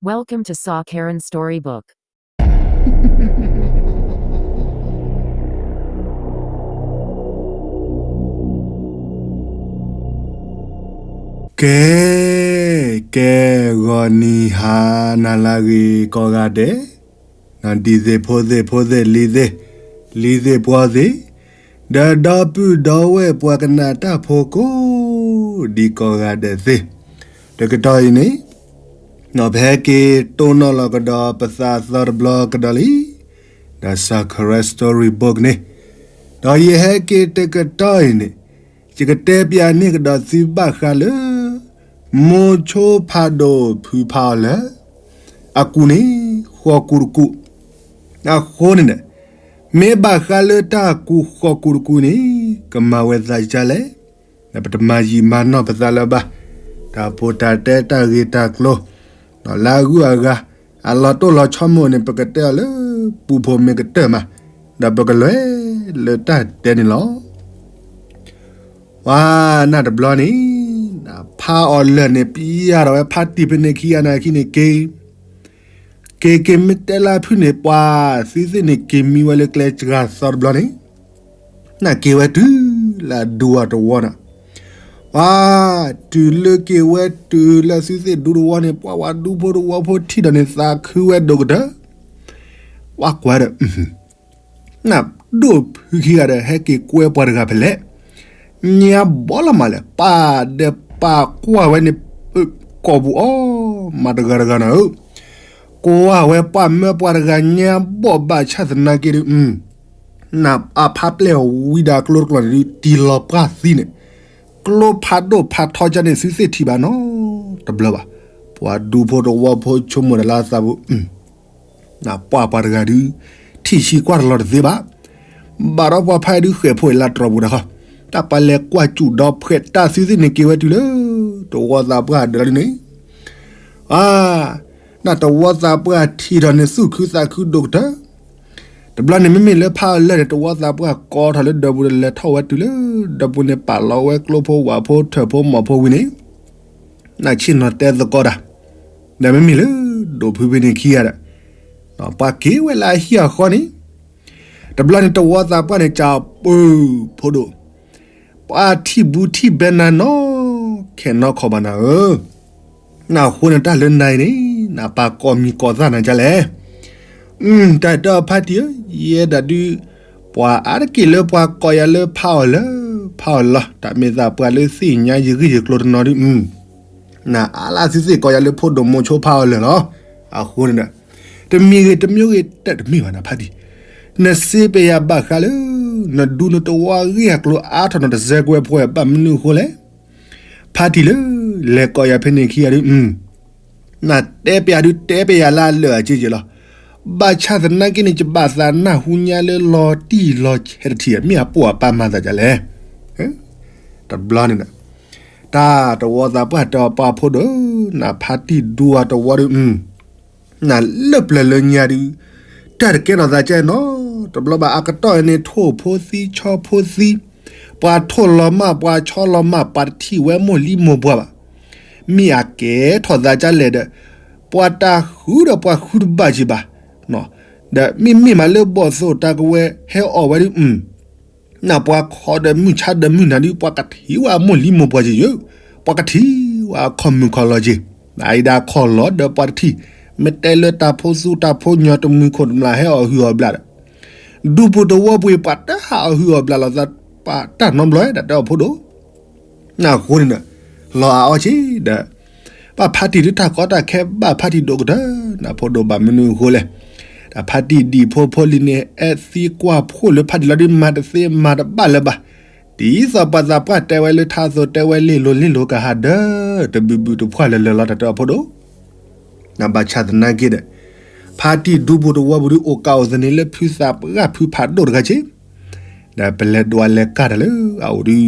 Welcome to Saw Karen Storybook. ကဲ, ကဲ, ဂီၤနံၤဟါနၤလၢအဂ့ၤကိးဂၤဒဲး, ဒ်သ့ၣ်ဖိသ့ၣ်ဖိသ့ၣ်လံၤသ့ၣ်, လံၤသ့ၣ်ပှီၤသ့ၣ်, ဒီးဒီပုၢ်ဒီဝဲၢ်ပှၤကနၣ်တၢ်ဖိကိးဒံးကိးဂၤဒဲးသ့ၣ်, တကတီၢ်အံၤန့ၣ် ပဟဲက့ၤတိၢ်နီၣ်လီၤကဒီးပသးသီတဘျီကဒီးလံ, ဒီး Saw Karen Storybook န့ၣ်, ဒီးယဟဲက့ၤတကတီၢ်အံၤန့ၣ်, ယကတဲပျးန့ၢ်ကဒီးသုဘၣ်ဃးလၢ မိၤဆိဖးဒိၣ်ဖုဖးအီၤလၢ အကူၣ်န့ၣ် ဃီၣ်ကူၣ်တကူၣ်, အဃိန့ၣ်ဒီး မ့ၢ်ဘၣ်ဃးလၢတၢ်ကူၣ်ဃီၣ်ကူၣ်တကူၣ်န့ၣ် ကမၤဝဲသးဒ်လဲၣ်, ဒီးပတမၤယံာ်မၤနီၢ်ပသးလၢၤဘၣ်, တၢ်ဖိတၢ်တဲတၢ်ဂ့ၢ်တၢ်ကျိၤ လၢအဂုၤအဂၤ အလီၤတိၢ်လီၤဆီမိၣ်န့ၣ် ပကတဲအီၤလၢ ပူဖိမ့ၢ်ကတၢၢ်မး, ဒီးပကလဲၤလၢတၢ်တဲန့ၣ်လီၤ. ပှၤနၢ်တဘျီန့ၣ် ဖးအီၤလၢာ်န့ၣ် ပျဲထီၣ်ဝဲဖါတံၢ်ဖဲန့ၣ်ခံဂၤန့ၣ်အခံန့ၣ်က့ၤ, က့ၤက့ၤမ့ၢ်တဲလၢဖုၣ်န့ၣ် ပှၤသုသ့ၣ်န့ၣ်က့ၤမံဝဲလၢကျဲစှၤသီတဘျီန့ၣ်, နၢ်က့ၤဝဲတုၤလၢအဒူအီၤတဝီန့ၣ်, ပှၤတုၤလၢက့ၤဝဲတုၤလၢသုသ့ၣ်ဒူတဝီန့ၣ် ပှၤဝဲဒူဖိတဝီဖိထံၣ်ဒီးန့ၣ် သးခုဝဲဒိၣ်ကတၢၢ်, ပှၤကွၢ်ဒီး နၢ်ဒိၣ်ဖုခံဂၤဒီး ဟဲက့ၤကွဲပှၤတဂၤဖဲလဲၣ်, ညါဘီလီၤမးလဲၣ်, ပၢ်ဒီးပၢ်ကွၢ်ဝဲန့ၣ် ကိာ်ပူၤအီၤ မၤတဂၤတဂၤနၤဧၢ, ကွၢ်ဝဲပှၤမၢပှၤတဂၤညါဘီၣ်ဘၣ်ဆၣ်သနာ်က့ဒီး နၢ်အဖါပျဲၢ်ဝံဒၣ်ကျိတကျိၤန့ၣ်ဒုး တံၢ်လီၤပှၢ်သံန့ၣ်, ကျိဖးဒိၣ်ဖးထီကန့ၣ် သုသ့ၣ်ထံၣ်ဘၣ်နီတဘျီဘၣ်, ပှၤဒူဖိတဝီဖိဆိကမိၣ်ဒီးလၢအသးပူၤ နၢ်ပှၢ်ပှၤတဂၤဒုး ထံၣ်ဆံကွၢ်တလီၤတသ့ဘၣ်, ဘၣ်ဒီးပှၤဖးဒုးဃဲၣ်ဖိအံၤလၢတြီၤပူၤတခီ, တၢ်ပှၤလဲၤကွၢ်စူၣ်ဒီးဖှဲးတၢ်သုသ့ၣ်န့ၣ်က့ၤဝဲတုၤလၢ တဝီသးပှၢ်ဒၢးလီၤဒုးန့ၣ်, အါ နၢ်တဝီသးပှၢ်ထံၣ်ထီၣ်န့ၣ်သူၣ်ခုသးခုဒိၣ်ကတၢၢ်, တဘျီန့ၣ်မ့မ့ၢ်လၢဖးအီၤလၢာ်န့ၣ် တဝီသးပှၢ်ကိးထီၣ်လၢဒၢးပူၤဒီးလဲၤထီၣ်ဝဲတုၤလၢဒၢးပူၤန့ၣ် ပာ်လီၤဝဲကျိဖိဝၣ်ဖိထၢၣ်ဖိမီၢ်ဖိဝံၤန့ၣ်, နၢ်ဆ့ၣ်နီၤတဲသကိးတၢ်, ဒီးမ့မ့ၢ်လၢဒိၣ်ဖုဖဲန့ၣ်ခံဂၤဒီး ပှၤက့ၤဝဲလၢအဟံၣ်အဃီန့ၣ်, တဘျီန့ၣ်တဝီသးပှၢ်န့ၣ် ကးပၢၢ်ဖိဒိၣ် ပှၤထံၣ်ဘူးထံၣ်ဘဲနၤနီၢ်ခဲနီၢ်ခီဘၣ်နၤဧၢ, နၢ်အဃိန့ၣ်တၢ်လၢနၤအံၤန့ၣ် နၢ်ပၢ်ကိးမံၤကိးသၣ်နၤဒ်လဲၣ်, တၢ်တဲအီၤဖါတံၢ်ဧၢ, ယဲဒၣ်ဒုး ပှၤအါတက့ၢ်လၢပှၤကိးယၤလၢဖးအီၤလၢာ်, ဖးအီၤလၢာ်, တၢ်မ့ၢ်သးပှၢ်လၢသ့ၣ်ညါယဂ့ၢ်ယကျိၤတနီၤဒုး နအါလၢသုသ့ၣ်ကိးယၤလၢဖိဒိၣ်မိၤဆိဖးအီၤလၢာ်လီၤ. အဃိန့ၣ်ဒီး တမံၤဂ့ၤတမံၤဂ့ၤတမ့ၢ်ဘၣ်နဖါတံၢ်, နစ့ပယၤဘၣ်ဃးလၢ နဒူနတဝီဂ့ၢ်အကျိၤအါထီၣ်နီၤတစဲးကွဲးဖိ ဘၣ်မနုၤအဃိလဲၣ်. ဖါတံၢ်လၢ လဲၤကိးယၤဖဲန့ၣ်ခံဂၤဒုး နတဲပယၤဒုးတဲပယၤလၢအလၢာ်အက့က့လီၤ. ဘၣ်ဆၣ်သနာ်က့န့ၣ် ယဘၣ်သးနၢ်ဟူညါလၢလီၤတံၢ်လီၤဆဲးတထံၣ် မ့ၢ်အပိာ်အပၢ်မၤသးဒ်လဲၣ်. တဘျီန့ၣ်ဒီး တၢ်တဝီသးပှၢ်တဲအီၤပှၤဖိဒိၣ်, နဖါတံၢ်ဒူအီၤတဝီဒုး နလၢပျၢၤလၢညါဒုး တၢ်တကဲထီၣ်သးကဲနီတဘျီဘၣ်. အကတီၢ်အံၤန့ၣ် ထိၣ်ဖိသံဆီဖိသံ, ပှၤထိၣ်လီၤမၢ် ပှၤဆီလီၤမၢ် ပှၤတထံၣ်ဝဲမိၢ်လံမိၢ်ပှၢ်ဘၣ်. မ့ၢ်အကဲထီၣ်သးဒ်လဲၣ်ဒီး ပှၤတၢ်ဃုဒီးပှၤဃုတဘၣ်က့ၤဘၣ်. ဒီးမ့မ့ၢ်မးလၢဘီၣ်သိၣ်တၢ်ကဝဲၤဟဲအီၣ်ဝဲဒုး နပှၤခီဒီးမုၢ်ဆါဒီးမုၢ်နၤဒုး ပှၤကထံၣ်ဝဲအမိၢ်လံမိၢ်ပှၢ်က့ၤယုာ်, ပှၤကထံၣ်ဝဲအခီၣ်မုၢ်ခီၣ်လီၤက့ၤ, နအံၤဒၣ်ခီၣ်လီၤဒီးပှၤတထံၣ်, မ့ၢ်တဲလၢတၢ်ဖိသူတၢ်ဖိညီတမုၢ်ခိၣ်တမျၢ်ဟဲအီၣ်ဟုၣ်အီၣ်ဘျးဒီး ဒူပူၤတဝီပူၤအံၤ ပှၤတဟးအီၣ်ဟုၣ်အီၣ်ဘျးလီၤသး ပှၤတၢ်နီတဘျီဝဲ တၢ်တဲအီၤဖိဒိၣ်. နအဃိန့ၣ်ဒီး လီၤအါအီၣ်က့ၤဒီး ဘၣ်ဖါတံၢ်ဒုးတၢ်ကီတၢ်ခဲဘၣ်ဖါတံၢ်ဒိၣ်ကတၢၢ် နဖိဒိၣ်ဘၣ်မနုၤအဃိလဲၣ်. တၢ်ဖါတံၢ်ဒံၣ်ဖိဖိလံၤန့ၣ် အဲၣ်သံကွၢ်ဖှိၣ်လၢဖါတံၢ်လီၤဒုး မၤတသ့မၤတဘၣ်လၢၤဘၣ်. ဒ်သိးပှၤသးပှၢ်တဲဝဲလၢထါအသိး တဲဝဲလ့ၣ်လိၤလ့ၣ်လိၤကဟးဒၢး တဘုးဘုးတဖှၢ်လၢာ်လၢာ်လီၤ တၢ်တဲအီၤဖိဒိၣ်. နဘၣ်ဆၣ်သနာ်က့ဒီး ဖါတံၢ်ဒူပူၤတဝီပူၤဒုး အိၣ်ကးအိၣ်သန့ၤလၢဖုသးပှၢ်ဖုဖးဒိၣ်တဂၤက့ၤ ဒီးပလဲၤဒွးလဲၤကၢ်တၢ်လၢအအိၣ်ဒုး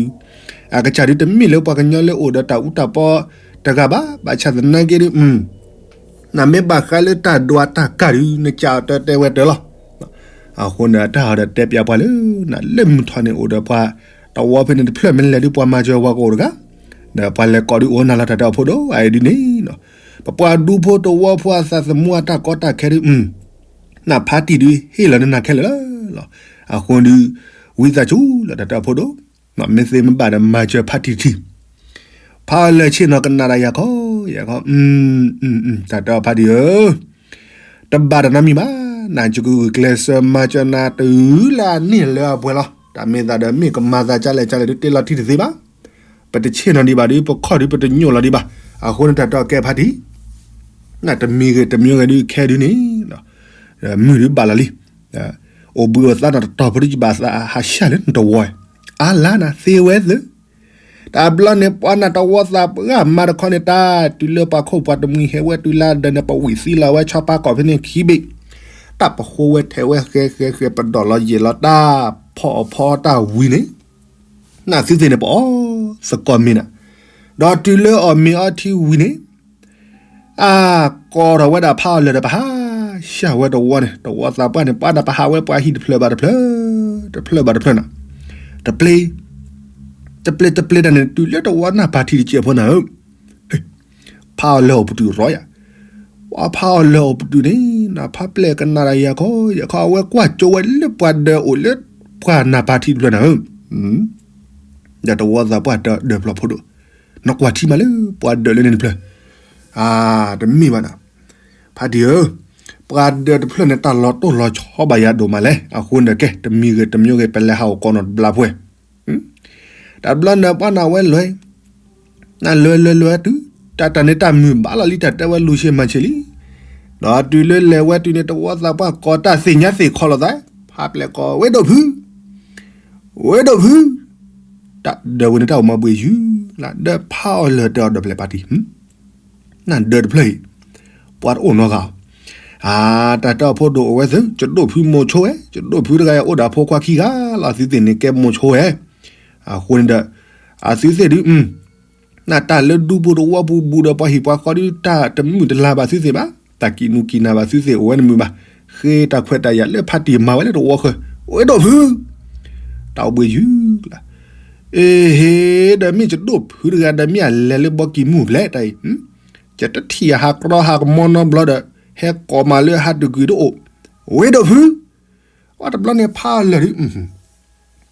အကစၢ်ဒုးတမ့ၢ်လၢပှၤကညီလၢအိၣ်ဒီးတၢ်အူတၢ်ပီတဂၤဘၣ်. ဘၣ်ဆၣ်သနာ်က့ဒုး နမ့ၢ်ဘၣ်ဃးလၢတၢ်ဒွးတၢ်ကၢ်ဒုး နကးအီၤတၢ်တဲဝဲတၢ်လီၤ. အဃိန့ၣ်တၢ်ဟီဒီးတဲပျးပှၤလၢ နလၢမုၢ်ထီၣ်န့ၣ်အိၣ်ဒီးပှၤတဝီဖဲန့ၣ်တဖျၢၣ် မ့ၢ်လဲၤဒုးပှၤမၤစၢၤဝဲကိးအိၣ်တဂၤ ဒီးပှၤလဲၤကိးဒုးအိၣ်နၤလီၤ တၢ်တဲအီၤဖိဒိၣ် အအံၤဒုးန့ၣ် ပပှၤဒူဖိတဝီဖိအသးသမူအတၢ်ကီတၢ်ခဲဒုး နဖါတံၢ်ဒုးဟ့ၣ်လီၤနနၤခဲလၢာ်လီၤ. အဃိဒုး ဝံသးစူၤလီၤတၢ်တၢ်ဖိဒိၣ်, မ့ၢ်သ့မ့ၢ်ဘၣ်ဒီးမၤစၢၤဖါတံၢ်တထံၣ်, ဖးအီၤလၢာ်ဆ့ၣ်နီၤကနၣ်တၢ်ယၤခီယၤခီ, တၢ်တၢ်ဖါတံၢ်ဧၢ, တဘၣ်တၢ်နီတမံၤဘၣ်, နကဂုာ်ကျဲးစၢးမၤစၢၤနၤတုၤလၢအန့ၢ်လၢအပှဲၤလီၤ. တၢ်မ့ၢ်သးဒီးမ့ၢ်ကမၤသးကလဲၣ်ကလဲၣ်ဒုး တ့ၢ်လီၤထံတသ့ဘၣ်. ပတဆ့ၣ်နီၤဒံးဘၣ်ဒီး ပခီၣ်ဒုးပတညိၣ်လီၤဒံးဘၣ်. အဃိန့ၣ်တၢ်တီၢ်ကဲဖါတံၢ်, နတမံၤဂ့ၤတမံၤဂ့ၤဒုးခဲဒုးန့ၣ်, မုၢ်ဒုးဘၣ်လီၤလံ. အိၣ်ဘှံးအိၣ်သါနတတီၤဖိဒုးယဘၣ်သးဟးဆှၢလၢနတဝီ, အါလါနၤသ့ဝဲသု, တၢ်ဘျီန့ၣ် ပှၤနၢ်တဝီသးပှၢ်မၤတခီန့ၣ် တၢ်တုၤလၢပှၤခိၣ်ပှၤတမှံၤဟဲဝဲတုၤလၢဒၢးန့ၣ် ပဝံၣ်သံလီၤဝဲဆီပားကီၢ်ဖဲန့ၣ်ခံဘ့ၣ်, တၢ်ပဃိဝဲထဲးဝဲဃဲဃဲဃဲ ပဒိးလီၤယဲၢ်လီၤတၢ်ဖီၣ်အီၣ်ဖီတၢ်ဝံၤန့ၣ်, နသုသ့ၣ်န့ၣ် ပအီၣ်သကိးမ့ၤနၤ, ဒီးတုၤလၢအီၣ်မ့ၤအီထံဝံၤန့ၣ် အကိးထီၣ်ဝဲဒၣ်ဖးအီၣ်လၢာ်ဒီး ပဟးဆှၢဝဲတဝီန့ၣ် တဝီသးပှၢ်န့ၣ် ပှၤဒၣ်ပဟးဝဲပှၤဟံၣ်တဖျၢၣ်ဘၣ်တဖျၢၣ်, တဖျၢၣ်ဘၣ်တဖျၢၣ်နီၤ, တပျ့ၤ, တပျ့ၤတပျ့ၤတၢ်န့ၣ် တုၤလၢတဝီနၢ်ပၢ်ထံတစဲးဖိနၤဧၢ, ဖးအီၣ်လၢာ်အိၣ်ပတုာ်ရီယၤ, ပှၤဖးအီၣ်လၢာ်အိၣ်ပတုာ်န့ၣ် နဖးပျဲၢ်ကနၣ်တၢ်ယၤခီယၤခီ အဝဲကွၢ်ကၠိဝဲလၢပှၤဒၢးအိၣ်လၢပှၤနၢ်ပၢ်ထံတဖျၢၣ်နၤဧၢ, ဒီးတဝီသးပှၢ်တဒၢးဖျိးဖိဒိၣ်, နကွၢ်ထံမးလၢပှၤဒၢးလၢန့ၣ်တဖျၢၣ်, တမ့ၢ်ဘၣ်နၤ, ဖါတံၢ်ဧၢ, ပှၤဒၢးတဖျၢၣ်န့ၣ် တၢ်လီၤတိၢ်လီၤဆီဘၣ်ယၤဒိၣ်မးလဲၣ်, အဃိန့ၣ်ကဲ တမံၤဂ့ၤတမံၤဂ့ၤ ပလဲၤဟးအိၣ်ကိးနီၢ်တဘျါပှဲၤ တဘျီန့ၣ်ပှၤနၢ်ဝဲလဲၤ, နၢ်လဲၤလဲၤလဲၤတုၤ, တၢ်တၢ်န့ၣ်တၢ်မုာ်ဘၣ်လီၤလံ တၢ်တဲဝဲလူၤဆ့မၤဆ့လံ, ဒီးတုၤလၢလဲၤဝဲတုၤန့ၣ် တဝီသးပှၢ်ကိးတၢ်သ့ၣ်ညါသ့ၣ်ခီလိာ်သး, ဖးပျဲၢ်ကိး ဝ့ၢ်ဒိၣ်ဖု, ဝ့ၢ်ဒိၣ်ဖု, တၢ်ဒၢးဝဲန့ၣ်တၢ်အိၣ်မးဘှံးယုၤ, လၢဒၢးဖးအီၣ်လၢာ်တၢ်အီၣ်ဒီးဖျဲၣ်ပၢ်တံၢ် နၢ်ဒၢးတဖျၢၣ်အံၤ, ပှၤတအိၣ်နီတဂၤ, အတၢ်တၢ်ဖိဒိၣ်အိၣ်ဝဲသု ကၠဒိၣ်ဖုမိၤဆိဝဲ, ကၠဒိၣ်ဖုတဂၤအံၤအိၣ်ဒီးဖိခွါခံဂၤလီၤ သုသ့ၣ်န့ၣ်ကဲမိၤဆိဝဲ, အဃိန့ၣ်ဒီး, အသုသ့ၣ်ဒုး, နတၢ်လၢဒူပူၤတဝီပူၤဘူးဒီးပှၤဟံၣ်ပှၤဃီဒုး တၢ်တမုာ်တလၤဘၣ်သုသ့ၣ်ဘၣ်, တၢ်ကံးနူကံးနၤဘၣ်သုသ့ၣ်အိၣ်ဝဲတမုာ်ဘၣ်, ဃ့တၢ်ခွဲးတၢ်ယာ်လၢဖါတံၢ်မၤဝဲလၢတဝီဃၢၤ, ဝ့ၢ်ဒိၣ်ဖု တၢ်အိၣ်ဘှံးယုၤလီၤ, အ့ဟ့, ဒီးမ့ၢ်ကၠဒိၣ်ဖုတဂၤဒီးမ့ၢ်အလဲၤလၢဘီကံၤမူၣ်ဖျဲးတၢ်အံၤ, ကၠတထံၣ်အဟးကြီဟးကမီနီတဘျီဒီး, ဟဲကိးမးလၢဟးတကွံာ်တအိၣ်, ဝ့ၢ်ဒိၣ်ဖု, အတဘျီန့ၣ်ဖးအီၣ်လၢာ်ဒုး,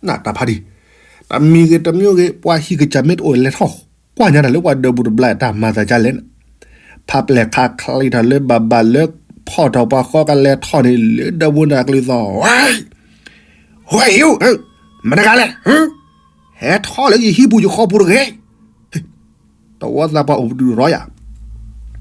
နတၢ်ဖါတံၢ်, တမံၤဂ့ၤတမံၤဂ့ၤ ပှၤဟံၣ်ကစၢ်မ့ၢ်တအိၣ်လဲၤထီၣ်ကွၢ်ညါတၢ်လၢပှၤဒၢးပူၤတဘျီတၢ်မၤသးဒ်လဲၣ်, ဖးပျဲၢ်ခးချံးထီၣ်လၢဘၣ်ဘၣ်လၢဖီၣ်ထီၣ်ပှၤဃီကလဲၤထီၣ်န့ၣ် လၢဒၢးပူၤန့ၣ်အကလုၢ်သီၣ်, ဝဲ, ဝဲ, မတၤတဂၤလဲၣ်, ဟဲထီၣ်လၢယဟံၣ်ပူၤယဃီပူၤတဂ့ၤ တဝီသးပှၢ်အိၣ်ပတုာ်ရီယၤ,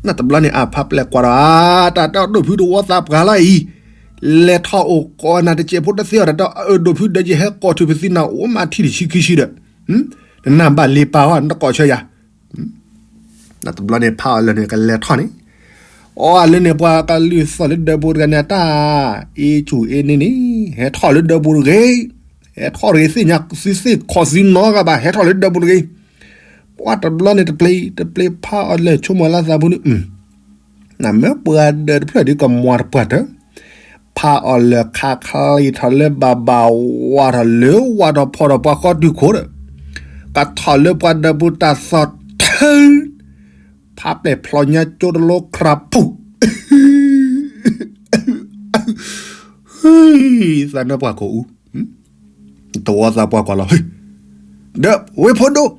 နတဘျီန့ၣ်အဖးပျဲၢ်ကွၢ်ဒီး အါ တၢ်တၢ်ဒိၣ်ဖုတဝီသးပှၢ်လီၤအံၤ, လဲၤထီၣ်အိၣ်ကိးနၤတစဲးဖိတသ့အီၤ တၢ်တၢ်ဒိၣ်ဖုဒီးယဟဲကိးထုးပသံနၤအိၣ်မးထံၣ်တဆံခံဆံဒီး, နနၢ်ဘၣ်လံပာ်အီၤ နတကိးဆၢယၤ နတဘျီန့ၣ်ဖးအီၣ်လၢာ်န့ၣ်ကလဲၤထီၣ်န့ၣ်, အီၣ်လၢန့ၣ်ပှၤကလုၢ်သီၣ်လၢဒၢးပူၤတဂၤန့ၣ် အတၢ်အ့ၣ်ကူၣ်အ့ၣ်န့ၣ်န့ၣ် ဟဲထီၣ်လၢဒၢးပူၤတဂ့ၤ, ဟဲထီၣ်တဂ့ၤ သ့ၣ်ညါသုသ့ၣ်ခီၣ်သုနီတဂၤဘၣ် ဟဲထီၣ်လၢဒၢးပူၤတဂ့ၤ, ပှၤတဘျီန့ၣ်တပျ့ၤ တပျ့ၤဖးအီၣ်လၢာ်ဆိကမိၣ်လၢသးပူၤန့ၣ်, နမ့ၢ်ပှၤဒၢးတဖျၢၣ်ဒ်ကမွၤတပှၢ်တၢၢ်, ဖးအီၣ်လၢာ်ခးချံးထီၣ်လၢဘၣ်ဘၣ်ဝးထီၣ်လၢဝးထီၣ်ဖီၣ်ထီၣ်ပှၤဃီတုၤခိၣ်ဒီး, ကထီၣ်လၢပှၤဒၢးပူၤတၢ်သီၣ်ထၢ, ဖးပျဲၢ်ဖျီညါကၠိတလိခရၤပူၤ သးနၢပှၢ်ကိးအူ, တဝီသးပှၢ်ကွၢ်လီၤ, ဒီးဝ့ၢ်ဖိဒိၣ်,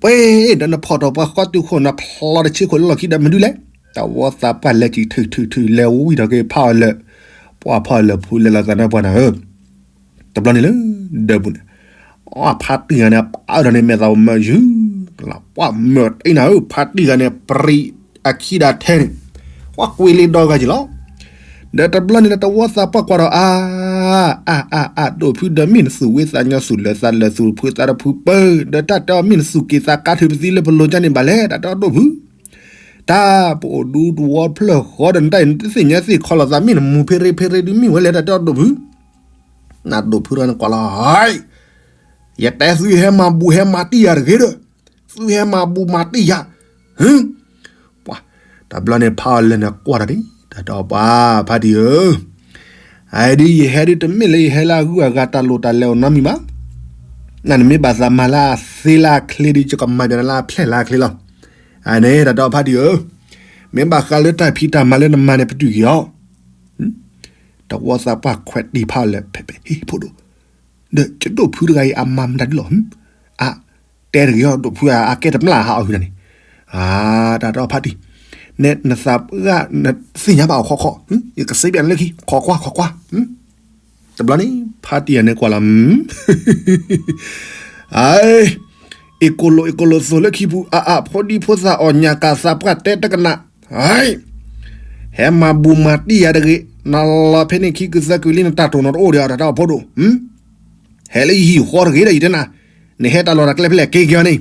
ပှဲၤဒီးနဖီၣ်ထီၣ်ပှၤဃီတုၤခိၣ် နဖျီတဆ့ခိၣ်လၢလီၢ်ခံဒီးမနုၤလဲၣ်, တဝီသးပှၢ်လဲၤစံၣ်ထုးထုးထုးလဲၤဝံထီၣ်က့ၤဖးအီၣ်လၢာ်, ပှၤဖးအီၣ်လၢာ်ဖုလဲၤလီၤသးနၢပှၢ်နၤဧၢ, တဘျီန့ၣ်လၢဒၢးပူၤန့ၣ်, အဖါတံၢ်ဂၤန့ၣ် ပာ်အၢထီၣ်န့ၣ်မဲာ်သးအိၣ်မၢယုၢ်, ပှၤမၢတအံၤနၤဧၢ ဖါတံၢ်ဂၤန့ၣ် ပြံးအခံဒၣ်ထဲန့ၣ်, ပှၤကွံာ်လ့ဒီဂၤက့ၤလီၤ, ဒီးတဘျီန့ၣ် တဝီသးပှၢ်ကွၢ်ဒီး အါ, အါအါအါ ဒိၣ်ဖုဒီးမ့ၢ်နသူၣ်ဝံသးညီသူၣ်လၢာ်သးလၢာ်သူၣ်ဖုသးတဖုပၢၢ်, ဒီးတၢ်တဲအီၤမ့ၢ်နသူၣ်က့ၤသးကါထုးပသံလၢပလိၤကၢ်န့ၣ်ဘၣ်လဲၣ် တၢ်တဲအီၤဒိၣ်ဖု တၢ်ပအိၣ်ဒူတဝီဖျၢၣ်ဃီဒီးနတၢ်အံၤ နတသ့ၣ်ညါသ့ၣ်ခီလီၤသး မ့ၢ်နမူၤဖ့ရ့ဖ့ရ့ဒုးမ့ၢ်ဝဲလဲၣ် တၢ်တဲအီၤဒိၣ်ဖု, နဒိၣ်ဖုတဂၤန့ၣ်ကွၢ်လီၤ, ယတဲသုဟဲမၤဘူးဟဲမၤတံၢ်ယၤတဂ့ၤဒီး, သုဟဲမၤဘူးမၤတံၢ်ယၤ, ပှၤ, တဘျီန့ၣ်ဖးအီၣ်လၢာ်န့ၣ်ကွၢ်ထီၣ်ဒံး တၢ်တဲအီၤပှၤဖါတံၢ်ဧၢ အဒုးယဟဲဒုးတမ့ၢ်လၢယဟဲလၢအဂုၤအဂၤတၢ်လိၣ်တၢ်လဲၤအိၣ်နီတမံၤဘၣ်, နနမ့ၢ်ဘၣ်သးမၤလၢအသ့လၢအချ့ဒုး ယကမၤပျဲနၤလၢအဖျဲၣ်လၢအချ့လီၤ, အန့ၣ်တၢ်တဲအီၤဖါတံၢ်ဧၢ, မ့ၢ်ဘၣ်ဃးလၢတၢ်ဖံးတၢ်မၤလၢနမၤန့ၣ် ပတုာ်က့ၤအီၤ. တဝီသးပှၢ်ခွဲးတံၢ်ဖးအီၤလၢ ဖဲဖဲ ဟ့ၣ်ဖိဒိၣ်, ဒီးယဒိၣ်ဖုတဂၤအံၤ အမၤမတၤဒ်လဲၣ်. အ, တဲတဂ့ၤအီၤ ဒိၣ်ဖုဧၢ, အကဲတမျၢ်ဟးအီၤဟုနၤန့ၣ်. အ, တၢ်တဲအီၤဖးတံၢ်, နဲနသးပှၢ် နသ့ၣ်ညါဘၣ်အီၤခီခီ, ယကစ့ဘၣ်နလၢခံ ခိးကွၢ် ခိးကွၢ်. တဘျီန့ၣ် ဖးတံၢ်ယၤန့ၣ်ကွၢ်လီၤ, အ့ၣ်ကိၣ်လိာ်အ့ၣ်ကိၣ်လိာ်သိးလၢခံပူၤ အအါ ဖိဒံဖိသၣ်အီၣ်ညၣ်ကၣ်သးပှၢ်တဲတကနၣ်, ဟဲမၤဘူၣ်မၤတံၢ်ယၤတဂ့ၤ, နလီၤဖဲန့ၣ်ခံကုသၢကုလံ နတၢ်တိာ်နီတအိၣ်ဒီးအီၤ တၢ်တဲအီၤဖိဒိၣ်, ဟဲလၢယဟံၣ်ဃီတဂ့ၤဒီးယတဲနၤ, နဟဲတၢ်လီၢ်တၢ်ကျဲဖဲလဲၣ် က့ၤက့ၤအီၤန့ၣ်.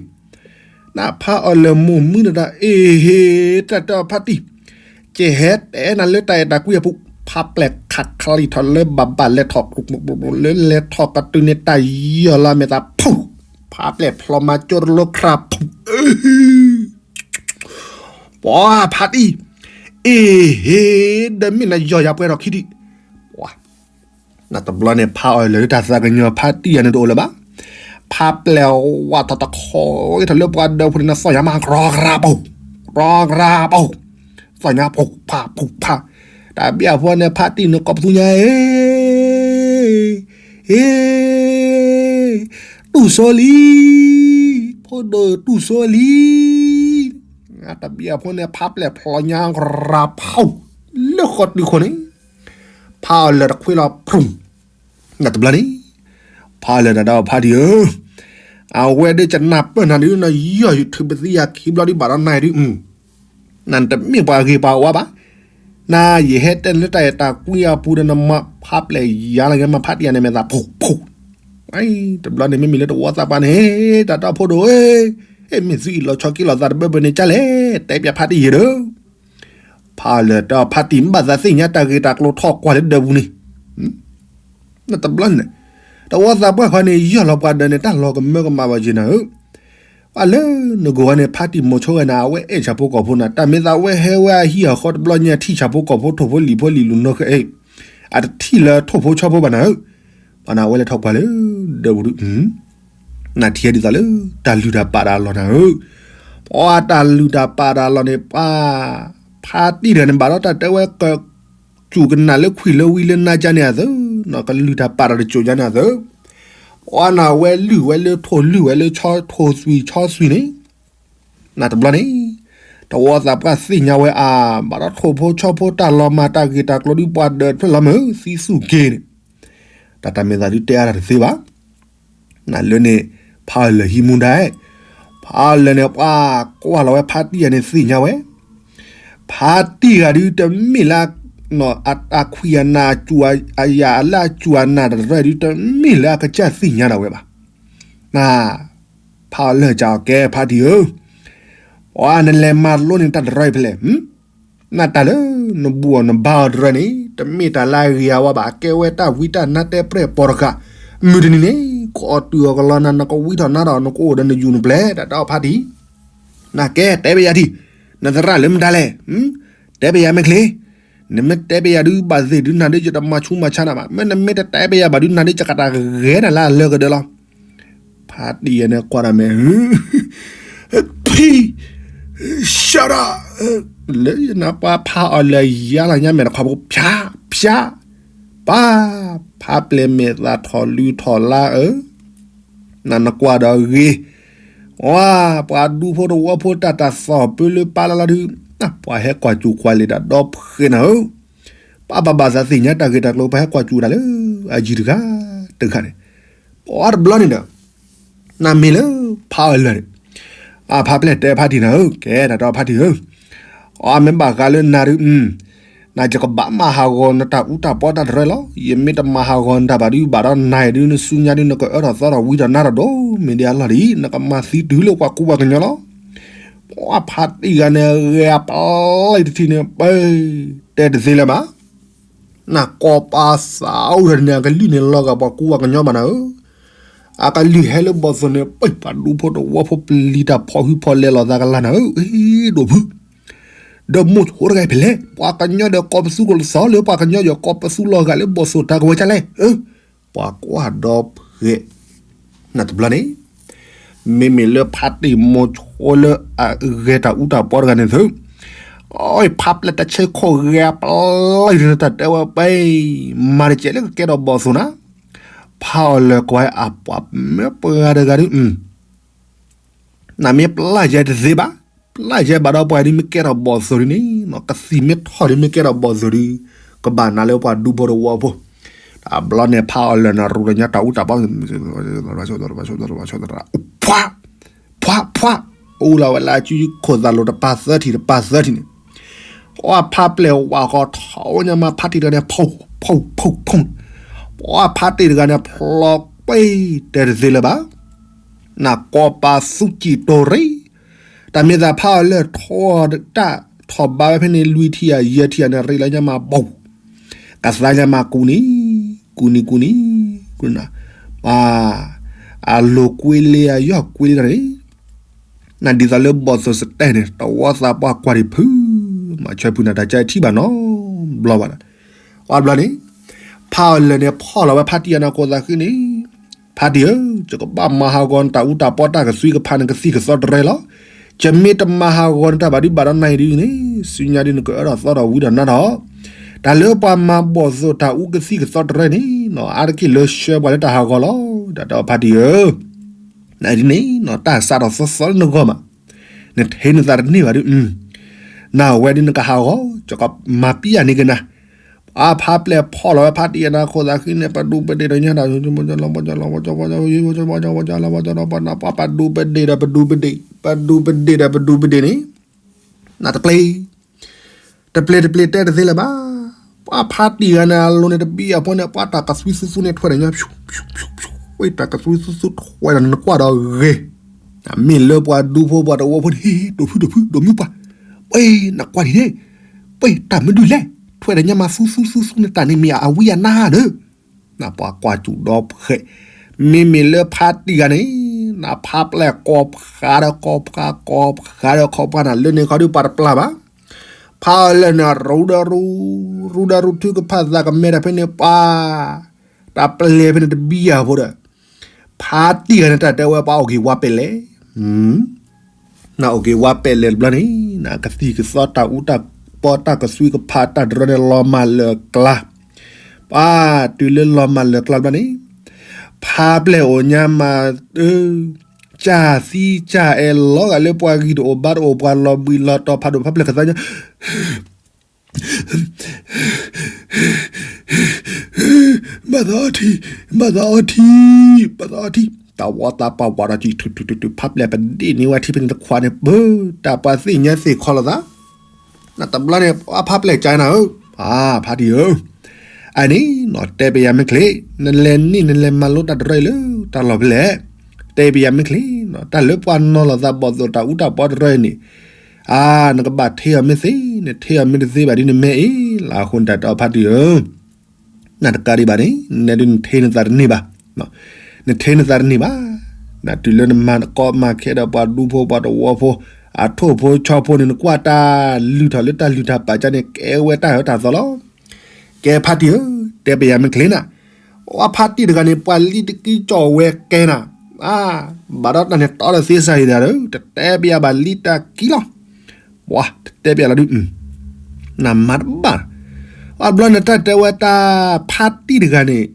နဖးအီၤလၢမိၢ်မုၣ်နတၢ်အ့ၣ်ဟ့ၣ် တၢ်တဲအီၤဖးတံၢ်, ကဟဲတဲနၤလၢတၢ်အဲၣ်တၢ်ကွံအပူၤ, ဖးပျဲၢ်ခးခလံၤထီၣ်လၢဘၣ်ဘၣ်လဲၤထီၣ် လၢလဲၤထီၣ်ကတုၤန့ၣ် တၢ်ယီၢ်လီၤမဲာ်သးဖူ, ဖးပျဲၢ်ဖျိမၤကၠိတလိခရၤဖူ, ပှၤဖးတံၢ်, အ့ၣ်ဟ့ၣ် ဒီးမ့ၢ်နယီၢ်ယၤပှဲၤထီၣ်ခံထံၣ်, နတဘျီန့ၣ် ဖးအီၤလၢာ်လၢတၢ်သးကညီၤ ဖးတံၢ်ယၤန့ၣ်တအိၣ်လၢၤဘၣ်. ဖးပျဲၢ်ဝးထီၣ်တခီထီၣ်လၢပှၤဒၢးဖိန့ၣ် နသီၣ်ညါမး ကြီကြၤပူၤ, ကြီကြၤပူၤ, သီၣ်ညါပူၤဖးပူၤဖး, တၢ်ဘံၣ်အဖိန့ၣ် ဖးတံၢ်န့ၣ် ကိးပသူညါအ့ၣ်, အ့ၣ်, တူၢ်စိလံ, ဖိဒိၣ်တူၢ်စိလံ. တၢ်ဘံၣ်အဖိန့ၣ် ဖးပျဲၢ်ဖျိညါ ကြီကြၤပူၤ, လၢဃီတုၤခိၣ်န့ၣ် ဖးအီၤလၢာ်တခွ့လီၤဖူ, နတဘျီန့ၣ်, ဖးအီၤလၢာ်တၢ်ဒီးဖးတံၢ်ဧၢ, အဝဲဒၣ်ကနၢ်ပၢၢ်နၤဒုး နယီၢ်ယထုးပသံယၤခံဘျီဒုး ဘၣ်ဒီးနၤဒုး, နတမ့ၢ်ပှၤဂ့ၤပှၤဝါဘၣ်. နယဟဲတဲလၢတၢ်အဲၣ်တၢ်ကွံအပူၤဒီး နမၤဖးပျဲၢ်ယၤလီၤ မၤဖးတံၢ်ယၤန့ၣ် မဲာ်သးဖူဖူ, တဘျီန့ၣ် မ့မ့ၢ်လၢတဝီသးပှၢ်န့ၣ် တၢ်တဲအီၤဖိဒိၣ်ဧၢ, မ့ၢ်သုအံၤလီၤဆီက့ၤလီၤသးတဘၢဘၢန့ၣ် ကၢ်လဲၣ် တဲပျဲၢ်ဖးတံၢ်ယၤဒီး ဖးအီၤလၢာ်တၢ်ဖးတံၢ် ဘၣ်သးသ့ၣ်ညါတၢ်ဂ့ၢ်တၢ်ကျိၤထီၣ်ကွၢ်လၢဒၢးပူၤန့ၣ်, နတဘျီန့ၣ်, တဝီသးပှၢ်ခီန့ၣ် ယီၢ်လီၤပှၤဒၢးန့ၣ် တၢ်လီၤကမၢကမၣ်ဘၣ်က့ၤနၤဧၢ, ပှၤလၢနဂီၢ်ဝဲန့ၣ် ဖးတံၢ်မိၤဆိဝဲန့ၣ် အဝဲအဲၣ်ဆၣ်ဖိကီၢ်ဖိနၤ တၢ်မ့ၢ်သးဝဲဟဲဝဲအဟံၣ်အဃီတဘျီညါ ထံၣ်ဆၣ်ဖိကီၢ်ဖိထိၣ်ဖိလံၤဖိလံၤလူၤနီၢ်ဃဲ, အတထံၣ်လၢထိၣ်ဖိဆီဖိဘၣ်နၤဧၢ, ပှၤနၤဝဲလဲၤထီၣ်ပှၤလၢဒၢးပူၤဒုး နထံၣ်ဒ်သိးလၢ တၢ်လုၢ်တၢ်ပာ်တၢ်လီၢ်နၤဧၢ, ပှၤတၢ်လုၢ်တၢ်ပာ်တၢ်လီၢ်န့ၣ် ပှၤ ဖးတံၢ်တဂၤန့ၣ် ဘၣ်ဒီးတၢ်တဲဝဲက စူၢ်ကနၣ်လၢခွံၣ်လၢဝံၤလၢနါကၢ်န့ၣ်အသိး, နကလုၢ်တၢ်ပာ်တၢ်တစိၢ်ကၢ်န့ၣ်အသိး, ပှၤနၤဝဲလုၢ်ဝဲလၢထိၣ်လုၢ်ဝဲလၢဆီထိၣ်သွံၣ်ဆီသွံၣ်န့ၣ်, နတဘျီန့ၣ်, တဝီသးပှၢ်သ့ၣ်ညါဝဲအါ, ဘၣ်ဒီးထိၣ်ဖိဆီဖိတၢ်လီၤမၤတၢ်ဂ့ၢ်တၢ်ကျိၤဒုး ပှၤဒၢးတဖျၢၣ်လီၤမၢ် သံသူၣ်က့ၤန့ၣ်, တၢ်တၢ်မ့ၢ်သးဒုးတဲအါတၢ်တသ့ဘၣ်. နလၢန့ၣ် ဖးအီၤလၢာ်ဟံးမူဒါ, ဖးအီၤလၢာ်န့ၣ် ပှၤကွၢ်လီၤဝဲဖးတံၢ်ယၤန့ၣ်သ့ၣ်ညါဝဲ, ဖးတံၢ်ဂၤဒုးတမ့ၢ်လၢ အခွံၣ်အနၢ် အစူၢ်အယၤလၢအစူၢ်အနၢ်တရၢၢ်ဒုး တမ့ၢ်လၢအကစၢ်သ့ၣ်ညါဒၣ်ဝဲဘၣ်. န ဖးအီၤလၢာ်ကၢ်အီၤကဲဖးတံၢ်ဧၢ, ပှၤနလဲၤမၤလိန့ၣ်တၢ်တရၢၢ်ဖဲလဲၣ် နတၢ်လၢနဘူၣ်အီၤနဘါအီၤတရၢၢ်န့ၣ် တမ့ၢ်တၢ်လၢအဂ့ၤအဝါဘၣ်, အကဲဝဲတၢ်ဝံတၢ်နါတဲပြဲၢ်ပိာ်တဃာ်, မုၢ်တနံၤန့ၣ် ကအီၣ်တုာ်အီၤကလီနၤ နကဝံထီၣ်နါထီၣ် နကအိၣ်ဒီးနယူၢ်နပျဲၢ် တၢ်တဲအီၤဖးတံၢ်, နကဲတဲဘၣ်ယၤဒံး, နသရၣ်လၢမတၤလဲၣ်, တဲဘၣ်ယၤမ့ၢ်ချ့, နမ့ၢ်တဲဘၣ်ယၤဒုးဘၣ်သ့ၣ်ဒုးနၤဒုး ယတမၤဆူးမၤဆါနၤဘၣ်, မ့ၢ်နမ့ၢ်တတဲဘၣ်ယၤဘၣ်ဒုး နၤဒုးယကတၢ်ဂဲၤနၤလၢအလၢကဒၢလီၤ. ဖးတံၢ်ယၤန့ၣ်ကွၢ်တၢ်မဲာ်, ဖံ, ရှၢဒၣ်, လၢယနၢ်ပှၤဖးအီၤလၢာ်ယါလီၤညါမဲာ်တခီဖိ ဖျါ, ဖျါ, ပၢ်, ဖးပျဲၢ်မဲာ်သးထီၣ်လုၢ်ထီၣ်လါဧၢ, နနကွၢ်ဒီးဂ့ၤ, ဝါ, ပှၤဒူဖိတဝီဖိတၢ်တၢ်သီၣ်ပၢလၢပၢ်လၢ်လီၤဒုး, ပှၤဟဲကွၢ်စူၢ်ကွၢ်လံာ်တၢ်ဒီဖှဲးနၤဧၢ, ပၢ်ဘၣ်ဘၣ်သးသ့ၣ်ညါတၢ်ဂ့ၢ်တၢ်ကျိၤ ပှၤဟဲကွၢ်စူၢ်တၢ်လၢအယံၤတဂၤတဂၤန့ၣ်, ပှၤတဘျီန့ၣ်ဒီး နမ့ၢ်လၢဖးအီၤလၢာ်န့ၣ်, အဖးပျဲၢ်တဲဖးတံၢ်နၤဧၢ, ကဲတၢ်တဲဖးတံၢ်ဧၢ, အမ့ၢ်ဘၣ်ဃးလၢနၤဒုး, နယကဘၣ်မၤဟးဂီၤနတၢ်အူတၢ်ပီတၢ်တရၢၢ်လီၤ, ယမ့ၢ်တမၤဟးဂီၤနတၢ်ဘၣ်ဒုး ဘၣ်ဒီးနၤအံၤဒုး နဆူညါဒုး နကအၢထီၣ်သီထီၣ်ဝံထီၣ်နါထီၣ်ဒိၣ်မ့ၢ်ဒ်အလီၢ်ဒ်အံၤ နကမၤသံတုၤလၢပှၤကူပှၤကညီလီၤ. ပှၤဖးတံၢ်ဂၤန့ၣ် ဂဲၤအပျဲၢ်တထံၣ်န့ၣ် ပၢ်, တဲတသ့လၢၤဘၣ်. နကိးပာ်စၢ်အိၣ်ဒီးန့ၣ် အကလုၢ်န့ၣ်လီၤဂာ်ပှၤကူပှၤကညီဘၣ်နၤဧၢ, အကလုၢ်ဟဲလၢဘီၣ်သိၣ်န့ၣ် ပှၤဒူဖိတဝီဖိပျံၤတၢ်ဖီၣ်ဟုၣ်ဖီၣ်လဲၤလီၤသးကလါနၤဧၢ, ဒိၣ်ဖု ဒီးမိၢ်ဆိတဂၤအံၤဖဲလဲၣ်, ပှၤကညီဒီးကိးပသူကလီၤသီလၢ ပှၤကညီဒီးကိးပသူလီၤဂာ်လၢဘီၣ်သိၣ်တၢ်ကဝဲၤဒ်လဲၣ်, ပှၤကွၢ်ဒီဖှဲး, နတဘျီန့ၣ်, မ့မ့ၢ်လၢဖးတံၢ်မိၤဆိလၢအဂဲၤတၢ်အူတၢ်ပီတဂၤန့ၣ်သု, အဖါပျဲၢ်တၢ်ဆၢခိၣ်ဂဲၤပျၢ်ယတၢ်တဲဝဲပှဲၤ, မၤတကဲလၢကကဲထီၣ်ဘီၣ်သိၣ်နၤ, ဖးအီၤလၢာ်ကွၢ်အပှၤမၢပှၤတဂၤဒီး, နမ့ၢ်ပျၢ်ယဲတသ့ဘၣ်, ပျၢ်ယဲဘၣ်ဒီးပှၤဒ်မ့ၢ်ကဲထီၣ်ဘီၣ်သိၣ်ဒ်န့ၣ်, ကသံၣ်မ့ၢ်ထီၣ်ဒ်မ့ၢ်ကဲထီၣ်ဘီၣ်သိၣ်ဒ်, ကဘၣ်နၤလၢပှၤဒူဖိတဝီဖိ, တဘျီန့ၣ်ဖးအီၤလၢာ်န့ၣ် ရူးလၢညါတၢ်အူတၢ်ပီ ပှၤ, ပှၤ, ပှၤ, အိၣ်လီၤဝဲလၢအစုခိၣ်သးလိၤတပၤသၢထံၣ်တပၤသၢထံၣ်န့ၣ်, ပှၤဖးပျဲၢ်ဝးဃီထီၣ်ညါမး ဖါတံၢ်တဂၤန့ၣ် ဖီၣ်, ဖီၣ်, ဖီၣ်, ဖီၣ်, ပှၤဖါတံၢ်တဂၤန့ၣ် ဖျီၣ်ကွံာ်တဲတသ့လၢၤဘၣ်, နကိးပသူစံၣ်တိၤရ့, တၢ်မ့ၢ်သးဖးအီၤလၢာ်ထီၣ်တၢ်ထီၣ်ဘါဝဲဖဲန့ၣ် လွံၢ်ထံၣ်ဧါယဲၢ်ထံၣ်ဧါန့ၣ် ရ့လီၤညါမး ဘီၣ် ကသါညါမးကူနံၤ, ကူနံၤကူနံၤ, ကူနၤ, ပှၤ, အလိၤကွံလ့အယီၢ်ကွံလ့တၢ်န့ၣ်, နဒ်သိးလၢဘီၣ်သိၣ်စတဲန့ၣ် တဝီသးပှၢ်ကွၢ်ဒံးဖု, မၤဆၢဖုနၤတၢ်ကဲထံၣ်ဘၣ်နီတဘျီဘၣ်, ဝဲဘျီန့ၣ်, ဖးအီၤလၢာ်န့ၣ် ဖီၣ်လီၤဝဲဖါတံၢ်အနၤခိၣ်သးဃံန့ၣ်, ဖါတံၢ်ဧၢ, ယကဘၣ်မၤဟးဂီၤနတၢ်အူတၢ်ပီတၢ်ကသွံကဖးနကသံၣ်ကသီတရဲလီၤ. ယမ့ၢ်တမၤဟးဂီၤနတၢ်ဘၣ်ဒုးဘၣ်ဒီးနၤအံၤဒ်န့ၣ်, ဆူညါဒ်နကအၢထီၣ်သီထီၣ်ဝံထီၣ်နါထီၣ်, တၢ်လၢပှၤမၤဘီၣ်သိၣ်တၢ်အူကသံၣ်ကသီတရဲန့ၣ်, အါတက့ၢ်လၢဆှၢပှၤလၢတၢ်ဟးဂီၤလီၤ. တၢ်တဲအီၤဖါတံၢ်ဧၢ, နဒ်န့ၣ် တၢ်စးထီၣ်သီသီလၢနဂီၢ်မး, နထံၣ်နသးတန့ၢ်ဘၣ်ဒုး, နဝဲဒ်နကဟးဂီၤ ယကမၤပံယၤန့ၢ်က့ၤနၤ, ပှၤဖးပျဲၢ်ဖီၣ်လီၤဝဲဖါတံၢ်အနၤခိၣ်သးဃံန့ၣ် ပဒူပဒ့ၣ်ဒီးညါတၢ်, ပှၤပဒူပဒ့ၣ်ဒီးပဒူပဒ့ၣ်, ပဒူပဒ့ၣ်ဒီးပဒူပဒ့ၣ်န့ၣ်, နတပျ့ၤ, တပျ့ၤတပျ့ၤတဲတသ့လၢၤဘၣ်. ပှၤဖးတံၢ်ဂၤန့ၣ် အလိၤန့ၣ်တဘံၣ်အဖိန့ၣ် ပှၤတၢ်ကသွံသူသူန့ၣ်ထွဲဒီးညါ, တၢ်ကသွံသူသူထွဲဒီးနကွၢ်ဒီးဂ့ၤ, မ့ၢ်လၢပှၤဒူဖိပှၤတဝီဖိန့ၣ် ဟ့ၣ် ဒိးဖုဒိးဖုဒိးမုၢ်ပှၢ်, ပှၤ နကွၢ်ဒ်န့ၣ်, ပှၤတၢ်မနုၤလဲၣ်, ထွဲဒီးညါမးသူသူသူသူန့ၣ် တၢ်န့ၣ်မ့ၢ်အဝံအနါဒီး နပှၤကွၢ်စူၣ်ဒီဖှဲး, မ့မ့ၢ်လၢဖါတံၢ်ဂၤန့ၣ်, နဖးပျဲၢ်ကိးဖးဒီးကိးဖး ကိးဖးဒီးကိးဖးနၤ လၢန့ၣ်ခီဒုးပှၤတပျၢ်ဘၣ်. ဖးအီၤလၢာ်န့ၣ် ရူဒီးရူ, ရူဒီးရူ ထုကဖၣ်သးကမဲဒီးဖဲန့ၣ်ပှၤ, တၢ်ပျဲၢ်ဖဲန့ၣ်တဘံၣ်ယၤဖိဒီး, ဖါတံၢ်ဂၤန့ၣ် တၢ်တဲဝဲပှၤအိၣ်က့ၤဝါပဲာ်လဲၣ် နအိၣ်က့ၤဝါပဲာ်လဲၣ်တဘျီန့ၣ်, နကသံၣ်ကသီတၢ်အူတၢ်ပီတၢ်ကသွံကဖးတၢ်တရၢန့ၣ် လီၤမၢ်လၢာ်ကျါ, ပှၤတုၤလၢလီၤမၢ်လၢာ်ကျါတဘျီန့ၣ်, ဖးပျဲၢ်အိၣ်ညါမး, ကၢ်သံကၢ်အဲၣ်လီၤဂာ်လၢပှၤဂံၢ်တအိၣ်ဘါတအိၣ် ပှၤလီၤဘှံးလီၤတီၤ ဖးဒိၣ်ဖးပျဲၢ်ကသါညါ ဘၣ်သးအီထံ, ဘၣ်သးအီထံ, ဘၣ်သးအီထံ, တၢ်ဝီသးပှၢ်ဝးဒီးကံၣ် ထုးထုးထုးထုး ဖးပျဲၢ်ပဒ့ၣ်န့ၢ်ဝဲထံဖဲန့ၣ်တခွးန့ၣ် ပၢ်, တၢ်ပှၤသ့ၣ်ညါသ့ၣ်ခီလိာ်သး, နတဘျီန့ၣ် ဖးပျဲၢ်ကနၤဧၢ, ဖါတံၢ်ဧၢ, အန့ၣ်နီၤ တဲပယၤမ့ၢ်ချ့, နလဲၤန့ၢ်နလဲၤမၤလိတၢ်တရၢအံၤလၢတၢ်လီၢ်ဖဲလဲၣ်, တဲပယၤမ့ၢ်ချ့, တၢ်လၢပှၤနီၤလိာ်သးဘီၣ်သိၣ်တၢ်အူတၢ်ပီတရၢအံၤန့ၣ်, အါ နကဘၣ်ထ့အီၤမ့ၢ်သ့, နထ့အီၤမ့ၢ်တသ့ဘၣ်ဒ်နမဲအံၤ, လၢအဃိနတၢ်တဲအီၤဖါတံၢ်ဧၢ, နတကးဒံးဘၣ်န့ၣ် နဲဒုးနထ့နသးတန့ၢ်ဘၣ်, နထ့နသးတန့ၢ်ဘၣ်, နတုၤလၢနမၤနကီမၤခဲဒီးပှၤဒူဖိပှၤတဝီဖိ, အထိၣ်ဖိဆီဖိန့ၣ် နကွၢ်တၢ်လုၢ်ထီၣ်လၢတၢ်လုၢ်တၢ်ပာ်ကါန့ၣ် ကဲဝဲတၢ်အၢတၢ်သီလီၤ. ကဲဖါတံၢ်ဧၢ, တဲပယၤမ့ၢ်ချ့နၤ, အဖါတံၢ်တဂၤန့ၣ် ပှၤလံတကံကၠီၣ်ဝဲကဲနၤ, အါ, ဘၣ်ဒီးတၢ်န့ၣ်တီဒီးသ့စၢ်ယံၤဒၣ်ဒီး တတဲပယၤဘၣ်လံတကံလီၤ. ပှၤတတဲပယၤလီၤဒုး, နမၤတဘၣ်, အဘျီနတၢ်တဲဝဲတၢ်ဖါတံၢ်တဂၤန့ၣ်,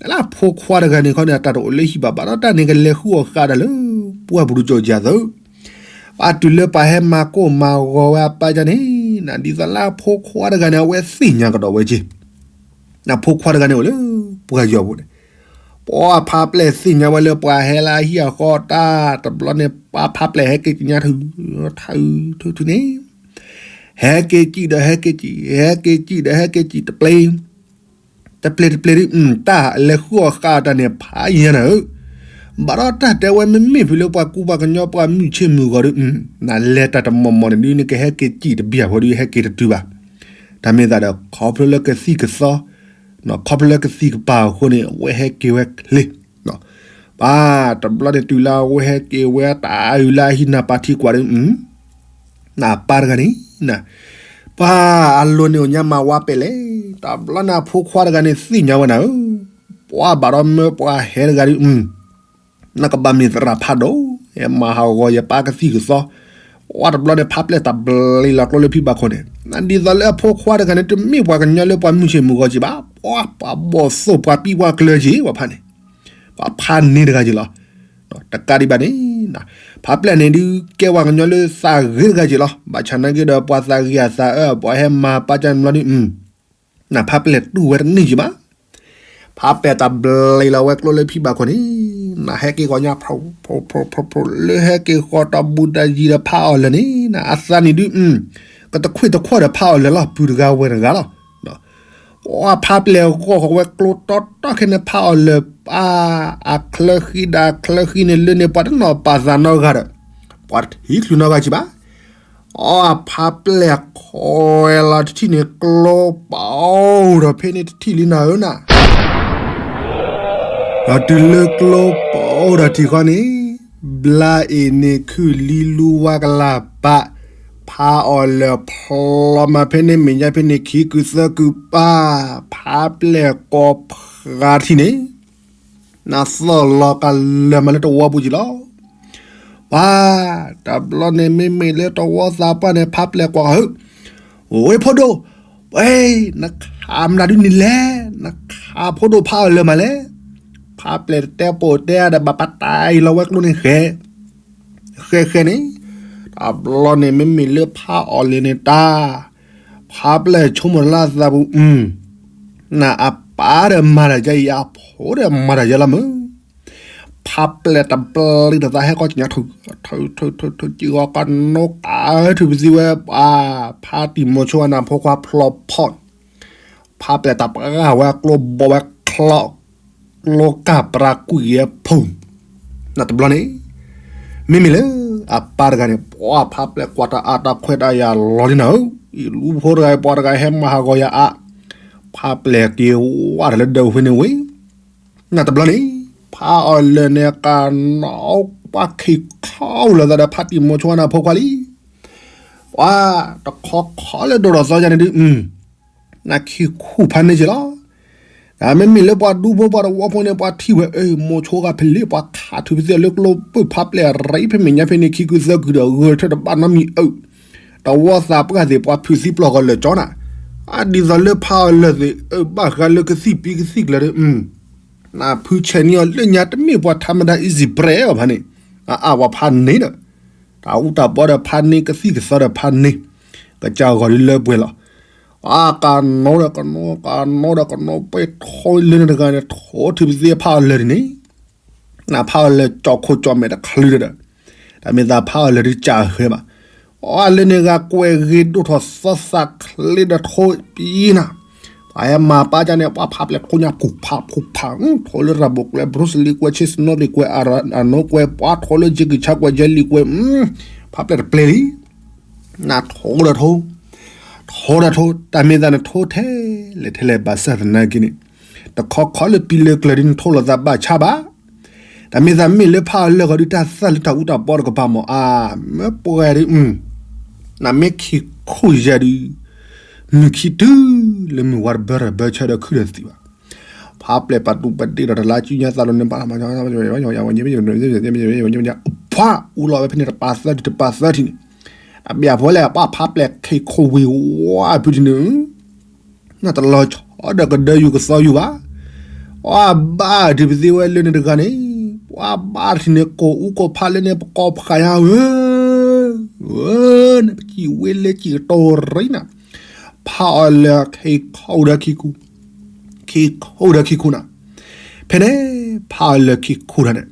လၢအဖိခွါတဂၤန့ၣ်ခီန့ၣ် အတၢ်တအိၣ်လၢဟံၣ်ဘၣ် ဘၣ်ဒီးတၢ်န့ၣ်ကလဲၤဃုအီၣ်ဃာ်တၢ်လၢ ပှၢ်ပူၤတကၠီၣ်ကၠၢ်သၢ ပှၤတုၤလၢပှၤဟဲမၤကိၢ်မၤဂီၤဝဲအပၢ်ကန့ၣ်, နဒ်သိးလၢအဖိခွါတဂၤန့ၣ် အဝဲသ့ၣ်ညါကဒီးဝဲက့ၤ, နဖိခွါတဂၤန့ၣ်အိၣ်လၢပှၤယီၤပူၤန့ၣ်, ပှၤဖါပျဲၢ်သ့ၣ်ညါဝဲလၢပှၤဟဲလၢအဟံၣ်အဃီတၢ် တဘျီန့ၣ် ပှၤဖါပျဲၢ်ဟဲက့ၤကညါထု, ထု, ထုန့ၣ်, ဟဲက့ၤကံၣ်ဒီးဟဲက့ၤကံၣ်, ဟဲက့ၤကံၣ်ဒီးဟဲက့ၤကံၣ် တပျ့ၤ တပျ့ၤတပျ့ၤဒုး တၢ်လဲၤဃုအီၣ်ဃာ်တၢ်န့ၣ် ဖးယံၤနၤဧၢ, ဘၣ်ဒီးတၢ်တဲဝဲမ့မ့ၢ်ဖုးလၢပှၤကူပှၤကညီပှၤမုၢ်ဆ့ၣ်မုၢ်ဂီၤဒုး, နလဲၤတၢ်တမီၢ်မီၢ်န့ၣ်ဒုး နကဟဲက့ၤကံၣ်တဘ့ၣ်အဃိဒုး ဟဲက့ၤတတုၤဘၣ်, တၢ်မ့ၢ်သးဒီး ခီဖျိလၢကသံၣ်ကသီ, ခီဖျိလၢကသံၣ်ကပၤအဃိန့ၣ် အဝဲဟဲက့ၤဝဲချ့ ပှၤတဘျီန့ၣ်တုၤလၢအဝဲဟဲက့ၤဝဲတၢ်အုၣ်လၢအဟံၣ်နၢ်ပၢ်ထံကွၢ်ဒုး, နပၢ်တဂၤန့ၣ်, ပှၤအလိၤန့ၣ်အိၣ်ညါမၤဝါပဲာ်လဲၣ်, တဘျီန့ၣ်အဖိခွါတဂၤန့ၣ်သ့ၣ်ညါဝဲနၤဧၢ, ပှၤဘၣ်ဒီးမၢပှၤဟဲတဂၤဒုး, နကဘၣ်မ့ၢ်သရၣ်ဖးဒိၣ်, ဟဲမၤဟးဂီၤယပၢ်ကသံၣ်ကသီ, ပ ပှၤတဘျီန့ၣ် ဖးပျဲၢ်တၢ်ဘျ့လီၤကျိလၢဖံဘၣ်ခိၣ်န့ၣ်, ဒ်သိးလၢအဖိခွါတဂၤန့ၣ် တမ့ၢ်ပှၤကညီလၢပှၤမုၢ်ဆ့ၣ်မုၢ်ဂီၤက့ၤဘၣ်, ပှၤဘီၣ်သိၣ်ပှၤပံပှၤကျၢၤက့ၤ ပှၤဖးန့ၣ်, ပှၤဖးန့ၢ်တဂၤက့ၤလီၤ. တကးဒံးဘၣ်န့ၣ်, ဖးပျဲၢ်န့ၣ်ဒုး ကဲပှၤကညီလၢသးဂ့ၤတဂၤက့ၤလီၤ. ဘၣ်ဆၣ်နာ်က့ဒီး ပှၤသးဂ့ၤအသးအၢ ပှၤဟဲမၤပာ်ကၢန့ၣ်ဘျီဒုး နဖးပျဲၢ်တူၢ်ဝဲတန့ၢ်က့ၤဘၣ်. ဖးပျဲၢ်တၢ်ဘျ့လီၤဝဲကျိလၢဖံဘၣ်ခိၣ်န့ၣ်, နဟဲက့ၤဃီညါ ဖျိဖျိဖျိဖျိဖျိ လၢဟဲက့ၤဃီတၢ်ဘူးတၢ်ယံၤဒီးဖးအီၣ်လၢာ်န့ၣ်, အသးန့ၣ်ဒုး ကတခွံၣ်တခွီၣ်ဒီးဖးအီၣ်လၢာ်လီၤ ပုၢ်တဂၤဝဲၢ်တဂၤလီၤ. ပှၤဖးပျဲၢ်ဂီၢ်ဃီဝဲကျိတီတီခဲန့ၣ် ဖးအီၣ်လၢာ်ပၢ် အချၢဃံဒီးအချၢဃံန့ၣ် လၢန့ၣ်ပှၤတနီၤပာ်သးနီတဂၤဒီး ပှၤတထံၣ်ချုးနီတဂၤက့ၤဘၣ်. အဖးပျဲၢ်ခွဲးလီၤတထံၣ်န့ၣ် ကျိပအိၣ်ဒီးဖဲန့ၣ်တထံၣ်လံနၤဧၢနၤ, ဒီးတုၤလၢကျိပအိၣ်ဒီးထံၣ်ဃီန့ၣ်, ဘျါအ့ၣ်န့ၢ်ခုၣ်လံလူဝါကလၢ်ဘၣ်, ဖးအီၣ်လၢာ်ဖျိမးဖဲန့ၣ် မဲာ်ညါဖဲန့ၣ်ခံကုသၢကုပၢ်, ဖးပျဲၢ်ကိးဖးထံၣ်န့ၣ် နသီၣ်လီၤကလၢာ်မးလၢတဝီပူၤက့ၤလီၤ. ပှၤတဘျီန့ၣ် မ့မ့ၢ်လၢတဝီသးပှၢ်န့ၣ် ဖးပျဲၢ်ကွၢ်ဃုာ်, ဝဲဖိဒိၣ်, ဝဲ, နခးမနုၤဒုးန့ၣ်လဲၣ်, နခးဖိဒိၣ်ဖးအီၣ်လၢာ်မးလဲၣ်. ဖးပျဲၢ်တတဲပိာ်တဲဒီး ဘၣ်ပာ်တၢ်အံၤလီၤဝဲကျိန့ၣ်ဃဲ ဃဲဃဲန့ၣ်, တဘျီန့ၣ် မ့မ့ၢ်လၢဖးအီၣ်လၢာ်န့ၣ်တၢ်, ဖးပျဲၢ်ဆိကမိၣ်လၢအသးပူၤ, အၢ နအပၢ်ဒီးမၤတၢ်ယါအံၤ အဖိဒီးမၤတၢ်ယါလီၤမုၢ်. ဖးပျဲၢ်တဘျ့တသးဟဲကီၢ်ကညးထုး, ထုးထုးထုးထုး ကံၢ်ဂီၤကနိကးထုးပသံဝဲပှၤ, ဖးတံၢ်မိၤဆိအနၢ်ဖိခွါဖျီဖီၣ်, ဖးပျဲၢ်တၢ်ပှၢ်ဝဲကျိဘီဝဲချီ, ကျိကၢ်ပြးကွံာ်ဝဲဖုၣ်, နတဘျီန့ၣ် မ့မ့ၢ်လၢအပၢ်တဂၤန့ၣ် ပှၤဖးပျဲၢ်ကွၢ်တၢ်အါတၢ်ခွဲးတၢ်ယာ်လီၤလံနၤဧၢ, အံၤလူဖိတဂၤအံၤ ပှၤတဂၤဟဲမၤဟးဂီၤယၤအါ, ဖးပျဲၢ်က့ၤဝါတၢ်လၢဒၢးဝဲန့ၣ်ဝဲ, နတဘျီန့ၣ် ဖးအီၣ်လၢာ်န့ၣ် ကနီၣ်ပှၤခံခီလၢာ်သးဒီးဖးတံၢ်မိၤဆိအနၢ်ဖိခွါလံ, ပှၤတခီခီလၢဒိၣ်ထီၣ်သီယါန့ၣ်ဒုး နခံခူၣ်ဖးန့ၢ်က့ၤလီၤ. မ့မ့ၢ်လၢပှၤဒူဖိပှၤတဝီဖိန့ၣ် ပှၤထံၣ်ဝဲ အၢ မိၤဆိဂၤဖဲလဲၣ် ပှၤခးထုးပသံလၢကျိပၢၢ်ဖးပျဲၢ်ရံဖဲမဲာ်ညါဖဲန့ၣ် ခံကုသၢကုဒီး ဂဲၤထၢၣ်တဘၣ်နီတမံၤအၢ, တဝီသးပှၢ်သ့ၣ် ပှၤဖုးသံပျီၢ်ဂီၤလၢာ်ကၠီနၤ, အဒ်သိးလၢဖးအီၣ်လၢာ်သ့ၣ် အၢဘၣ်ဃးလၢကသံၣ်ပံကသံၣ်ကျၢၤဒီး နဖုဆဲးန့ၢ်အီၤလၢညါ တမ့ၢ်ပှၤထးမတၤ easy bread ဘၣ်ဖးန့ၣ်, အအါပှၤဖးန့ၣ်ဒီး တၢ်အူတၢ်ပီဒီးဖးန့ၣ် ကသံၣ်ကသီဒီးဖးန့ၣ်, ကစၢ်ဂီၤဒ်လၢပှဲၤလီၤ. အါကနိဒီးကနိ ကနိဒီးကနိ ပှဲၤထိလၢန့ၣ်တဂၤန့ၣ် ထိထုးပသံဖးအီၣ်လၢာ်န့ၣ်, နဖးအီၣ်လၢာ်ကၠီၣ်ခိၣ်ကၠီၣ်မဲာ်တချုးဒီး, တၢ်မ့ၢ်သးဖးအီၣ်လၢာ်ဒုးကၢ်ဃဲဘၣ်. အီလၢန့ၣ်ဂၤကွဲးဂ့ၤဒိၣ်ထီၣ်သီသးချ့ဒီးထိပံနၤ, ပှၤဟဲမၤပာ်ကၢ်န့ၣ် ပှၤဖးပျဲၢ်ထိညါ ဖူးဖးဖူးဖး, ထိလၢရၤဘိၣ်ကွဲး ဘြူးစလံကွဲး ဆ့စနိလံကွဲး အနိကွဲး ပှၤထိလၢ Jackie Chan ကွဲး Jet Li ကွဲး, ဖးပျဲၢ်တပျဲၢ်လံ နထိဒီးထိ, ထိဒီးထိ, တၢ်မ့ၢ်သးနထိထဲလဲၣ်ထဲလဲၣ်ဘၣ်ဆၣ်သနာ်က့န့ၣ်, တခီခီလၢပံလၢကျၢၤဒ်နထိလိာ်သးဘၣ်ဆါဘၣ်. တၢ်မ့ၢ်သးမ့ၢ်လၢဖးအီၣ်လၢာ်ဂီၤဒုး တၢ်သၣ်လၢတၢ်အူတၢ်ပီတကပၤမး အါ, မ့ၢ်ပှဲၤဒ်, နမ့ၢ်ခံခူၣ်ယဲၢ်ဒုး, မုၢ်ခံတုၤလၢမုၢ်ဝါတဘၢရၢၢ်ဘၢဆၢဒီးခုၣ်ဒီးသံဘၣ်. ဖးပျဲၢ်ပာ်တူၢ်ပာ်တ့ၢ်ဒီးတလါကၠူညါသးလိၤန့ၣ် ပှၤအူလီၤဝဲဖဲန့ၣ်တပၤသၢထံၣ်တပၤသၢထံၣ်န့ၣ်, အဘၣ်ဖိလဲၣ် ပှၤဖးပျဲၢ်ခံခူၣ်ဝံၤဝါဖုးထံၣ်န့ၣ်, နတလီၤဆီဒီးကဒၢယူၤကသီယူၤဘၣ်. ပှၤဘၣ်ထံၣ်ပသ့ဝဲလၢန့ၣ်တဂၤန့ၣ်, ပှၤဘၣ်ထံၣ်န့ၣ် ကိးအူကိးဖးလၢန့ၣ် ပကိးဖးယါဧၢ, ဧၢ, နပစံးဝဲလၢစံးကတိၤရံနၤ, ဖးအီၣ်လၢာ်ခံခူၣ်ဒီးခံခူၣ်, ခံခူၣ်ဒီးခံခူၣ်နၤ, ဖဲန့ၣ် ဖးအီၣ်လၢာ်ခံခူၣ်တၢ်န့ၣ်,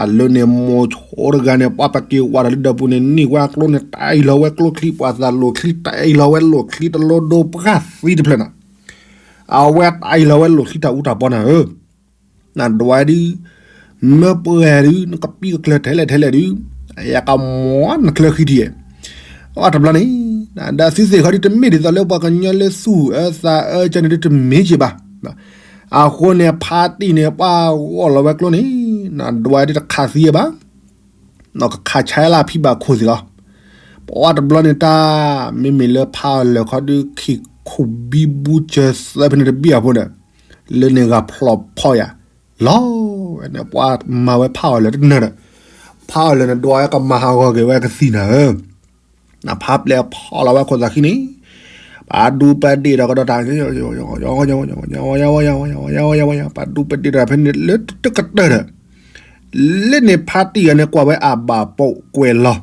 လၢန့ၣ်မိၤဆိတဂၤန့ၣ် ပှၤပက့ၤဝးဒီးလၢဒၢးပူၤန့ၣ် န့ၢ်ဝဲကျိန့ၣ် တၢ်အံၤလီၤဝဲကျိချံ ပှၤသးလိာ်ချံ တၢ်အံၤလီၤဝဲလိာ်ချံ တလိၣ်ဒိပှၢ်သံတဖျၢၣ်နၤ, အဝဲတၢ်အံၤလီၤဝဲလိာ်ချံတၢ်အူတၢ်ပီနၤဧၢ နဒွးဒုး, မ့ၢ်ပှဲၤဒုး နကပံကကျၢၤထဲလဲၣ်ထဲလဲၣ်ဒုး, ယကမၤနချၢဃံထံၣ်, အတဘျီန့ၣ်, ဒီးသုသ့ၣ်ခီဒုးတမ့ၢ်ဒ်သိးလၢပှၤကညီလၢသူၣ်အၢသးအၢကန့ၣ်ဒုးတမ့ၢ်က့ၤဘၣ်. အဃိန့ၣ် ဖါတံၢ်န့ၣ် ပှၤဂီၢ်လီၤဝဲကျိန့ၣ်, နဒွးဒုးတခးသံဘၣ် နကခးဆါလၢဖံဘၣ်ခိၣ်သ့ၣ်လီၤ. ပှၤတဘျီန့ၣ်တၢ်, မ့မ့ၢ်လၢဖးအီၣ်လၢာ်ခီဒုး ခံခူၣ်ဘံဘူစၢၤသၢဖဲန့ၣ်တဘံၣ်အဖိဒီး, လၢန့ၣ်ဂၤဖျိးဖီၣ်ယၤ, လီၤဝဲန့ၣ် ပှၤမၤဝဲဖးအီၣ်လၢာ်တနၢၤဒီး, ဖးအီၣ်လၢာ်န့ၣ်ဒွးဝဲကမၤဟးဂီၤက့ၤဝဲကသံၣ်နၤဧၢ နဖါပျဲၢ်ဖီၣ်လီၤဝဲခိၣ်သးခံန့ၣ်, ပှၤဒူပဒ့ၣ်ဒီးကဒီးတၢ် ပှၤဒူပဒ့ၣ်တၢ်ဖဲန့ၣ် လၢတကတၢၢ်ဒီး, လၢန့ၣ်ဖါတံၢ်အံၤန့ၣ် ကွၢ်ဝဲအဘၣ်ပိာ်ကွဲးလီၤ,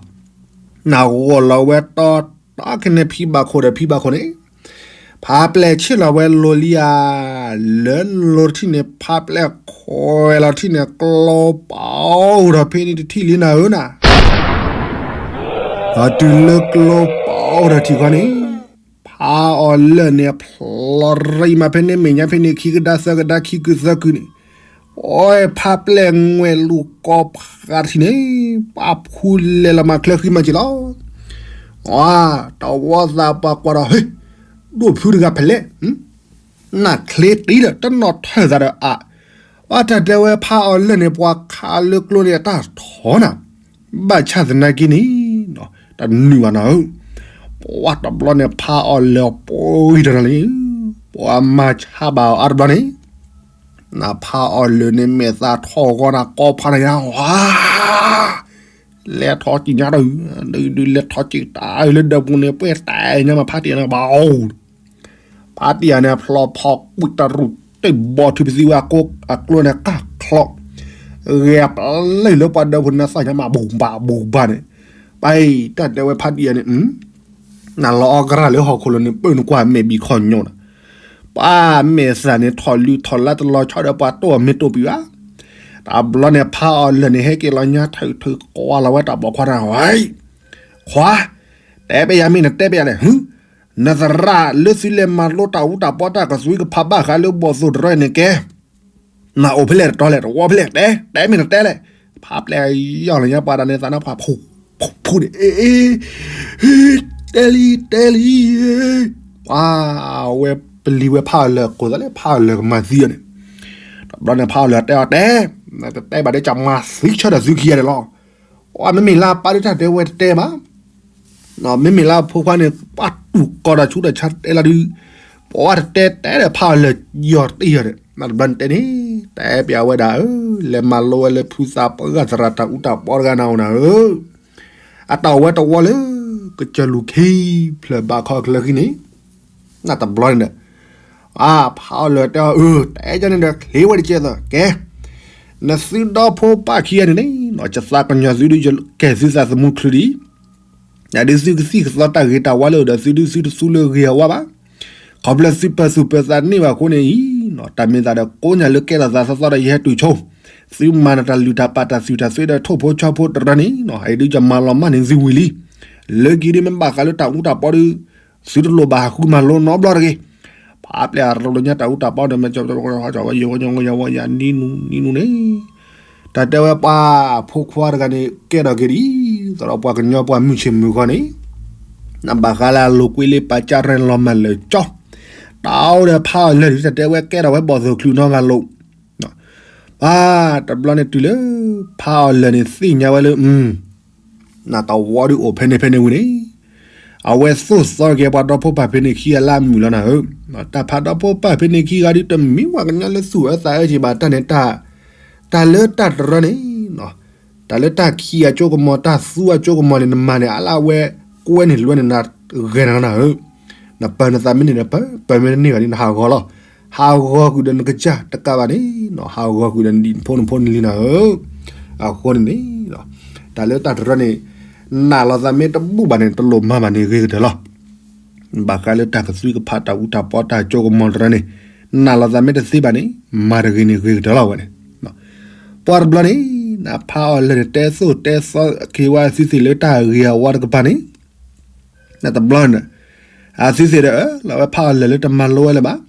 နဂီၢ်လီၤဝဲတီတီခဲန့ၣ် ဖံဘၣ်ခိၣ်ဒီးဖံဘၣ်ခိၣ်န့ၣ်, ဖါပျဲၢ်ဆ့ၣ်လီၤဝဲလိၤလံဧါ, လၢလိၤတထံၣ်န့ၣ် ဖါပျဲၢ်ခွဲးလီၤတထံၣ်န့ၣ် ကျီပာ်အိၣ်ဒီးဖဲန့ၣ်တထံၣ်လံနၤဧၢနၤ ဒီးတုၤလၢကျီပာ်အိၣ်ဒီးထံၣ်ခီန့ၣ်, ဖါအီၤလၢာ်န့ၣ် ဖျိးရံၣ်မးဖဲန့ၣ် မဲာ်ညါဖဲန့ၣ် ခံကဒါသၢကဒါ ခံကုာ်သၢကုာ်န့ၣ်, အီဖါပျဲၢ်ငွဲၣ်လူၤကီဖးတထံၣ်န့ၣ်, ပှၤဖူလဲၤလီၤမၤချၢဃံမၤစ့ၤလီၤ. တဝီသးပှၤကွၢ်ဒီး ဟ့, ဒိၣ်ဖုတဂၤဖဲလဲၣ်, နၢ်ချ့တံၢ်ဒီး တနီၣ်ထၢၣ်သးဒီးအ, ပှၤတၢ်တဲဝဲဖါအီၤလၢာ်န့ၣ် ပှၤခးလၢကျိန့ၣ် အတၢ်ထီနၤ, ဘၣ်ဆၣ်သနာ်က့န့ၣ်, တနုာ်ဘၣ်နၤဧၢ, ပှၤတဘျီန့ၣ် ဖါအီၤလၢာ်ပှံၤတနၤလံ, ပှၤမၤဆါဘၣ်အီၤအါတဘျီန့ၣ်, နဖါအီၤလၢာ်န့ၣ် မဲာ်သၣ်ထီၣ်ဂီၤနၤ ကီဖးနၤညါ, လဲၤထီၣ်က့ၤညါဒီး, ဒုးလဲၤထီၣ်က့ၤတၢ်လၢဒၢးပူၤန့ၣ် ပှဲၤတၢ်ညါမး ဖါတံၢ်န့ၣ်ဘၣ် ဖါတံၢ်အံၤန့ၣ် ဖျီဖီကွံာ်တရူးတ့ၢ်ဘီၣ်ထုးပသံဝဲအကျိန့ၣ် ကၢ်ချီ, ဂဲၤပျုၢ်လၢပှၤဒၢးဖိန့ၣ် သၣ်ညါမး ဘူးဘၣ်ဘူးဘၣ်န့ၣ်, ပတၢ်တဲဝဲဖါတံၢ်အံၤန့ၣ်, နလီၤအီၣ်ကရၢ်လၢဟီၣ်ခိၣ်လိၤန့ၣ် ပၢၢ်နကွၢ်မဲာ်ဘံၣ်ခီၣ်ညိၣ်နၤ, ပှၤမဲာ်သၣ်န့ၣ် ထီၣ်လုၢ်ထီၣ်လါတလီၤဆီဒီးပှၤတိၢ်အီၤမ့ၢ်တိၢ်ပံၤဘၣ်, တဘျီန့ၣ် ဖါအီၤလၢာ်န့ၣ် ဟဲက့ၤလီၤညါထုးထုးကွၢ်လီၤဝဲတၢ်ပိာ်ခွါတဂၤ, ခွါ, တဲပယၤမ့ၢ်နတဲပယၤလဲၣ်, နသရၣ်လၢသုလဲၤမၤလိတၢ်အူတၢ်ပီတၢ်ကသွံကဖးဘၣ်ဃးလၢဘီၣ်သိၣ်တရၢန့ၣ်ကဲ, နအိၣ်ဖဲလဲၣ်တတီလဲၣ် တဝီဖဲလဲၣ် တဲ တဲမ့ၢ်နတဲလဲၣ်, ဖါပျဲၢ်ယီၢ်လီၤညါပှၤဒၣ်န့ၣ် သးနါပှၤဖူဖူန့ၣ်, တဲလံ တဲလံ, ပှၤဝဲပလံၤဝဲဖါအီၤလၢာ်အဃိသတးလၢဖါအီၤလၢာ်ကမၤသံအီၤန့ၣ်, တဘျီန့ၣ်ဖါအီၤလၢာ်တဲအီၤတဲ, နတတဲဘၣ်ဒီးကမၤသံဆၢဒီးသုခံဂၤန့ၣ်လီၤ, ပှၤမ့မ့ၢ်လၢပၢ်ဒုးတၢ်တဲဝဲတတဲဘၣ် မ့မ့ၢ်လၢအဖိခွါန့ၣ် ပှၤတူၢ်ကီၤဒီးဆူဒီးဆါတဲလီၤဒုး, ပှၤတတဲတဲဒီးဖါအီၤလၢာ်ယီၢ်တံၢ်အီၤဒီး နတဘျီန့ၣ်တဲန့ၣ်, တဲပျးဝဲဒၣ်ဧၢ, လဲၤမၤလိဝဲလၢဖုသးပှၢ်သရၣ်တၢ်အူတၢ်ပီတဂၤနၤဧိၤနၤဧၢ, အတၢ်အိၣ်ဝဲတဝီလၢ ကစၢၢ်လူၤခံဖျၢၣ်ဘးခီချၢဃံန့ၣ်, နတဘျီန့ၣ်ဒီး အဖါအီၤလၢာ်တဲအီၤ အၢ တဲကန့ၣ်ဒီးချ့ဝဲတကဲသိး ကဲ နသုဒီဖိပၢ်ခံဂၤန့ၣ်န့ၣ် ယသးကညီၤသုဒုး ယကဲသုသးသမူချုးဒံး, ယဒုးသုကသံၣ်ကသီတၢ်ဂ့ၤတၢ်ဝါလၢအအိၣ်ဒီးသုဒုးသုတသူလၢဂ့ၤအဝါဘၣ်, ခီဖျိသုပၢၤသူၣ်ပၢၤသးန့ၢ်ဘၣ်အဃိန့ၣ်အံၤ, တၢ်မ့ၢ်သးဒီးကိးညါလၢကဲထီၣ်သးသီသီဒီးယဟဲတုၤဆိ, သုမၤနတၢ်လုၢ်တၢ်ပာ်တၢ်သုၣ်တၢ်သ့ဒီးထိၣ်ဖိဆီဖိတရၢန့ၣ် အအံၤဒုးယမၤလီၤမၢ်န့ၢ်သုဝံၤလံ, လၢခံဒုးမ့ၢ်ဘၣ်ဃးလၢတၢ်အူတၢ်ပီဒုး သုတလိၣ်ဘၣ်ဟးဃုမၤလိနီတဘျီတဂ့ၤ, ဖါပျဲၢ်အရၤလီၤညါတၢ်အူတၢ်ပီဒီး မ့ၢ်ကဝဲယဝဲယၤနံၤနူနံၤနူန့ၣ်, တၢ်တဲဝဲပှၤဖိခွါတဂၤန့ၣ် ကဲထီၣ်က့ၤဒ်သိးဒီးပှၤကညီပှၤမုၢ်ဆ့ၣ်မုၢ်ဂီၤန့ၣ်, နဘၣ်ဃးလၢအလိၤကွံလၢပာ်ကၢ်ရဲၣ်လီၤမၢ်လၢာ်ကၠီ, တၢ်အိၣ်ဒီးဖါအီၤလၢာ်န့ၣ် တၢ်တဲဝဲကဲထီၣ်ဝဲဘီၣ်သိၣ်ချုးနီတဂၤလိၤ ပှၤတဘျီန့ၣ်တုၤလၢ ဖါအီၤလၢာ်န့ၣ်သ့ၣ်ညါဝဲလၢ နတဝီဒုးအိၣ်ဖဲန့ၣ်ဖဲန့ၣ်ဝံၤန့ၣ်, အဝဲသိၣ်သီက့ၤပှၤဒီဖိပၢ်ဖဲန့ၣ်ခံဂၤလၢအမုာ်လီၤနၤဧၢ, တၢ်ဖးဒီဖိပၢ်ဖဲန့ၣ်ခံဂၤဒုးတမ့ၢ်ပှၤကညီလၢသူၣ်အၢသးအၢက့ၤဘၣ်တၢ်န့ၣ်, တၢ်လၢတၢ်တရၢန့ၣ် တၢ်လၢတၢ်ခံးအကၠိကမီၤ တၢ်သူအကၠိကမီၤန့ၣ် နမၤန့ၣ် အလၢအဝဲကွဲန့ၢ်လွဲန့ၣ် နဂဲၤနၤနၤဧၢ, နပၢၤနသးမ့ၢ်န့ၢ်ဒီးပၢၤ ပၢၤမ့ၢ်တန့ၢ်ဘၣ်န့ၣ် နဟးဂီၤလီၤ, ဟးဂီၤဃုာ်ဒီးနကစၢ်တကးဘၣ်န့ၣ် ဟးဂီၤဃုာ်ဒီးနဒံၣ်နဖိနဖိန့ၣ်လံနၤဧၢ, အဃိန့ၣ်န့ၣ် တၢ်လၢတၢ်တရၢန့ၣ် နာ်လိာ်သးမ့ၢ်တဘူၣ်ဘၣ်န့ၣ် တလိၣ်မၤဘၣ်န့ၣ်ဂ့ၤကတၢၢ်လီၤ. ဘၣ်ဃးလၢတၢ်ကသွံကဖးတၢ်အူတၢ်ပီတၢ်ကၠိကမီၤတရၢန့ၣ် နာ်လိာ်သးမ့ၢ်တသ့ဘၣ်န့ၣ် မၤတဂ့ၤန့ၣ်ဂ့ၤကတၢၢ်လီၤဝဲန့ၣ်. ပှၤတဘျီန့ၣ် နဖးအီၤလၢာ်န့ၣ် တဲသိၣ်တဲသီက့ၤဝဲအသုသ့ၣ်လၢတၢ်ဂ့ၤအဝါတကပၤန့ၣ် နတဘျီန့ၣ် အသုသ့ၣ်ဒီး လီၤဝဲဖးအီၤလၢာ်လၢတမၤလိဝဲလၢၤဘၣ်.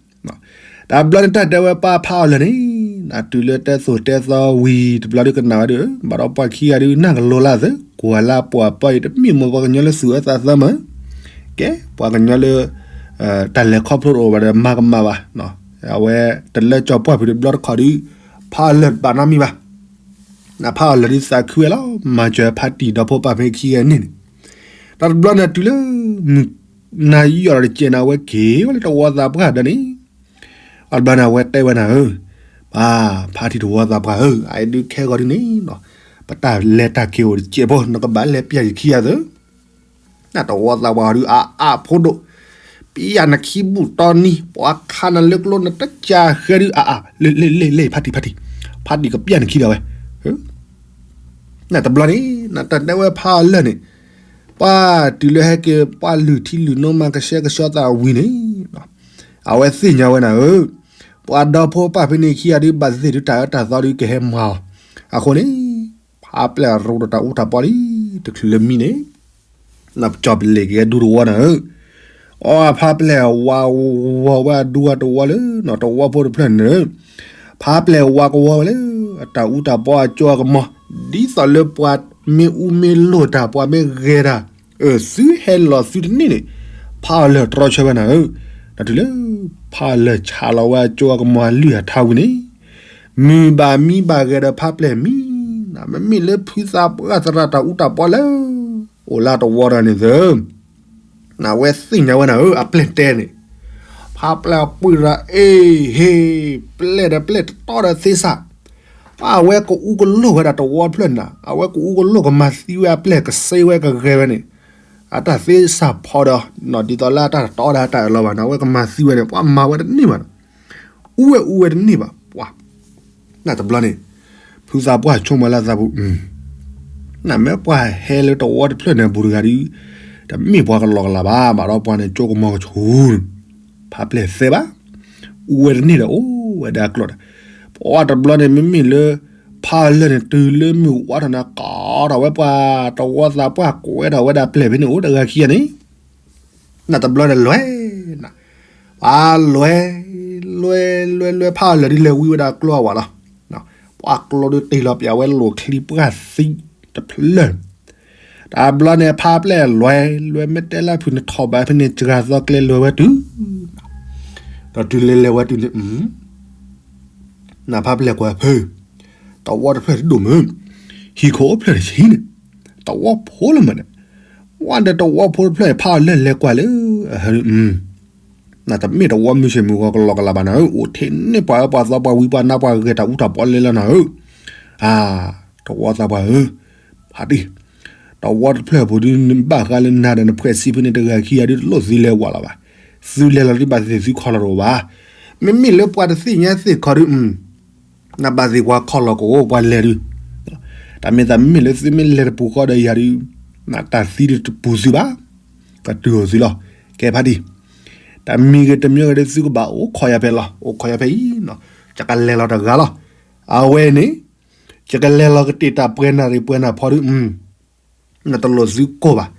တဘျီန့ၣ်တၢ်တဲဝဲပှၤဖးအီၤလၢာ်န့ၣ် နတုၤလၢတဲသိၣ်တဲသီဝံၤတဘျီဒုးကနၣ်ဝဲဒုး ဘၣ်ဒီးပှၤခံဂၤဒုး နၢ်ကလိၤလၢ်သၢ ကွၢ်လၢပှၤပၢ်အံၤ တမ့ၢ်မိၢ်ပှၤကညီလၢသူၣ်အၢသးသၢမး ကဲ ပှၤကညီလၢ တၢ်လဲၤခီဖျိတအိၣ်ဘၣ်ဒီးမၤကမၣ်ဘၣ်. အဝဲတလၢကၠီၤပှၢ်ဖုးတဘျီတခီဒုး ဖးအီၤလၢာ်တဘၣ်နီတမံၤဘၣ်. နဖးအီၤလၢာ်ဒုးသးခုဝဲလီၤ မၤစၢၤဖးတံၢ်ဒီဖိပၢ်ဖဲခံဂၤန့ၣ်န့ၣ်. တၢ်တဘျီန့ၣ်တုၤလၢ မုၢ်နၤယီၢ်ဒီးတစဲးန့ၣ် အဝဲက့ၤဝဲလၢတဝီသးပှၢ်ဒီးန့ၣ် အတဘျီန့ၣ် အဝဲတဲဝဲနၤဧၢ, ပၢ်ဖးတံၢ်တဝီသးပှၢ်ဧၢ, အအံၤဒုးခဲဂီၤဒုးန့ၣ် ပတၢ်လဲၤတၢ်က့ၤအိၣ်တစဲးဖိ နကဘၣ်လဲၤပျၢ်ယခံဂၤသၢ နတဝီသးပှၢ်ဒုးအါအါဖိဒိၣ်, ပျၢ်နခံဘူးတီနံၤ, ပှၤခးနၤလၢကျိနတကးဃဲဒုးအါအါ, လ့လ့လ့လ့ ဖါတံၢ်ဖါတံၢ်, ဖါတံၢ်ကပျၢ်နခံဒီးဝဲ, နတဘျီန့ၣ် နတတဲဝဲဖးအီၤလၢာ်န့ၣ်, ပှၤတုၤလၢဟဲက့ၤ ပှၤလုၢ်ထံလုၢ်နိမၤကဆှဲကဆှီသးဝံၤန့ၣ်, အဝဲသ့ၣ်ညါဝဲနၤဧၢ, ပှၤဒီဖိပၢ်ဖဲန့ၣ်ခံဂၤဒုးဘၣ်သ့ၣ်ဒုးတၢ်အၢတၢ်သီဒုးကဟဲမၤအီၤ, အဃိန့ၣ် ဖးပျဲၢ်ရိးဒီးတၢ်အူတၢ်ပီလံ, တချုးလၢမံန့ၣ် နပကၠီၣ်ပလ့ၣ်က့ၤဒူတဝီနၤဧၢ, အီဖးပျဲၢ်ဝးဝီၤဝဲအဒူအတဝီလၢ နတဝီဖိတဖျၢၣ်န့ၣ်, ဖးပျဲၢ်ဝးကဝီၤဝဲလၢ အတၢ်အူတၢ်ပီအကၠိအကမီၤ, ဒ်သိးလၢပှၤမ့ၢ်အူမ့ၢ်လိာ်တၢ် ပှၤမ့ၢ်ဂဲၤတၢ်, အသုဟဲလီၤသုတန့ၢ်န့ၣ်, ဖးအီၤလၢာ်တြီဆၢဝဲနၤဧၢ, နတုၤလၢ ဖးအီၤလၢာ်ဆးလီၤဝဲအကၠိအကမီၤအလုၢ်အထါဝံၤန့ၣ် မုၢ်ဘၣ်မံဘၣ်ဂဲၤဒီးဖးပျဲၢ်မံ, မ့မ့ၢ်လၢဖုသးပှၢ်သရၣ်တၢ်အူတၢ်ပီလၢ အိၣ်လၢတဝီဒီးန့ၣ်သၢ, နဝဲသ့ၣ်ညါဝဲနၤဧၢ အပျဲၢ်တဲန့ၣ်, ဖးပျဲၢ်ပှံၤရၤအ့ၣ်ဟ့ၣ်, ပျဲၢ်ဒီးပျဲၢ်တတီဒီးသ့စၢ်, အဝဲကအူကလိာ်ဝဲဒၣ်တဝီတဖျၢၣ်နၤ, အဝဲကအူကလိာ်ကမၤသံဝဲအပျဲၢ်ကစ့ဝဲကဂဲၤဝဲန့ၣ်, အတၢ်သ့စၢ်ဖီဒီး ဒ်သိးလၢအတၢ်တတီဒီးတၢ်အၢၣ်လီၤဘၣ်န့ၣ် အဝဲကမၤသံဝဲန့ၣ် ပှၤမၤဝဲတန့ၢ်ဘၣ်နီၤ, အူဝဲအူဝဲတန့ၢ်ဘၣ်ပှၤ, နတဘျီန့ၣ် ဖုသးပှၢ်ဆိကမိၣ်လၢသးပူၤ, နမ့ၢ်ပှၤဟဲလၢတဝီတဖျၢၣ်န့ၣ် ဘူးတဂၤဒီး, တမ့ၢ်ပှၤကလီကလးဘၣ်, ဘၣ်ဒီးပှၤန့ၣ်ကၠိကမီၤကဆူၣ်န့ၣ်, ဖးပျဲၢ်သဲဘၣ်, အူဝဲတန့ၢ်ဒီးအိၣ်ဝဲဒၣ်အကျိာ်ဒီး, ပှၤတဘျီန့ၣ် မ့မ့ၢ်လၢ ဖးအီၤလၢာ်န့ၣ် တုၤလၢမုၢ်ဝါထီၣ်န့ၣ် ကိးထီၣ်ဝဲပှၤတဝီသးပှၢ် ကိးဝဲဒၣ်ဝဲဒၣ်ပျဲၢ်ဖဲန့ၣ် အိၣ်တဂၤခံဂၤန့ၣ်, နတဘျီန့ၣ်လဲၤနၤ, ပှၤလဲၤ, လဲၤလဲၤလဲၤ ဖးအီၤလၢာ်ဒ်လဲၤဝံဝဲဒၣ်ကျိအဝၤလီၤ, ပှၤကျိဒုးတ့ၢ်လီၤပၠးဝဲလိာ်ချံပှၢ်သံတဖျၢၣ်, တဘျီန့ၣ် ဖးပျဲၢ်လဲၤလဲၤ မ့ၢ်တဲလၢဖုးန့ၣ်ထီၣ်ဘးဖဲန့ၣ် စှၤသီကျဲလဲၤဝဲတုၤ, ဒီးတုၤလဲၤလဲၤဝဲတုၤန့ၣ် နဖးပျဲၢ်ကွၢ်ဖု, တဝီတဖျၢၣ်တဒိၣ်မုၢ်, ဟံၣ်ခိၣ်အိၣ်ဖျၢၣ်တဆံန့ၣ်, တဝီဖိလၢမုၢ်န့ၣ်, ဝဲဒီးတဝီဖိတဖျၢၣ်ဖးအီၤလၢာ်လဲၤကွၢ်လၢ, နတမ့ၢ်တဝီမုၢ်ဆ့ၣ်မုၢ်ဂီၤကလီကလးဘၣ်နၤဧၢ, အိၣ်ထဲန့ၣ်ပှၤအၢပှၤသီပှၤဝံပှၤနါပှၤဂဲၤတၢ်အူတၢ်ပီလဲလီၤနၤဧၢ, အါ, တဝီသးပှၢ်ဧၢ, ဖးတံၢ်, တဝီတဖျၢၣ်ပူၤဒုး နဘၣ်ဃးလၢနၤဒီးနဖှဲးစံဖဲန့ၣ် တဂၤခံဂၤဒုးတလိၣ်သုလဲၤဝးလီၤဘၣ်, သုလဲၤလီၤဒုးဘၣ်သ့ၣ်သုခီလီၤတအိၣ်ဘၣ်, မ့မ့ၢ်လၢပှၤတသ့ၣ်ညါသ့ၣ်ခီဒုး နဘၣ်သ့ၣ်ပှၤခီလီၤကအိၣ်ပှၤလဲၤဒုး, တၢ်မ့ၢ်သးမ့မ့ၢ်လၢသုမ့ၢ်လဲၤတပူၤဃီဒီးယၤဒုး, နတၢ်သံဒုးတပူၤသုဘၣ်, ကတုၤအိၣ်သုလီၤ, ကဲဖးတံၢ်, တမံၤဂ့ၤတမံၤဂ့ၤဒုးသုကဘၣ်အိၣ်ခိးယၤဖဲလီၤ, အိၣ်ခိးယၤဖဲအံၤ, ယကလဲၤလီၤတဂၤလီၤ, အဝဲန့ၣ်, ယကလဲၤလီၤကတ့ၢ်တၢ်ပှဲၤနၣ်ရံၣ်ပှဲၤနၣ်ဖီဒုး နတလိၣ်သုကိၢ်ဘၣ်,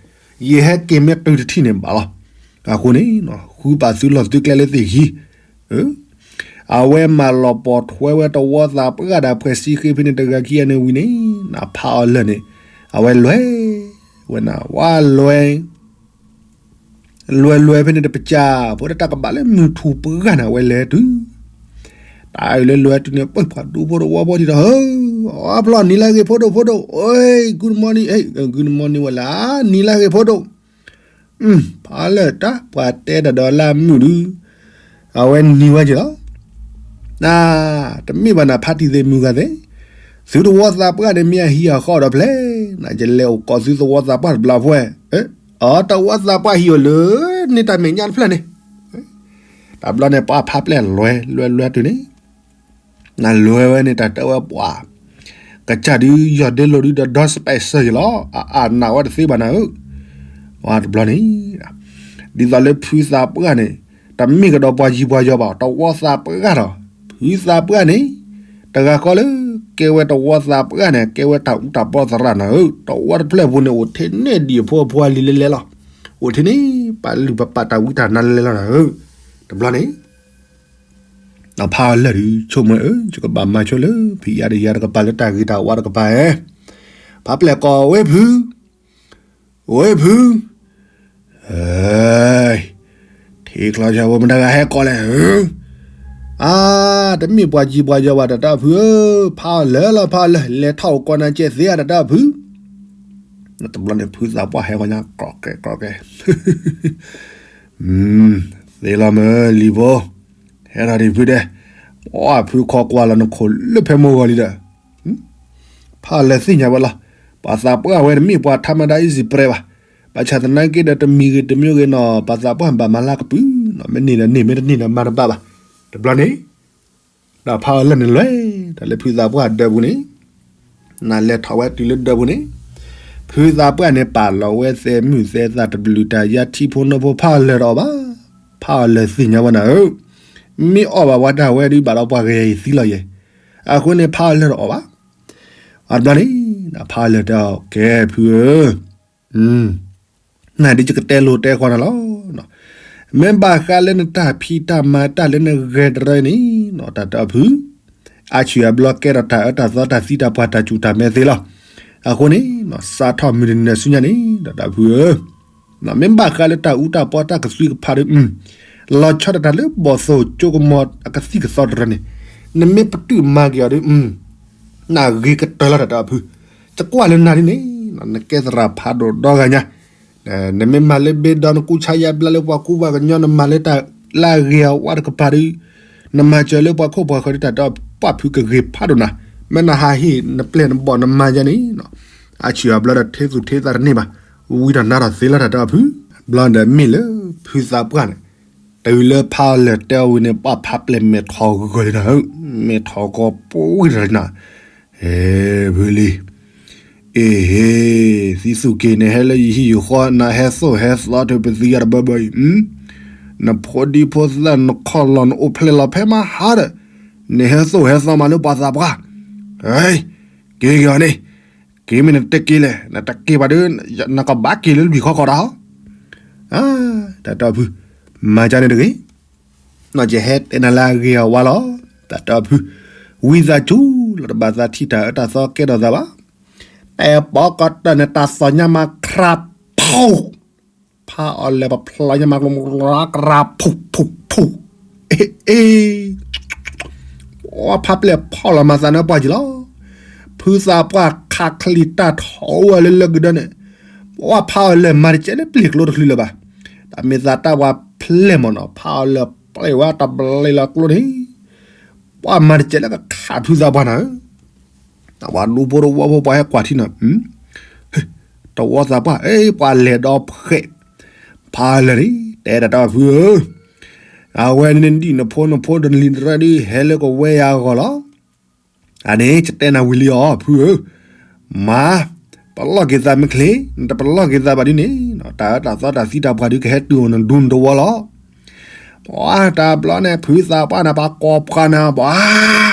ယဟဲက့ၤမ့ၢ်တုၤတထံၣ်န့ၣ်ဘၣ်လီၤ, အဃိန့ၣ်, ဃုပာ်သုလီၢ်သုကျဲလၢသ့ၣ်ဂံၢ်, အဝဲမၤလီၤပိာ်ထွဲဝဲတဝီသးပှၢ်ဒီးဖှဲးစံဃ့ဖဲန့ၣ်တဂၤခံဂၤန့ၣ်ဝံၤန့ၣ်, နဖးအီၤလၢာ်န့ၣ်, အဝဲလဲၤ, ဝဲနၤဝဲလဲၤ, လဲၤလဲၤဖဲန့ၣ်တပစၢ်, ဖိတၢ်ကဘၣ်လၢမုၢ်ထူၣ်ပှၢ်နၤဝဲလဲၤတုၤ တၢ်အုၣ်လၢလွဲတုၤန့ၣ် ပှၤဒူဖိတဝီဖိထံၣ်ဒီး ဟၢ, အဖျီၣ်နံၤလၢဂ့ၤဖိဒိၣ်ဖိဒိၣ်, အိ, good morning, good morning ဝဲလၢ, နံၤလၢဂ့ၤဖိဒိၣ်, ဖးလၢာ်တၢ်ပှၤတဲတၢ်ဒီးလၢမုၢ်ဒုး, အဝဲနံၤဝဲက့ၤလီၤ, န, တမ့ၢ်ဘၣ်နဖးတံၢ်သ့ၣ်မုၢ်ဂၤသ့ၣ်, သုတဝီသးပှၢ်န့ၣ်မ့ၢ်အဟံၣ်အဃီဒီးဖျဲၣ်, နကလဲၤအိၣ်ကိးသုသဝီသးပှၢ်တဘျီဖဲ, အတဝီသးပှၢ်ဟံၣ်အိၣ်လၢ, န့ၢ်တၢ်မဲာ်ညါတဖျၢၣ်န့ၣ် တဘျီန့ၣ် ပှၤဖးပျဲၢ်လွဲလွဲလွဲတုၤန့ၣ်, နလွဲဝဲန့ၣ် တၢ်တဲဝဲပှၤ, ကစၢ်ဒုးယီၢ်ဒ့လိာ်ဒုးဒီးဒီစပဲးစၢၢ်ယလီၤ, အအၢၣ်နာ်ဝဲတသ့ဘၣ်နၤဧၢ, ပှၤတဘျီန့ၣ်, ဒ်သိးလၢဖုသးပှၢ်န့ၣ်, တမ့ၢ်ကဒီးပှၤယံၤပှၤယီၤဘၣ် တဝီသးပှၢ်ဒီး, ဖုသးပှၢ်န့ၣ်, တဂၤဃီလၢ, ကဲဝဲတဝီသးပှၢ်န့ၣ် ကဲဝဲတၢ်အူတၢ်ပီသရၣ်နၤဧၢ, တဝီတဖျၢၣ်ပူၤန့ၣ် အိၣ်ထဲန့ၣ်ဒံၣ်အဖိအဖိအလံၤလဲလဲလီၤ, အိၣ်ထဲန့ၣ်, ပာ်လုၢ်ပာ်ပာ်တၢ်ဝံတၢ်နါလဲလဲလီၤနၤဧၢ, တဘျီန့ၣ် ဖးအီၤလၢာ်ဒုး ဆိကမိၣ်ဧၢ ယကဘၣ်မၤဆိလၢ ဖံးယါဒီးယၤတကပၤလၢတၢ်ဂ့ၤတၢ်ဝါတကပၤဧၢ, ဖးပျဲၢ်ကိးဝဲဖု, ဝဲဖု, ထံချီဆၢဖိမတၤဂၤဟဲကိးလဲၣ်ဧၢ, အါ, တမ့ၢ်ပှၤယံၤပှၤယီၤဘၣ်တၢ်တၢ်ဖုဧၢ, ဖးအီၤလၢာ်လီၤ ဖးအီၤလၢာ် လဲၤထီၣ်အိၣ်ကိးနၤကဲသ့ဧါတၢ်တၢ်ဖု, တဘျီန့ၣ် ဖုသးပှၢ်ဟဲဂီၤညါ ကြိးကဲကြိးကဲ သ့လီၤမ့ၢ်လံၤဖိ, ဟဲထီၣ်ဒံးဖုဒဲး, ပှၤဖုခီကွၢ်လီၤနခိၣ်လၢဖဲမိၢ်ဂီၤလံဒီး, ဖးအီၤလၢာ်သ့ၣ်ညါဝဲလီၤ, ပှၤသးပှၢ်ဝဲတမ့ၢ်ပှၤထါမဒါအံၤစံးပြဲးဘၣ်, ဘၣ်ဆၣ်သနာ်က့ဒီးတမံၤဂ့ၤတမံၤဂ့ၤနီၤ ပှၤသးပှၢ်ဘၣ်မၤလၢကပုၢ်နီၤ မ့ၢ်န့ၢ်ဒီးန့ၢ် မ့ၢ်တန့ၢ်ဒီးမၤတဘၣ်ဘၣ်. တဘျီန့ၣ် ဒီးဖးအီၤလၢာ်န့ၣ်လဲၤတၢ်လၢဖုသးပှၢ်ဒၢးပူၤန့ၣ် နလဲၤထီၣ်ဝဲတုၤလၢဒၢးပူၤန့ၣ် ဖုသးပှၢ်န့ၣ် ပာ်လီၤဝဲသဲမုၢ်သဲသးတဘျုးတၢ်ယါထံဖိနီဖိ ဖးအီၤလၢာ်တအီၣ်ဘၣ်. ဖးအီၤလၢာ်သ့ၣ်ညါဝဲနၤဧၢ, မ့ၢ်အီၣ်ဘၣ်ဝဲတၢ်ဝဲဒုးဘၣ်ဒီးပှၤဂၤယံၤသံလီၤယဲၢ်, အဃိန့ၣ် ဖးအီၤလၢာ်တအီၣ်ဘၣ်. အတဘျီန့ၣ် ဖးအီၤလၢာ်တဲအီၤ ကဲဖုဧၢ နဒ်ယကတဲလိၤတဲဃီနၤလီၤ. မ့ၢ်ဘၣ်ဃးလၢနတၢ်ဖံးတၢ်မၤတၢ်လၢနဂဲၤတရၢန့ၣ် တၢ်တဲအီၤဖု, အါဆူၣ်အါဘျီကဲထီၣ်တၢ်အၢတၢ်သီတၢ်သံတၢ်ပှၢ်တၢ်စူၢ်တၢ်မဲာ်သ့လီၤ. အဃိန့ၣ် စးထီၣ်မုၢ်တနံၤဆူညါန့ၣ် တၢ်တဲအီၤဖုဧၢ မ့ၢ်ဘၣ်ဃးလၢတၢ်အူတၢ်ပီတၢ်ကသွံကဖးဒီး လီၤဆီဒၣ်တၢ်လၢဘီၣ်သိၣ်ကၠိကမီၤအကသံၣ်ကသီတရၢန့ၣ် နမ့ၢ်ပတုာ်မၤက့ၤအီၤဒီး နဂ့ၤကတၢၢ်လီၤတၢ်တဲအီၤဖု, ကကွၢ်လၢနၤဒ်န့ၣ် နကဲသရၣ်ဖးဒိၣ်ဒီဂၤညါ, နမ့ၢ်မၤလၢဘ့ၣ်ဒီးနကူၣ်ဆါယါဘျါလၢပှၤကူပှၤကညီ နမၤလၢတၢ်လၢအဂ့ၤအဝါတကပၤဒီး နမၤစၢၤလၢပှၤခိၣ်ပှၤဃၢၤဒ်တၢ်တဲအီၤ ပှၢ်ဖုကဂ့ၤဖးဒိၣ်နၤ, မ့ၢ်နဟးဟ့ၣ်နပျဲၢ်နဘီၣ်နမၤယါန့ၣ် အါဆူၣ်အါဘျီဒီးထ့သူၣ်ထ့သးတန့ၢ်ဘၣ်, ဝံထီၣ်နါထီၣ်သ့လီၤတၢ်တဲအီၤဖု, ဘျီဒီးမ့ၢ်လၢဖုသးပှၢ်န့ၣ် တုၤလၢဖးအီၤလၢာ်တဲအီၤဝံၤန့ၣ် ပှၢ်ဖးပျဲၢ်မဲာ်ထီၣ်ဂီၤလံနၤ, မဲာ်ထီၣ်ဂီၤပှံၤတရၢနၤ, ဟဲဖုလံ အ့ဟ့, သံသူၣ်က့ၤန့ၣ်ဟဲလၢယဟံၣ်ယဃီ နဟဲသိၣ်ဟဲသီတုၤပသံယါတဘၢဘၢအံၤ, နဖိဒံဖိသၣ်နခီၣ်လီၢ်နအိၣ်ဖျဲၣ်လီၤဖဲမဟါဒီး, နဟဲသိၣ်ဟဲသီမးလၢပှၤသးပှၢ်, က့ၤက့ၤအီၤန့ၣ်, က့ၤမ့ၢ်နတက့ၤလဲၣ် နတက့ၤဘၣ်ဒီး နကဘၣ်က့ၤလၢလွံၢ်ခီကီၢ်ဒၣ်, တၢ်တဲအီၤဖု, မၤကန့ၣ်တဂ့ၤ နီၢ်ကဟဲတဲနၤလၢအဂ့ၤအဝါလီၤ, တၢ်တဲအီၤဖု, ဝံသးစူၤလီၤတဘၣ်သးထံၣ်တၢ်အၢတၢ်သီကဲထီၣ်သးဘၣ်, တဲပီကီၢ်တၢၢ်န့ၣ်တၢ်သီညါမးခြးဖူ, ဖးအီၤလၢာ်ပဖျီညါမးကျိမးကျိ ခြးဖူဖူဖူ, အ့အ့ ဖးပျဲၢ်ဖီၣ်လီၤမၤသးနၢပှၢ်က့ၤလီၤ, ဖုသးပှၢ်ခးချံတၢ်ထီၣ်ဝဲလၢလၢကဒၢန့ၣ်, ပှၢ်ဖးအီၤလၢာ်မၤတကဲလၢပျ့ၤကျိတချုးလၢၤဘၣ်, တၢ်မ့ၢ်သးတၢ်ပှၤဖျဲၣ်မးနီၤ ဖးအီၤလၢာ်ပျဲၢ်ဝဲတဘျ့လီၤကျိန့ၣ်, ပှၢ်မၤတကဲလၢကခးဖုသးပှၢ်နၤဧၢ, ပှၤဒူဖိတဝီဖိပှၤဟဲကွၢ်ထံနီၤ, တဝီသးပှၢ် အ့ ပှၤလဲၤဒီဖှဲး, ဖးလၢာ်န့ၣ် တဲတၢ်တဲအီၤဖုဧၢ, အဝဲန့ၣ်ဒ်နဖိနဖိတလံၤတရၢဒုးဟဲလၢကဝဲယၤအဂီၢ်လီၤ, အန့ၣ် ယတဲနၤဝံၤလံအီၤ ဖုဧၢ, မၤ, ပလီၢ်က့ၤသးမ့ၢ်ချ့, နတပလီၢ်က့ၤသးဘၣ်ဒ်န့ၣ် တၢ်အၢတၢ်သီတၢ်သံတၢ်ပှၢ်ဒုးကဟဲတုၤအိၣ်နဒူနတဝီလီၤ, ပှၤတၢ်ဘျီန့ၣ် ဖုသးပှၢ်န့ၣ် ပှၤကိးဖှါနၤ ပှၤ,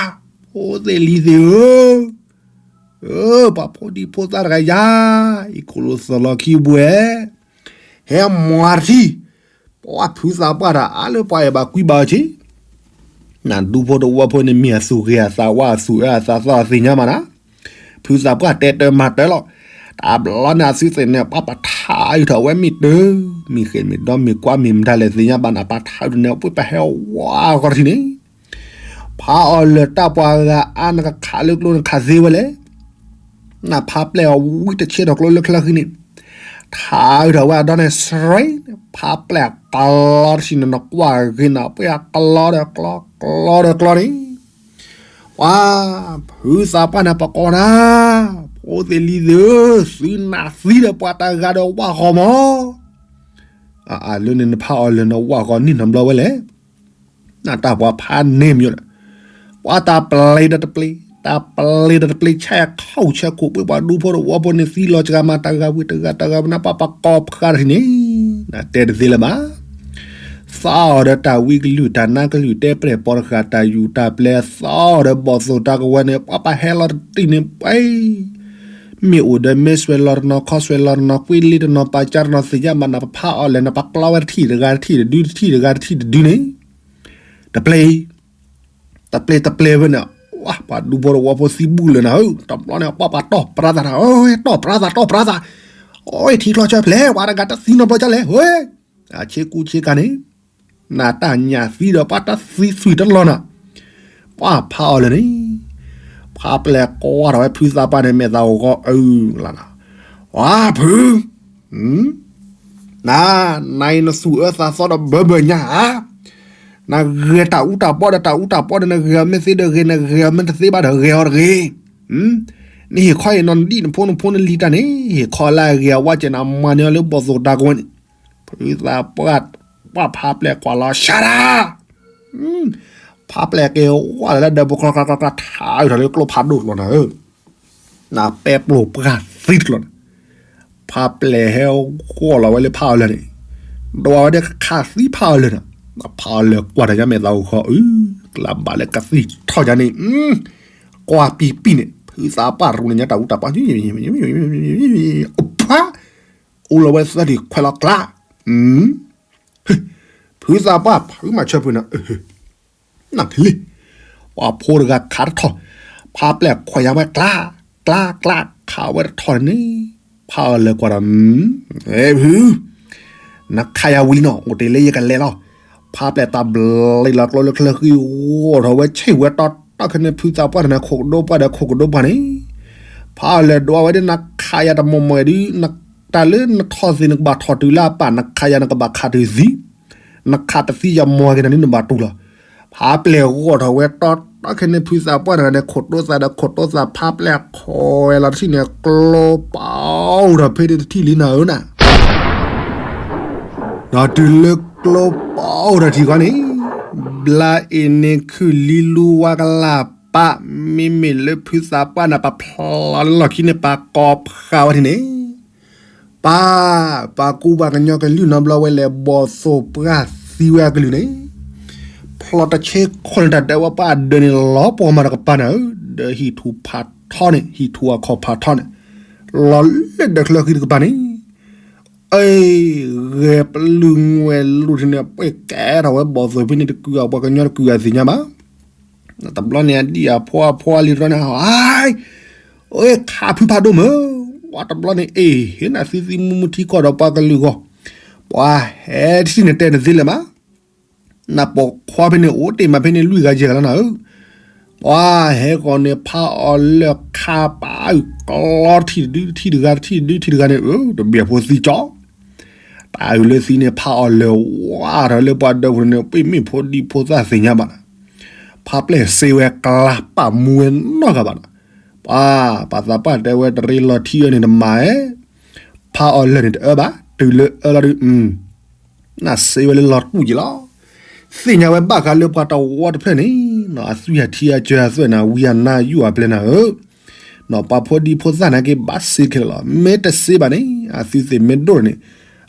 ဖိသ့ၣ်လံၤသ့ၣ်ဧၢ, ပှၤဖိဒံဖိသၣ်တဂၤယါ, အံၤခိၣ်လိာ်သီၣ်လီၤခံဘှဲ, ဟဲမၤတထံၣ်, ပှၤဖုသးပှၢ်တၢ်အါလၢပှၤအဲၣ်ဘၣ်ကွံဘၣ်အီၤဆ့ နဒူဖိတဝီဖိန့ၣ် မ့ၢ်အသူၣ်ဂ့ၤအသးဝါအသူၣ်အၢအသးသီအသ့ၣ်ညါမးနၤ, ဖုသးပှၢ်တဲတၢ်မၤတၢ်လီၤ, တၢ်ဘျီန့ၣ်အသုသ့ၣ်န့ၣ် ပှၤပထါအုးထီၣ်ဝဲမ့ၢ်တၢၢ်, မ့ၢ်ဃဲမ့ၢ်ဒီမ့ၢ်ကွၢ်မ့ၢ်မတၤလဲၣ်သ့ၣ်ညါဘၣ်နၤ ပှၤထါအုးထီၣ်န့ၣ် ပှၤပဟဲဝါဂီၢ်ထံၣ်န့ၣ်, ဖးအီၤလၢာ်တၢ်ပှၤဂၤအါနကခးလၢကျိနခးသ့ဝဲလဲၣ် နဖးပျဲၢ်အီၤဝံတဆ့ထီၣ်ကျိလၢချၢဃံန့ၣ်, ထါအုးထီၣ်ဝဲအဒီန့ၣ်စရ့, ဖးပျဲၢ်အကလီတဆံန့ၣ် နကွၢ်ဂ့ၤနၤ ပှဲၢ်အကလီဒီးကျီ ကျီဒီးကျီန့ၣ်, ပှၤ, ဖုသးပှၢ်န့ၣ်ပကိးနၤ, ဖိသ့ၣ်လံၤသ့ၣ်ဧၢ, သုနၢ်သံဒီးပှၤတဂၤဒီးဝၣ်ဃီမး အလၢန့ၣ်နဖးအီၤလၢာ်နဝၣ်ဃီန့ၣ်နီတဘျီဝဲလဲၣ်, နတၢ်ပှၤဖးန့ၢ်မ့ၢ်လၢ, ပှၤတၢ်ပျ့ၤဒီးတပျ့ၤ, တၢ်ပျ့ၤဒီးတပျ့ၤ ဆဲးခီၣ်ဆဲးခိၣ်ပှ့ၤပှၤဒူဖိတဝီဖိန့ၣ်သံလီၤစှၤမး တဂၤဝံၤတဂၤ တဂၤဝံၤန့ၣ် ပှၤပကိးဖှါတထံၣ်န့ၣ်, နတဲတသ့လၢၤဘၣ် သီအီၤဒီးတၢ်ဝံကလုၢ်တၢ်နါကလုၢ် တဲပျဲၢ်ပိာ်တဃာ်တၢ်ယူၢ်တၢ်ပျဲၢ် သီအီၤဒီးဘီၣ်သိၣ်တၢ်ကဝဲၤန့ၣ် ပှၤပဟဲလီၤတထံၣ်န့ၣ်ပှဲၤ, မ့ၢ်အိၣ်ဒီးမ့ၢ်ဆွဲလီၤတနီၤ ခီဆွဲလီၤတနီၤ ကွ့လ့တနီၤ ပာ်ကၢတနီၤ သ့ၣ်ညါဘၣ်နၤ ပဖးအီၤလဲၣ် နပကျီဝဲတထံၣ်တဂၤတထံၣ်တဒု တထံၣ်တဂၤတထံၣ်တဒုန့ၣ်, တပျ့ၤ တပျ့ၤတပျ့ၤဝဲန့ၣ်, ပှၤဒူဖိတဝီဖိသံဘူးလၢာ်နၤဧၢ, တဘျီန့ၣ် ပှၤပှၤတီၢ်ပြါသးတၢ်, တီၢ်ပြါသး တီၢ်ပြါသး, အိၣ်ထံချီဆၢဖျဲး ပှၤတဂၤတသံနီတဘျီဒ်လဲၣ်, ဟဲ, အဆ့ကူဆ့ကၤန့ၣ်, နတၢ်ညၣ်သံဒီးပှၤတသံသွံၣ်တလီၢ်နၤ, ပှၤဖးအီၤလၢာ်န့ၣ်, ဖးပျဲၢ်ကွၢ်ထီၣ်ဝဲဖုသးပှၢ်န့ၣ် မဲာ်သးဂီၤအုလီၤနၤ, ပှၤဖု နၤ, နအံၤနသူၣ်အၢသးသီဒီးဘၢဘၢညါဧါ, နဂဲၤတၢ်အူတၢ်ပီဒီးတၢ်အူတၢ်ပီဒီး နဂဲၤအီၤမ့ၢ်သ့ဒီးဂ့ၤ နဂဲၤအီၤမ့ၢ်တသ့ဘၣ်ဒီးဂဲၤအီၤတဂ့ၤ, နဟ့ၣ်ခီအံၤနီၤ နဒံၣ်နဖိနဖိနလံၤတၢ်န့ၣ် ဟ့ၣ်ခီလၢအဂ့ၤအဝါစဲးန့ၣ် မၤန့ၢ်အီၤလၢဘီၣ်သိၣ်တၢ်ကဝဲန့ၣ်, ဖုသးပှၢ်, ပှၢ်ဖးပျဲၢ်ကွၢ်လီၤ ရှါတၢ်, ဖးပျဲၢ်က့ၤဝဲလၢဒၢးပူၤ ကျီကျီကျီကျီ ထးအုးထီၣ်လၢကျိဖးဒိၣ်ကျီနၤဧၢ, နပဲပျိၢ်ပှၢ်သံတကျီနၤ, ဖးပျဲၢ်ဟဲဂီၢ်လီၤဝဲလၢဖးအီၤလၢာ်န့ၣ်, ဒွးဝဲဒၣ်ခးသံဖးအီၤလၢာ်န့ၣ်, ဖးအီၤလၢာ်ကွၢ်တၢ်ညါမဲာ်သးအိၣ်ဃီအု, ကျါဘၣ်လၢကသံၣ်ထီၣ်ယါန့ၣ်, ကွၢ်ပံပံန့ၣ် ဖုသးပှၢ်ရူးန့ၣ်ညါတၢ်အူတၢ်ပှၢ် ဖး အိၣ်လီၤဝဲသၢဒံးခွဲးလီၤကျါ, ဖုသးပှၢ် ဖုမၤဆၢဖုနၤ, နလံ, ပှၤဖိတဂၤခးတထီၣ်, ဖးပျဲၢ်ခွဲးယါဝဲကျါ, ကျါကျါ ခးဝဲတထီၣ်န့ၣ်, ဖးအီၤလၢာ်ကွၢ်ဒီး, ဖု, နခးယၤဝံၤလံနီၤ အိၣ်တ့ၢ်လၢယကလဲၤလီၤ, ဖးပျဲၢ်တၢ်ဘျံးလီၤကျိလၢချၢဃံ ဂီၢ်ထီၣ်ဝဲဆ့ၣ်ဝဲတီတီခဲန့ၣ် ဖုသးပှၢ်တနၤ ခိၣ်ကဒိပှၢ်ဒီးခိၣ်ကဒိပှၢ်န့ၣ်, ဖးအီၤလၢာ်ဒွးဝဲဒၣ် နခးယၤတမီၢ်မီၢ်ဒုး တၢ်လၢနထီၣ်သ့ၣ်နကဘၣ်ထီၣ်တုၤလၢအပၢ် နခးယၤနကဘၣ်ခးတုၤသံ, နခးတသံယမီၢ်က့ၤတၢ်န့ၣ်နဘၣ်တူၢ်လီၤ, ဖးပျဲၢ်ဂီၢ်ထီၣ်ဝဲတီတီခဲန့ၣ် ဖုသးပှၢ်တဂၤန့ၣ် ခိၣ်တိသးဒီးခိၣ်တိသး ဖးပျဲၢ်ခွဲးလီၤတထံၣ်န့ၣ် ကျိပာ်အိၣ်ထီၣ်ဖဲန့ၣ်တထံၣ်လံနၤဧၢနၤ ဒီးတုၤလၢကျိပာ်အိၣ်ထီၣ်ထံၣ်ဃီန့ၣ်, ဘျါအ့ၣ်န့ၣ်ခုၣ်လံလူဝါကလၢ်ပၢ်, မ့မ့ၢ်လၢဖုသးပှၢ်န့ၣ် ပဖျါလၢလီၢ်ခံန့ၣ် ပကိးဖးဝဲထံၣ်န့ၣ် ပၢ်, ပှၤကူပှၤကညီကလုၢ်နီတဘျီဝဲလဲၣ် ဘီၣ်သိၣ်ပှၢ်သံဝဲအကလုၢ်န့ၣ်, ဖျိးတဆ့ခိၣ်န့ၣ် တၢ်ဒၢးဝဲပှၢ်အဒၢးန့ၣ် လီၤပှီၢ်မးတကပၤနၤဧၢ, ဒီးဟံၣ်ထူၣ်ဖးထီန့ၣ် ဟံၣ်ထူၣ်အခီၣ်ဖးထီန့ၣ်, လီၤလၢဒၢးချၢဃံတကပၤန့ၣ်, အ့, ဂဲၤပလုၢ်ငွဲၣ်လူၤထံၣ်န့ၣ် ပှ့ၤကဲထီၣ်ဝဲဘီၣ်သိၣ်ဖဲန့ၣ် တကုၢ်အပှၤကညီတကုၢ်အသ့ၣ်ညါဘၣ် တဘျီန့ၣ် အဒံၣ်အဖိအဖိအလံၤတဘျီန့ၣ် ဟါ, အိၣ်ခးဖုဖးဒိၣ်မၢ်, ပှၤတဘျီန့ၣ် အ့ၣ် ဟ့ၣ်နၤသံသံမူမူထံကီၢ်ဒီးပှၤကလုာ်ဂီၢ်, ပှၤဟဲတထံၣ်န့ၣ်တဲနသ့လၢၤမး, နပိာ်ခွါဖဲန့ၣ် အိၣ်တ့ၢ်မးဖဲန့ၣ် လွံၢ်ဂၤယဲၢ်ဂၤလီၤနၤဧၢ, ပှၤဟဲကီးန့ၣ် ဖးအီၤလၢာ်ခးပာ်အုၣ်ကျီထံၣ်တဒု ထံၣ်တဂၤ ထံၣ်တဒု ထံၣ်တဂၤန့ၣ် အၢ တဘၣ်ဖိသံကၠီ တၢ်အုၣ်လၢသံန့ၣ် ဖးအီၤလၢာ်ဝါထီၣ်လၢပှၤဒၢးပူၤန့ၣ် ပ့ၢ်မ့ၢ်ဖိဒံဖိသၣ်သ့ၣ်ညါဘၣ်နၤ, ဖးပျဲၢ်စ့ဝဲကျါ ပာ်မူဝဲနီတဂၤဘၣ်နၤ, ပှၤ ပှၤသးပှၢ်တဲဝဲတရ့လီၤထံအၢန့ၣ်တမၤဧဲ, ဖးအီၤလၢာ်န့ၣ်တအၢဘၣ် တုၤလၢအၢလီၤဒုး နစ့ဝဲလၢလီၤတူၢ်က့ၤလီၤ, သ့ၣ်ညါဝဲဘၣ်ဃးလၢပှၤတဝီတဖျၢၣ်န့ၣ်, အသွံၣ်အထံအစၢၤအသွဲၣ်န့ၣ် အဝံအနါယူၢ်အပျဲၢ်နၤဧၢ, ပှၤဖိဒံဖိသၣ်န့ၣ်က့ၤဘၣ်စ့ခဲလၢာ်လီၤ, မ့ၢ်တစ့ဘၣ်န့ၣ် အသွံၣ်သ့ၣ်မ့ၢ်ဒိၣ်န့ၣ်,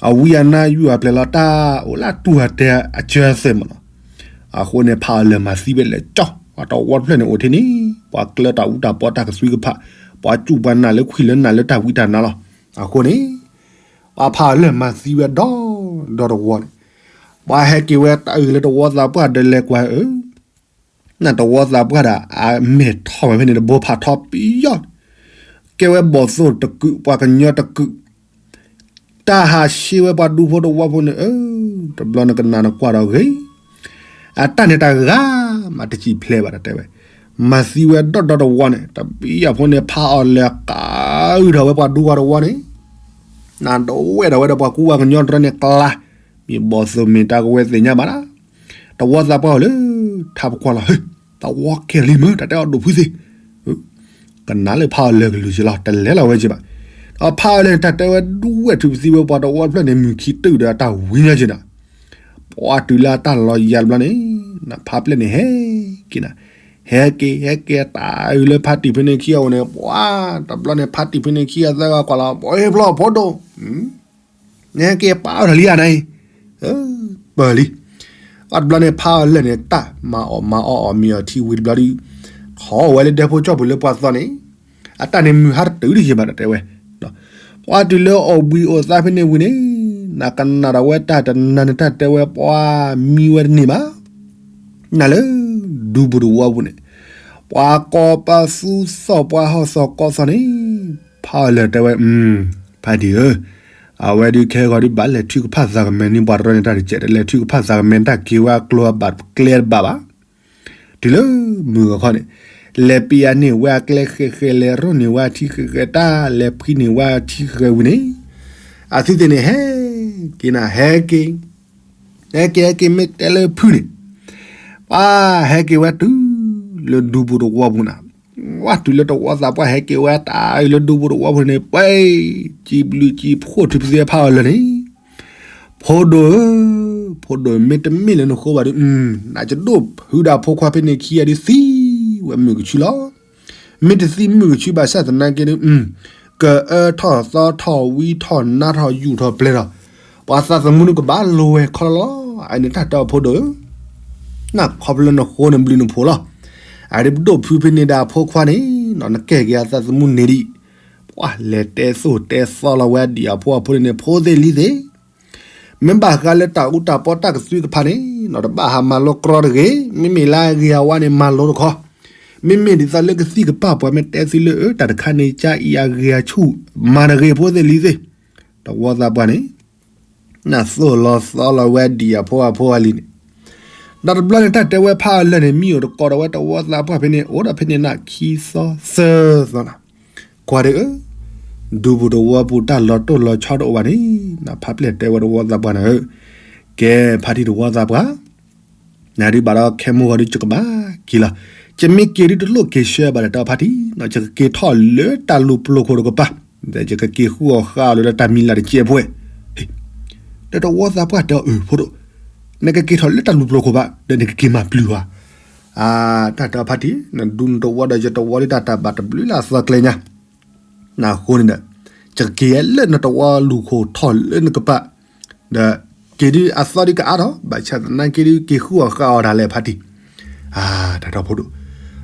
အဝံအနါယူၢ်အပျဲၢ်လီၤ တၢ်အိၣ်လၢအတူၢ်အတဲာ်အစၢၤအသွဲၣ်မးလီၤ, အဃိန့ၣ် ဖးအီၤလၢာ်မၤသံဝဲလဲၣ်ကၠီ, ပှၤတဝီတဖျၢၣ်န့ၣ်အိၣ်ထဲန့ၣ်, ပှၤကျၢတၢ်အူတၢ်ပီတၢ်ကသွံကဖး, ပှၤစူၢ်ပှၤနာ်လၢခွံလၢနၤလၢတၢ်ဝံတၢ်နါလီၤ, အဃိန့ၣ် ပှၤဖးအီၤလၢာ်မၤသံဝဲဒီဒီတဝီန့ၣ်, ပှၤဟဲက့ၤဝဲတၢ်အုၣ်လၢတဝီသးပှၢ်ဒီးလဲၤကွၢ်ဧၢ, နတဝီသးပှၢ်ဒီး အမဲာ်ထီၣ်ဝဲဖဲန့ၣ်တဘိဖးထီပယီၤ, ကဲဝဲဘီၣ်သိၣ်တကုာ် ပှၤကညီတကုာ်, တၢ်ဟးရှဲဝဲပှၤဒူဖိတဝီဖိန့ၣ်ဧၢ, တဘျီနကနၣ်နကွၢ်ဒီးဂ့ၤ အတၢ်န့ၣ်တၢ်ဂၤမးတစံၣ်ဖျဲးဘၣ်တဲဝဲ, မၤသံဝဲဒီဒီတဝီန့ၣ် တပံယီၤဖိန့ၣ် ဖးအီၤလၢာ်ကးအုၣ်ထီၣ်ဝဲပှၤဒူဝီတဝီန့ၣ်, နဒဝဲၢ်ထီၣ်ဝဲဒီးပှၤကူပှၤကညီတရၢန့ၣ်ကျါ, မ့ၢ်ဘီၣ်သိၣ်မ့ၢ်တၢ်ကဝဲသ့ၣ်ညါဘၣ်နၤ, တဝီသးပှၢ်အိၣ်လၢ ထါပကွၢ်လီၤ, တဝီကဲလံမၢ် တၢ်တဲအီၤဒိၣ်ဖုသ့ၣ် ကနၣ်လၢဖးအီၤလၢာ်ကလုၢ်က့ၤလီၤ တလဲၤလီၤဝဲက့ၤဘၣ်, ဒီးဖးအီၤလၢာ်န့ၣ် တၢ်တဲဝဲဒူဝဲၢ်ထူၣ်ပသံဝဲပှၤတဝီတဖျၢၣ်န့ၣ် မုၢ်ခံတုၤဒီးတၢ်ဝံညီက့ၤနၤ, ပှၤတုၤလၢအတၢ်လီၤယၤတဘျီန့ၣ်, နဖးပျဲၢ်န့ၣ်ဟဲက့ၤနၤ, ဟဲက့ၤ ဟဲက့ၤတၢ်အုၣ်လၢဖးတံၢ်ဖဲန့ၣ်ခံအအိၣ်န့ၣ် ပှၤတဘျီန့ၣ် ဖးတံၢ်ဖဲန့ၣ်ခံအသၢဂၤကွၢ်လီၤ ပှၤဟ့ၣ်ဖျိဖိဒိၣ် နဟဲက့ၤပာ်အီၤထီၣ်လံဧါနၤအံၤ, ပၢၢ်လံ, အတဘျီန့ၣ် ဖးအီၤလၢာ်န့ၣ် တၢ်မၤအီၣ်မၤအီအီၣ်မ့ၤအီထံဝံၤတဘျီဒီး, ထီၣ်ဝဲလၢဒဲဖိကၠီပူၤလၢပှၤသီန့ၣ်, အတၢ်န့ၣ်မုၢ်ဟါတတုၤဒံးယံၤဘၣ်တဲဝဲ, ပှၤတုၤလၢအိၣ်ဘှံးအိၣ်သါဖဲန့ၣ်ဝံၤန့ၣ်, နကနၣ်ဒီးဝဲတၢ်တနၤန့ၣ် တၢ်တဲဝဲပှၤမံဝဲတန့ၢ်ဘၣ် နၤလၢ ဒူပူၤတဝီပူၤန့ၣ်, ပှၤကိးပသူသီၣ်ပှၤဟီၣ်သီၣ်ကီသီၣ်န့ၣ်, ဖးအီၤလၢာ်တဲဝဲ, ဖးတံၢ်ဧၢ, အဝဲဒုးခဲဂီၤဒုးဘၣ်လဲၤထုကဖၣ်သးကမဲာ်န့ၣ် ပှၤတရၢန့ၣ် တၢ်တစဲးတလဲၤထုကဖၣ်သးကမဲာ် တၢ်က့ၤဝဲအကျိအဘၣ်ကျဲတဘၣ်ဘၣ် တုၤလၢမုၢ်ဂီၤခီန့ၣ်, လဲၤပံးအန့ၢ်ဝဲအကျဲဃဲးဃဲး လဲၤရိၣ်န့ၢ်ဝဲအထံဃဲးဃဲး တၢ်လဲၤဖှံန့ၢ်ဝဲအထံဃဲးဝံၤန့ၣ်, အသုသ့ၣ်န့ၣ် ဟဲက့ၤနၤ ဟဲက့ၤ, ဟဲက့ၤဟဲက့ၤမ့ၢ်တဲလၢဖုန့ၣ်, ပှၤဟဲက့ၤဝဲတုၤလၢဒူပူၤတဝီပူၤနၤ, ဝဲတုၤလၢတဝီသးပှၢ်ဟဲက့ၤဝဲတၢ်အံၤလၢဒူပူၤတဝီဖိန့ၣ် ပှဲၤ စံးဘျုးစံးဖှိၣ်ထုးပသ့ဖးအီၤလၢာ်န့ၣ်, ဖိဒိၣ်ဧၢ, ဖိဒိၣ် မ့ၢ်တမ့ၢ်လၢနဃိဘၣ်ဒီး နကဒိၣ်ဖုးဒၣ်ဖိခွါဖဲန့ၣ်ခံဂၤဒီးသံဝဲမုၢ်ကဆူလီၤ. မ့ၢ်တသံမုၢ်ကဆူဘၣ်ဆၣ်သနာ်က့ဒီး ကအၢထီၣ်သီထီၣ်ဝံထီၣ်နါထီၣ်ယူၢ်ထီၣ်ပျဲၤထီၣ်, ပှၤသးသမူန့ၣ်ကဘၣ်လိၤဝဲခီလီၤလီၤ. အန့ၣ်တၢ်တီဖိဒိၣ်ဧၢ, နခီဖျိနဃိနဘျုးနဖှိၣ်လီၤ. အဒ်ပဒိၣ်ဖုဖဲန့ၣ်ဒၣ်အဖိခွါန့ၣ် နကဲက့ၤအသးသမူန့ၢ်ဒံး, ပှၤလဲၤတဲသိၣ်တဲသီလီၤဝဲဒံးအဖိအဖိန့ၣ် ဖိသ့ၣ်လံၤသ့ၣ် မ့ၢ်ဘၣ်ဃးလၢတၢ်အူတၢ်ပီတၢ်ကသွံကဖးန့ၣ် နတဘၣ်ဟးမၤလိကြီတဂ့ၤ, မ့မ့ၢ်လၢအဂ့ၤအဝါန့ၣ် မၤလိတခီ, မ့မ့ၢ်ဒ်သိးလၢကသံၣ်ကပၢ်ပှၤမ့ၢ်တဲသုလၢအၢ တၢ်တခါန့ၣ် ကါအံၤအဂ့ၤအဆူၣ် မၤတဂ့ၤဖိသ့ၣ်လံၤသ့ၣ်, တဝီသးပှၢ်န့ၣ် နသိၣ်လီၤသီလီၤဝဲဒံးအဖိအဖိအလံၤန့ၣ်, ဒီးတဘျီန့ၣ် တၢ်တဲဝဲဖးအီၤလၢာ်န့ၣ် မံအိၣ်တကိးဒီးဝဲတဝီသးပှၢ်ဖဲန့ၣ် အိၣ်ဒီးဖဲန့ၣ်နၤခံသီသၢသီနၤ, ကွၢ်ဒ်အၢ ဒူပူၤတဝီပူၤတၢ်လီၤတိၢ်လီၤဆီတအိၣ်ဘၣ်န့ၣ် နဖးပျဲၢ်တဲဝဲတဝီသးပှၢ်နၤဧၢ, ကဲဖါတံၢ်တဝီသးပှၢ် နဒုးဘၣ်ဒီးခဲမိၢ်ဂီၤဒုး ယကဘၣ်က့ၤလီၤ. ယမ့ၢ်က့ၤဒုးတလိၣ်က့ၤဆှၢဘၣ်ဒီးတၢ်ဖါတံၢ်နီၤ, ယကက့ၤထီၣ်လၢတၢ်လူၤပျိၤခိၣ်တကပၤ, ဒီးယကက့ၤဃုအီၣ်ဃုအီလၢတၢ်မံၤလၢ်တကဲဖိဝဲ, ဒီးတဝီသးပှၢ်တဲအီၤ အၢ ဖိဒိၣ်, နကက့ၤထီၣ်လၢတၢ်လူၤပျိၤခိၣ်ဘၣ် ဒီးနကက့ၤမၤပျုၤဧါ, အါ တၢ်တၢ်ဖါတံၢ် နဒူနတဝီဒီးယတဝီဒုးတၢ်တၢ်ဘၣ်တဘျုးလၢအသီကျဲညါ နအဃိန့ၣ်ဒီး ယကက့ၤလၢနတဝီလူၤခိၣ်ထီၣ်လၢနကပၤ, ဒီးက့ၤဒုးအသီဒုးကအါထီၣ် ဘၣ်ဆၣ်သနာ်က့ဒုးက့ၤဃုအီၣ်ဃုအီတၢ်လဲၣ်ဖါတံၢ်, အါ တၢ်တီဖိဒိၣ်,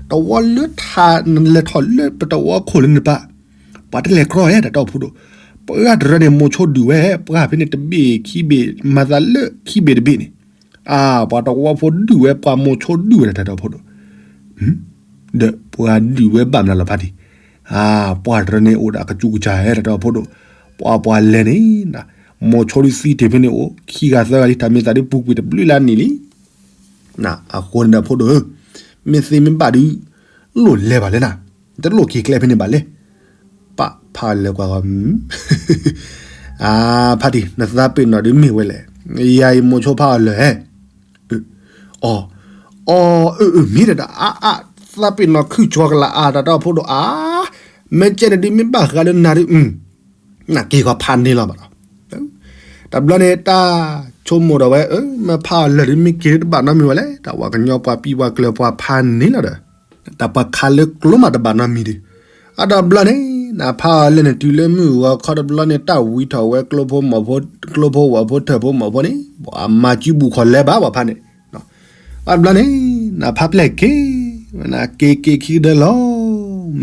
တဝီလၢထးနလဲၤထီၣ်လၢပတဝီခိၣ်လၢနပၤ, ပှၤတလဲၤကြီဧါ တၢ်တီဖိဒိၣ်, ပှၤတရၢန့ၣ် မိၤဆိဒုးဝဲ ပှၤဖဲန့ၣ်တဘ့ၣ်ခံဘ့ၣ် မၤသးလၢခံဘ့ၣ်တဘ့ၣ်န့ၣ်, အါ ပှၤတဝီဖိဒုးဝဲ ပှၤမိၤဆိဒုးဝဲဒၣ်တၢ်တီဖိဒိၣ် ဒီးပှၤဒုးဝဲဘၣ်မနုၤလီၤဖါတံၢ်, အါ ပှၤတရၢန့ၣ်အိၣ်ဒီးအကစူးကစၢ်ဧါ တၢ်တီဖိဒိၣ်, ပှၤပှၤလဲၤန့ၣ် မိၤဆိဒုးသံတ့ၢ်ဖဲန့ၣ်အိၣ် ခံဂၤသၢဂၤလံ တၢ်မ့ၢ်သးဒုးပူၤကွံာ်တဘျုးလၢအနံၣ်လံ အဃိန့ၣ်ဒီးဖိဒိၣ်ဧၢ, မ့ၢ်သ့မ့ၢ်ဘၣ်ဒုး လိၣ်လဲၤဘၣ်လဲၣ်နၤ, တလိၣ်က့ၤကျဲဖဲန့ၣ်ဘၣ်လဲၣ်, ပာ်ဖးလၢကွၢ်ဂီၢ်, အါ ဖါတံၢ် နသးပ့ၤနီၣ်ဒုးမ့ၢ်ဝဲလဲၣ်, ယၤအံၤမိၤဆိဖးအီၤလၢာ်ဧါ, အီ အီ အၢ အၢ မ့ၢ်တဒၣ် အါ အါ သးပ့ၤနီၣ်ခုၣ်ကၠီကလာ်အါ တၢ်တီဖိဒိၣ်အါ, မ့ၢ်ကဲန့ၣ်ဒုးမ့ၢ်ဘၣ်ဃးလၢနၤဒုး နက့ၤခီဖးန့ၢ်လီၤဘၣ်ဒီး, တဘျီန့ၣ်တၢ်ဆိကမိၣ်ဒီးဝဲ မ့ၢ်ဖးအီၤလၢာ်ဒုးမ့ၢ်က့ၤဒုးတဘၣ်နီတမံၤဝဲလဲၣ် တၢ်ဝဲကညီပှၤပံၤပှၤကျၢၤပှၤဖးန့ၢ်လီၤဒီး, တၢ်ပှၤခးလၢကျိမးတဘၣ်နီတမံၤဒီး, အါဒီးဘျီန့ၣ် နဖးအီၤလၢာ်န့ၣ် တုၤလၢမုၢ်ဂီၤခီတဘျီန့ၣ် တၢ်ဝံထီၣ်ဝဲကျိဖိမီၤဖိ, ကျိဖိဝီၤဖိထၢၣ်ဖိမီၤဖိန့ၣ် ပှၤမၤစုဘူးခီၣ်လဲၤဘၣ်ပှၤဖးန့ၣ် အါတဘျီန့ၣ် နဖးပျဲၢ်က့ၤ, နက့ၤက့ၤခံကဒၢလီၤ,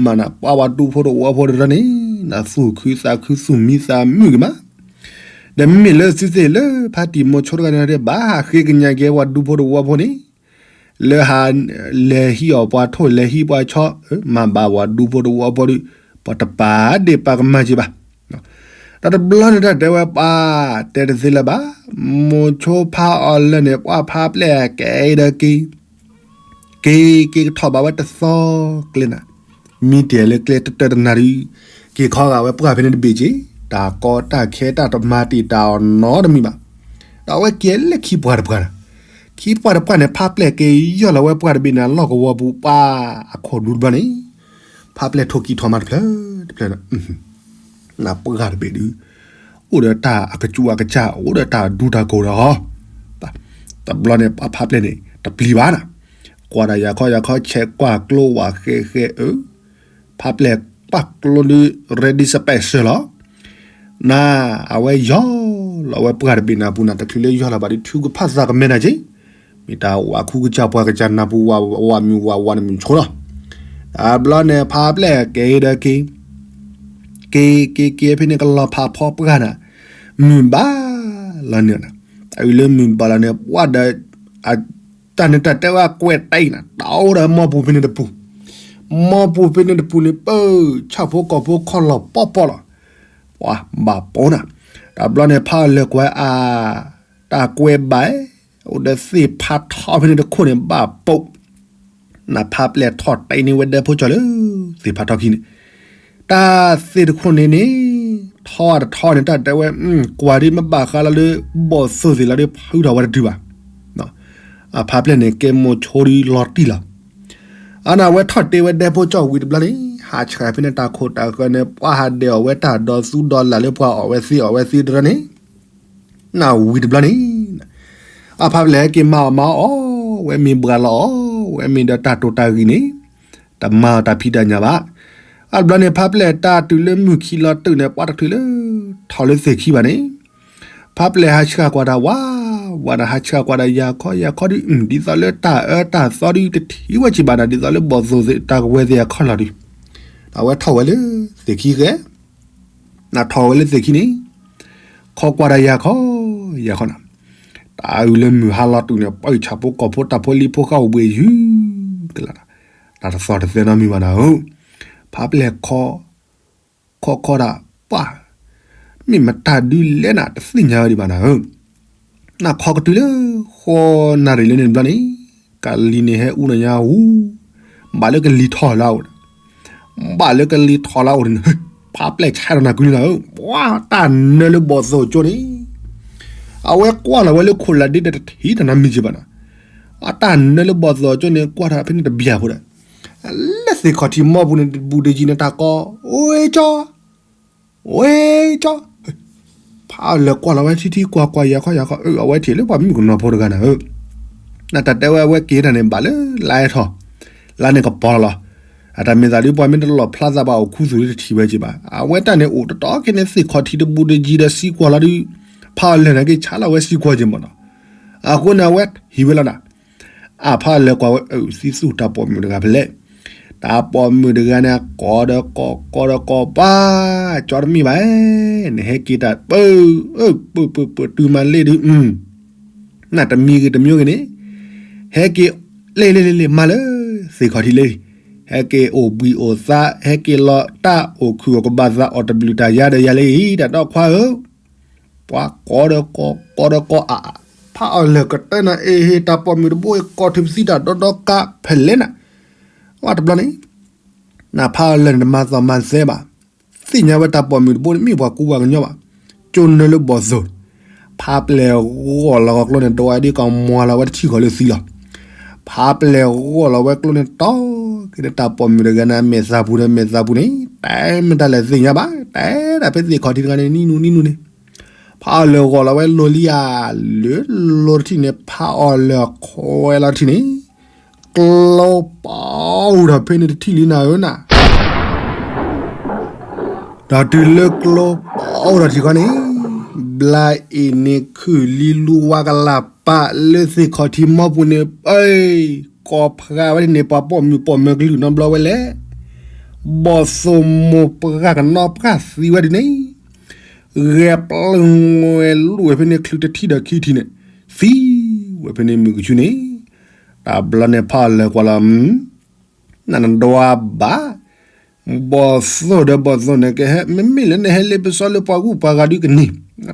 မ့ၢ်နပှၤဝဲဒူဖိတဝီဖိတရၢန့ၣ် နသူၣ်ခုသးခုသူၣ်မံသးမုာ်က့ၤမး, ဒီးမ့မ့ၢ်လၢသုသ့ၣ်လၢဖါတံၢ်မိၤဆိတဂၤန့ၣ် ဘၣ်ဟးဃ့ကညးက့ၤဝဲဒူဖိတဝီဖိန့ၣ် လၢဟး လဲၤဟံးအီၣ်ပှၤထိၣ်လဲၤဟံးပှၤဆီ, မၤဘၣ်ဝဲဒူဖိတဝီဖိဒီး ပှၤတပာ်ဒ့ၣ်ပာ်ကမၣ်က့ၤဘၣ် ဒီးတဘျီန့ၣ်တၢ်တဲဝဲပှၤ တဲတသ့လၢၤဘၣ်, မိၤဆိဖးအီၤလၢာ်န့ၣ် ပှၤဖးပျဲၢ်က့ၤဒီးက့ၤ, က့ၤက့ၤကထီၣ်ဘၣ်ဝဲတသီကျဲနၤ, မံတ့ၢ်လၢကျဲတတၢတနၤဒုး, က့ၤခီဂာ်ဝဲပှၢ်ဖဲန့ၣ်တဘ့ၣ်က့ၤ, တၢ်ကီတၢ်ခဲတၢ်တမၤတ့ၢ်တၢ်အီၣ်နီတမံၤဘၣ်, ဒီးအဝဲက့ၤလၢခံပှၤတပှၢ်နၤ, ခံပှၢ်တပှၢ်န့ၣ် ဖးပျဲၢ်က့ၤယီၢ်လီၤဝဲပှၢ်တဘ့ၣ်န့ၣ် အလီၢ်ကဝီၤပူၤပှၤအခိၣ်ဒူတဘျီန့ၣ်, ဖးပျဲၢ်ထိၣ်ကံၢ်ထီၣ်မးတဖျၢၣ်တဖျၢၣ်ဒီး နပှၢ်တဘ့ၣ်ဒုး, အိၣ်ဒီးတၢ်အကစူးအကစၢ် အိၣ်ဒီးတၢ်ဒူတၢ်ကိၢ်ဒီး, တဘျီန့ၣ် ပှၤဖးပျဲၢ်န့ၣ် တပျံၤဘၣ်နၤ, ကွၢ်ဒီးယၤခီယၤခီ ဆဲးကွၢ်ကျိဝဲဃဲဃဲအၢ, ဖးပျဲၢ်ပာ်ကျိဒုး ready special လီၤ. နၤ အဝဲယီၢ်လီၤဝဲပှၢ်တဘ့ၣ်နၤပူၤနၤ တချုးလၢယီၢ်လီၤဘၣ်ဒုး ထုကဖၣ်သးကမဲနၤက့ၤ, မ့ၢ်တၢ်ဝးခူကစၢ်ပှၤကစၢ်နၤပူၤဝးဝးမုၢ်ဝးဝးနမုၢ်ဆိလီၤ. တဘျီန့ၣ် ဖးပျဲၢ်က့ၤဒီးက့ၤ, က့ၤက့ၤက့ၤဖဲန့ၣ်ကလီၤဖးဖီပှၢ်နၤ, မုၢ်ဘၣ်လီၤန့ၣ်, အအံၤလၢမုၢ်ဘၣ်လီၤန့ၣ် ပှၢ်ဒီး တၢ်န့ၣ်တၢ်တဲဝဲကွဲးတၢ်အံၤနၤ တၢ်အိၣ်ဒီးမီၢ်ပူၤဖဲန့ၣ်တပူၤ, မီၢ်ပူၤဖဲန့ၣ်တပူၤန့ၣ် ပၢၢ် ဆၣ်ဖိကီၢ်ဖိခီၣ်လီၤပီၢ်ပီၢ်လီၤ. ပှၤဘၣ်ပိာ်နၤ, တဘျီန့ၣ် ဖးအီၤလၢာ်ကွဲးအါ, တၢ်ကွဲးဘၣ်, အိၣ်ဒီးသ့ၣ်ဖးထီဖဲန့ၣ်တခိၣ်န့ၣ် ဘၣ်ပိာ် နဖးပျဲၢ်ထီၣ်တဲန့ၢ်ဝဲဒၢးဖိကၠီၤလၢ သ့ၣ်ဖးထီခံန့ၣ်, တၢ်သ့ၣ်တခိၣ်န့ၣ်န့ၣ် ထီၣ်တထီၣ်န့ၣ် တၢ်တဲဝဲ ကွၢ်ဒ်မ့ၢ်ဘၣ်ဃးလီၤလၢ ဘီၣ်သိၣ်သ့ၣ်လီၤဒ်ဖုထီၣ်ဝဲတတုၤဘၣ်. အဖးပျဲၢ်န့ၣ် ကဲမိၤဆိဒုးလီၤတံၢ်လီၤ. အန့ၣ် အဝဲထီၣ်တ့ဝဲဒဲဖိကၠီၣ်ဝံၤတဘျီန့ၣ် ဟးဆှဲးဖဲန့ၣ်တၢ်ခိၣ်တၢ်ဃၢၤန့ၣ် ပှၤဟးဒဲးအီၣ်ဝဲတၢ်ဒီသူဒီးလၢ်လၢပှၤအီၣ်ဝဲသ့အီၣ်ဝဲသ့တရၢန့ၣ် နဝံၤတဘျီန့ၣ် အဖါပျဲၢ်ဟဲက့ၤမၤအီၣ်မၤအီၣ် ဝဲမ့ၢ်ဘှါလီၤအီၣ် ဝဲမ့ၢ်ဒီးတၢ်တိာ်တၢ်ဂံၢ်န့ၣ် တမၤအီၤတၢ်ဖံးတၢ်ညၣ်ဘၣ်. အတဘျီန့ၣ် ဖါပျဲၢ်တၢ်တုၤလၢမုၢ်ခံလီၤတုၤန့ၣ် ပှၤတချုးလၢ ထီၣ်လၢသ့ၣ်ခံဘၣ်န့ၣ် ဖါပျဲၢ်ဟးဆှၣ်ကွၢ်တၢ်ဝး ဝးန့ၣ်ဟးဆှၣ်ကွၢ်တၢ်ယၤခီယၤခီဒုး ဒ်သိးလၢတၢ်အၢတၢ်သီဒုးတထံၣ်ဝဲက့ၤဘၣ်န့ၣ် ဒ်သိးလၢဘီၣ်သိၣ်တၢ်ကဝဲၤသ့ၣ်အခီၣ်လီၤဒုး အဝဲထီၣ်ဝဲလၢသ့ၣ်ခံဃဲ နထီၣ်ဝဲလၢသ့ၣ်ခံန့ၣ် ခီကွၢ်တၢ်ယၤခီယၤခီန့ၣ် တၢ်အုၣ်လၢမုၢ်ဟါလီၤတုၤန့ၣ် ပှၤအုၣ်ဆၣ်ဖိကီၢ်ဖိတၢ်ဖိလံၤဖိဃၣ်အိၣ်ဘှံးယုၢ်ကလး တၢ်တသီၣ်တသဲနီတမံၤဘၣ်နၤဧၢ, ဖါပျဲၢ်ခီ ခီခီဒၣ် ပှၤ မ့ၢ်မတၤဒုးလဲၣ်နၤ တသ့ၣ်ညါဝဲဒံးဘၣ်နၤဧၢ, နခီကတုၤလၢ ဃိးနၣ်ရံၣ်လၢန့ၣ်တဘျီန့ၣ် ကလံၤန့ၣ်ဟဲအူနၤညါအူ ဘၣ်လၢကလံၤထီၣ်လၢအအိၣ် ဘၣ်လၢကလံၤထီၣ်လၢအအိၣ်န့ၣ် ဖါပျဲၢ်ဆါထီၣ်နၤကုလံနၤဧၢ, ပှၤတၢ်နၢလၢဘီၣ်သိၣ်ကၠိန့ၣ် အဝဲကွၢ်လီၤဝဲလၢခိၣ်လၢဒ့ဒီးတထံၣ်တၢ်နီတမံၤက့ၤဘၣ်နၤ, အတၢ်နၢလၢဘီၣ်သိၣ်ကၠိန့ၣ် ကွၢ်ထီၣ်ဖဲန့ၣ်တဘျီဖိဒီး လၢသ့ၣ်ခီၣ်ထံးမီပူၤန့ၣ် တဘူးတယံၤန့ၣ် တၢ်ကိး အိၣ်ကၠီ အိၣ်ကၠီ, ဖးအီၣ်လၢာ်ကွၢ်လီၤဝဲထံထံကွၢ်ကွၢ် ယၤခီယၤခီ အဝဲထံၣ်လၢပှၤမုၣ်ကနီၤဖိတဂၤနၤဧၢ, နတၢ်တဲဝဲအဝဲက့ၤတၢ်န့ၣ် ဘၣ်လၢလါအဲၣ်ထီၣ်, လါန့ၣ်ကပီၤလီၤ, အတၢ်မ့ၢ်သးဒ်ပှၤမ့ၢ်တလီၣ်ဖျါသးဘၣ်အိၣ်ခူသူၣ်လၢတထံၣ်ဝဲက့ၤဘၣ်, အဝဲတၢ်န့ၣ်အိၣ်တတီၤခဲန့ၣ် သ့ၣ်ခီၣ်ထံးတဘူးတယံၤဒီးစံကွၢ်လီၤဒုး, ဖးအီၣ်လၢာ်န့ၣ်က့ၤဆါလီၤဝဲစံကွၢ်က့ၤမ့ၢ်နီၤ, အဃိန့ၣ် အဝဲထံၣ်ဝဲလီၤနၤ အဖးအီၣ်လၢာ်ကွၢ်ဝဲ အုၣ်သံသူၣ်တၢ်ပိာ်မုၣ်တဂၤဖဲလဲၣ်, တၢ်ပိာ်မုၣ်တဂၤန့ၣ် ကိးဒီးကိး ကိးဒီးကိးပှၤ, ကၠီတမ့ၢ်ဘၣ်, နဟဲက့ၤတၢ်ပၢ, ပၢပၢပၢတုၤမၤလ့ၣ်ဒုး, နတမံၤဂ့ၤတမံၤဂ့ၤန့ၣ်, ဟဲက့ၤ လ့ၣ်လ့ၣ်လ့ၣ်လ့ၣ်မၤလၢ သ့ၣ်ခီၣ်ထံးလ့ၣ်, ဟဲက့ၤအိၣ်ဘှံးအိၣ်သါ ဟဲက့ၤလီၤတၢ်အိၣ်ခုၣ်အိၣ်ကဘၣ်သးအီၣ်တဘျုးတၢ်ယါဒီးယၤလၢအံၤ တၢ်ဒီခွါဧၢ ပှၤကိးဒီးကိး ကိးဒီးကိးအါ, ဖးအီၣ်လၢာ်ကတၢၢ်နၤ အ့ဟ့ တၢ်ပိာ်မုၣ်တဘိအံၤ ကိးထုးပသံတၢ်ဒီဒီကါဖဲလဲၣ်နၤ, ဝဲတဘျီန့ၣ်, နဖးအီၣ်လၢာ်န့ၣ် တမၤသီၣ်မၤသဲဘၣ်, သ့ၣ်ညါဝဲတၢ်ပိာ်မုၣ်တဘိန့ၣ် မ့ၢ်ပှၤကူပှၤကညီဘၣ်, ကၠိနၢလၢဘီၣ်သိၣ်, ဖးပျဲၢ်ဂီၢ်လီၤဂီၢ်ကျိန့ၣ် ဒွးဒ်ကီၢ်မွၤလီၤဝဲတထံၣ်ဃီၤလၢသံလီၤ, ဖးပျဲၢ်ဂီၢ်လီၤဝဲကျိန့ၣ်တီၢ်က့ၤန့ၣ် တၢ်ပိာ်မုၣ်တဂၤန့ၣ် အမဲာ်သးပူၤဒီးမဲာ်သးပူၤန့ၣ် တၢ်မ့ၢ်တၢ်လဲၤသ့ၣ်ညါဘၣ်, တၢ်ဒၣ်ဖဲသ့ၣ်ခီၣ်ထံးတဂၤန့ၣ် နံၣ်နူနံၣ်နူန့ၣ်, ဖးအီၣ်လၢာ်ဂီၢ်လီၤဝဲလိၤလံဧါ, လၢလိၤတထံၣ်န့ၣ် ဖးအီၣ်လၢာ်ခွဲးလီၤတထံၣ်န့ၣ်, ကျိပအိၣ်ထီၣ်ဖဲန့ၣ်တထံၣ်လံနၤဧၢနၤ ဒီးတုၤလၢကျိပအိၣ်ထီၣ်ထံၣ်ဃီန့ၣ်, ဘျါအ့ၣ်န့ၣ်ခုၣ်လံလူဝါကလၢ်ပာ်လၢသ့ၣ်ခီၣ်ထံးမီပူၤန့ၣ် ပၢၢ်, ကိးဖှါဝဲဒ်န့ၣ် ပှၤပိာ်မုၣ်ပိာ်မၢၤကလုၢ်နီတဘျီဝဲလဲၣ်, ဘီၣ်သိၣ်မိၢ်ပှၢ်ကနီပှၢ်သံဝဲဒ်န့ၣ်, ဂဲၤပျုၢ်ငွဲလူၢ်ဝဲဖဲန့ၣ် ချုးတထံၣ်ဒီးခံထံၣ်န့ၣ်, သံဝဲဖဲန့ၣ်မုၢ်ကဆူန့ၣ်, တဘျီန့ၣ်ဖးအီၣ်လၢာ်ကွၢ်လီၤ နနဒွးဘၣ်, ဘီၣ်သိၣ်ဒီးဘီၣ်သိၣ်န့ၣ်ကဟဲ မ့မ့ၢ်လၢနဟဲလ့ပစီလၢပှၤဂုၤပှၤဂၤဒုကန့ၢ်, တၢ်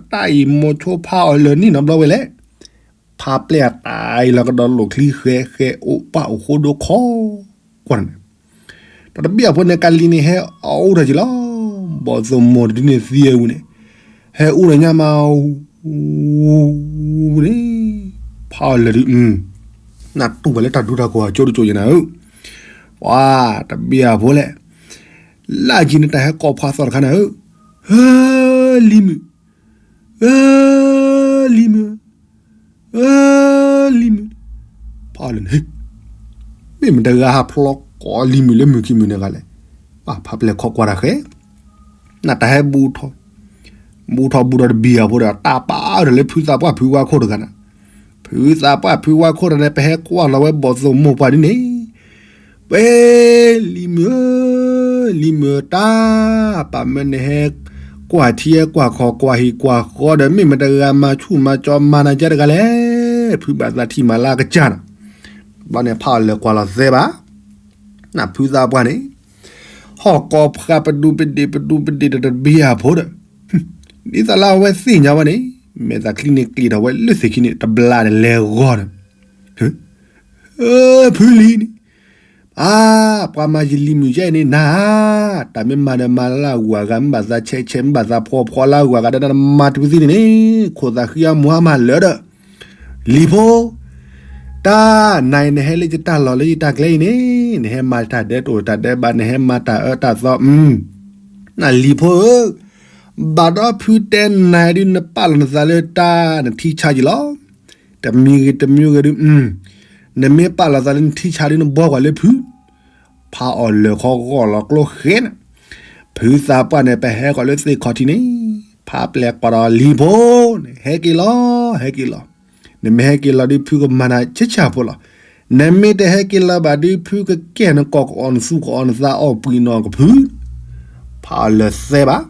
အံၤမိၤဆိဖးအီၣ်လၢာ်နံၣ်နီတဘျီဝဲလဲၣ်, ဖးပျဲၢ်အတၢ်အံၤလီၤကဒီးလိာ်ချံဃဲဃဲအိၣ်ပၢ်အိၣ်ဃိဒိၣ်ခီ, ကွၢ်န့ၣ် ဒီးတဘ့ၣ်အဖိန့ၣ် ကလံၤန့ၣ်ဟဲအီၣ်အိၣ်ထီၣ်က့ၤလီၤ, ဘီၣ်သိၣ်မိၢ်တဒုန့ၣ်သံအဝံၤန့ၣ်, ဟဲအိၣ်ဒီးညါမး ဝူဝူန့ၣ်, ဖးအီၣ်လၢာ်ဒုး, နတူၢ်ဘၣ်လၢတၢ်ဒူတၢ်ကိၢ်အကၠိတကၠိယဲနၤဧၢ, ပှၤတဘ့ၣ်အဖိလဲၣ်, လၢအယံၤန့ၣ်တၢ်ဟဲကိးဖှါသီတခါနၤဧၢ, ဧၢ, လံၤမုၣ်, ဧၢ, လံၤမုၣ် ဧၢ, လံၤမုၣ်, ဖးအီၣ်လၢာ်န့ၣ်, မ့ၢ်မတၤဂၤဟးဖျီကိးလံၤမုၣ်လၢမုၢ်ခံမုၢ်နၤဂၤလဲၣ်, ဖးပျဲၢ်ခီကွၢ်တၢ်ဃဲ, နတၢ်ဟဲဘူးထီၣ်, ဘူးထီၣ်ဘူးထီၣ်တဘ့ၣ်အဖိဒီး တၢ်ပာ်အါဒီးလၢဖုသးပှၢ်ဖုဝါခိၣ်တဂၤနၤ, ဖုသးပှၢ်ဖုဝါခိၣ်တဂၤန့ၣ် ပဟဲကွၢ်လီၤဝဲဘီၣ်သိၣ်မိၢ်ပှၢ်ဒ်န့ၣ် ပှဲၤလံၤမုၣ်ဧၢ, လံၤမုၣ်ဧၢ တၢ်, ပာ်မၢနဟဲကွၢ်ထံဟဲကွၢ်ခီၣ်ကွၢ်ဟံၣ်ကွၢ်ဃီဒီး မ့ၢ်မတၤဂၤမၤဆူၣ်မၤကၠီမၤနၤကဲတဂၤလဲၣ်, ဖုဘၣ်သးထံၣ်မၤလၢအကစၢ်နၤ, ဘျီန့ၣ်ဖးအီၣ်လၢာ်ကွၢ်လီၤသဲဘၣ်, နဖုသးပှၢ်န့ၣ် ဟီၣ်ကိးဖှါပဒူပဒ့ၣ်ပဒူပဒ့ၣ်ဒီးတဘ့ၣ်အဖိဒီး, ဒ်သိးလၢအဝဲသ့ၣ်ညါဝဲန့ၣ်, မဲာ်သးချံန့ၣ်ကျံၣ်ထီၣ်ဝဲလၢသ့ၣ်ခံန့ၣ် တဘျါဒီးလဲၤဂီၤဒီး ဖုလံၤန့ၣ်, အၢ ပှၤမၤယလံၤမုၣ်ယဲန့ၣ်နၤ, တၢ်မ့ၢ်မၤဒီးမၤလၢအဂုၤအဂၤ မ့ၢ်ဘၣ်သးဆဲးဆဲး မ့ၢ်ဘၣ်သးဖှီဖှီလၢအဂုၤအဂၤဒီး နမၤတုၤသ့ၣ်န့ၣ်န့ၣ် ခိၣ်သးဃံအမူအမၤလၢာ်ဒီး လံၤဖိ, တၢ်နၤအံၤ နဟဲလၢယတၢ်လီၢ်လၢယတၢ်ကျဲအံၤန့ၣ် နဟဲမၤတၢ်ဒဲးတအိၣ်တၢ်ဒဲးဘး နဟဲမၤတၢ်အၢတၢ်သီ နလံၤဖိဧၢ, ဘၣ်ဒီးဖုတဲနၤဒုး နပာ်လီၤနသးလၢတၢ်နထံဆါယံၤလီၤ. တမံၤဂ့ၤတမံၤဂ့ၤဒုး နမ့ၢ်ပာ်လီၤသးလၢနထံဆါဒုး နဘှီကွၢ်လၢဖု ဖးအီၣ်လၢာ်ခီဂီၢ်လီၤကျိဃဲနၤ, ဖုသးပှၢ်န့ၣ် ပဟဲဃီၤလၢသ့ၣ်ခီၣ်ထံးန့ၣ်, ဖးပျဲၢ်ကွၢ်ဒီးလံၤဖိန့ၣ် ဟဲက့ၤလီၤ ဟဲက့ၤလီၤ, နမ့ၢ်ဟဲက့ၤလီၤဒုး ဖုကမၤနၤဆ့ဆၣ်ဖိလီၤ. နမ့ၢ်တဟဲက့ၤလီၤဘၣ်ဒုး ဖုကကဲနကိာ်ကအီၣ်နသူကအီၣ်နသးအီၣ်ပှံၤနီၢ်ကဖု ဖးအီၣ်လၢာ်သဲဘၣ်.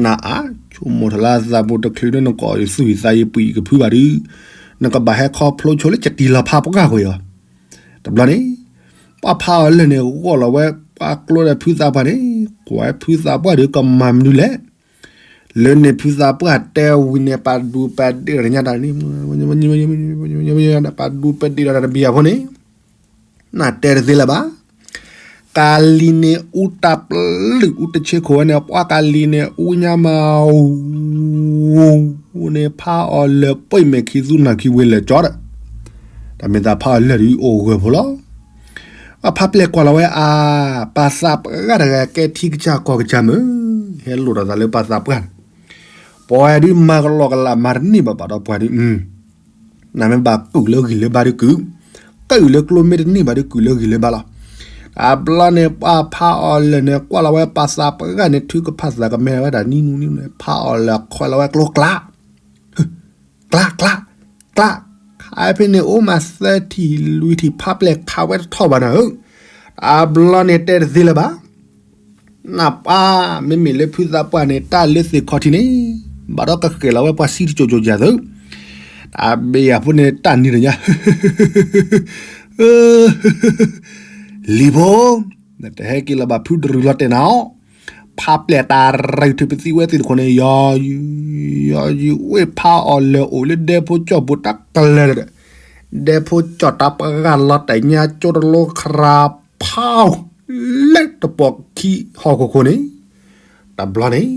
နအါ ဆိကမိၣ်ထီၣ်လၢအသးပူၤတချုးန့ၣ် နကိာ်အီၣ်ယသူယသးယပှံၤယကဖုဘၣ်ဒုး, နကဘၣ်ဟဲခီဖျိဆိလၢကတံၤလီၤဖးပှၢ်ကွံာ်အီၤ. တဘျီန့ၣ် ပှၤဖးအီၣ်လၢာ်န့ၣ် ဂီၢ်လီၤဝဲ ပှၤကျိဒီးဖုသးပှၢ်န့ၣ်, ကွၢ်ဖုသးပှၢ်ဒုးကမၤမနုၤလဲၣ်. လၢန့ၣ်ဖုသးပှၢ်တဲဝံၤန့ၣ် ပာ်ဒူပာ်ဒ့ၣ်တညါတၢ်န့ၣ်, ပာ်ဒူပာ်ဒ့ၣ်ဒီးတၢ်တဘံၣ်အဖိန့ၣ် နတဲတသ့လၢၤဘၣ်. ကၤလံၤန့ၣ်အူတၢ်ပျုၢ်အူတဆ့ခိၣ်ဝဲန့ၣ် ပှၤကၤလံၤန့ၣ်အူညါမး အူန့ၣ် ဖးအီၣ်လၢာ်ပှ့ၤမဲာ်ခံသူနီၢ်ခံဝ့ၤလၢာ်ကၠီဒီး, တၢ်မ့ၢ်သးဖးအီၣ်လၢာ်ဒုးအိၣ်ဂၢၢ်ဖိလီၤ. အဖးပျဲၢ်ကွၢ်လီၤဝဲအါ, ပှၤသးပှၢ်တဂၤကဲထံကစၢ်ကီၢ်ကစၢ်မုၢ်, ဟဲလိၣ်ထီၣ်သးလၢပှၤသးပှၢ်န့ၣ်, ပှၤဒုးမၤကလီကလးမၤတန့ၢ်ဘၣ်ဘၣ်ဒီးပှၤဒုး နမ့ၢ်ဘၣ်ကုၢ်လၢဂံၢ်လၢဘါဒုးကုၢ်, ကုၢ်လၢကျိမ့ၢ်တန့ၢ်ဘၣ်ဒုးကုၢ်လၢဂံၢ်လၢဘါလီၤ. တဘျီန့ၣ်ပှၤဖးအီၣ်လၢာ်န့ၣ် ကွၢ်လီၤဝဲပှၤသးပှၢ်န့ၣ် ထုကဖၣ်သးကမဲဝဲဒၣ်နံၤနံၤန့ၣ် ဖးအီၣ်လၢာ်ခွဲးလီၤဝဲကျိကျး, ကျး ကျး ကျး, ခါဖဲန့ၣ်အိၣ်မးသၢထံၣ်လွံၢ်ထံၣ် ဖးပျဲၢ်ခးဝဲတထီၣ်ဘၣ်နၤဧၢ, တဘျီန့ၣ်တဲတသ့လၢၤဘၣ်. နပှၤ မ့မ့ၢ်လၢဖုသးပှၢ်န့ၣ် တၢ်လၢသ့ၣ်ခီၣ်ထံးန့ၣ် ဘၣ်ဒီးကဃဲၤလီၤဝဲပှၤဆံတကၠိၤကၠိၤယၤသု, တၢ်ဘ့ၣ်ယၤဖိန့ၣ် တၢ်နံၤတညါ လံၤဖိ, နတဟဲက့ၤလီၤဘၣ်ဖုတရူးလီၤတဲာ်နၤအီၤ, ဖးပျဲၢ်တၢ်ရံၣ်ထုးပသံဝဲသ့ၣ်တခိၣ်န့ၣ် ယီၤယုာ် ယီၤယုာ်ဝ့ၢ်ဖးအီၣ်လၢာ်အိၣ်လၢဒဲဖိကၠီၣ်ပူၤတၢ်ကလၢာ်ဒီး, ဒဲဖိကၠီၣ်တၢ်ပှၢ်လီၤတဲာ်ညါကၠိတလိခရၤဖး လၢတပီၤခံဟီၣ်ခိၣ်ခိၣ်န့ၣ်, တဘျီန့ၣ်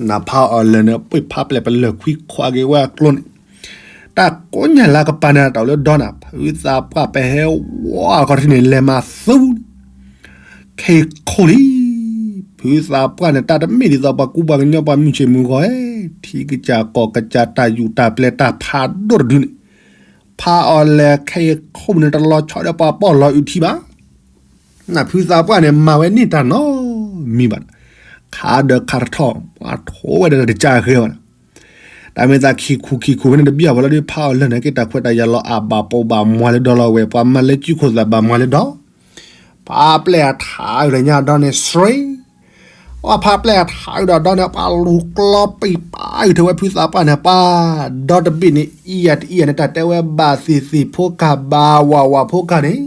နဖးအီၣ်လၢာ်န့ၣ် ပှ့ၤဖးပျဲၢ်ပလၢၢ်ခွံခွါက့ၤဝဲအကျိန့ၣ်, တၢ်ကိးညါလၢကပၤန့ၣ် တၢ်အိၣ်လၢဒီနၤ ဖုသးပှၢ်ပဟဲဝီအခီၣ်ထံးန့ၣ် လဲၤမၤသူန့ၣ်, ခဲအံၤခိၣ်လံ, ဖုသးပှၢ်န့ၣ် တၢ်တမ့ၢ်ဒ်သိးပှၤကူပှၤကညီ ပှၤမုၢ်ဆ့ၣ်မုၢ်ဂီၤဧၢ, ထံကစၢ်ကီၢ်ကစၢ် တၢ်ယူးတၢ်ပျဲၢ်တၢ်ဖးဒိၣ်တဒုန့ၣ်, ဖးအီၣ်လၢာ်ခဲအံၤခိၣ်န့ၣ် တလီၤဆီဒီးပှၤပီၣ်လီၤအုးထံဘၣ်. နဖုသးပှၢ်န့ၣ် မၤဝဲန့ၢ်တၢ်နီတမံၤဘၣ်, ခးဒီးခးတထီၣ် ပှၤထိဝဲဒီးတကၢ်ဃဲဘၣ်. တၢ်မ့ၢ်သးခံခူခံခူဖဲန့ၣ်တဘျီဘၣ်လီၤဒုး ဖးအီၣ်လၢာ်န့ၣ် က့ၤတၢ်ခွဲးတၢ်ယာ်လီၤအါဘၣ်ပိာ်ဘၣ်မွၤလၢဒီလီၤဝဲ ပှၤမၤလၢစုခိၣ်သးဘၣ်မွၤလၢဒီ, ဖးပျဲၢ်အထးအုးဒီးညါဒီန့ၣ် စရ့ အဖးပျဲၢ်အထးအုးဒီးဒီန့ၣ် ပှၤလူၤကျီပံာ်ပာ်အုးထဲဝဲဖုသးပှၢ်န့ၣ် ပှၤဒီတဘ့ၣ်န့ၣ် အံၤယၤတအံၤယၤန့ၣ် တၢ်တဲဝဲဘၣ်သ့ၣ်သ့ၣ်ဖိကၢ်ဘၣ်ဝၣ်ဝၣ်ဖိကၢ်န့ၣ်,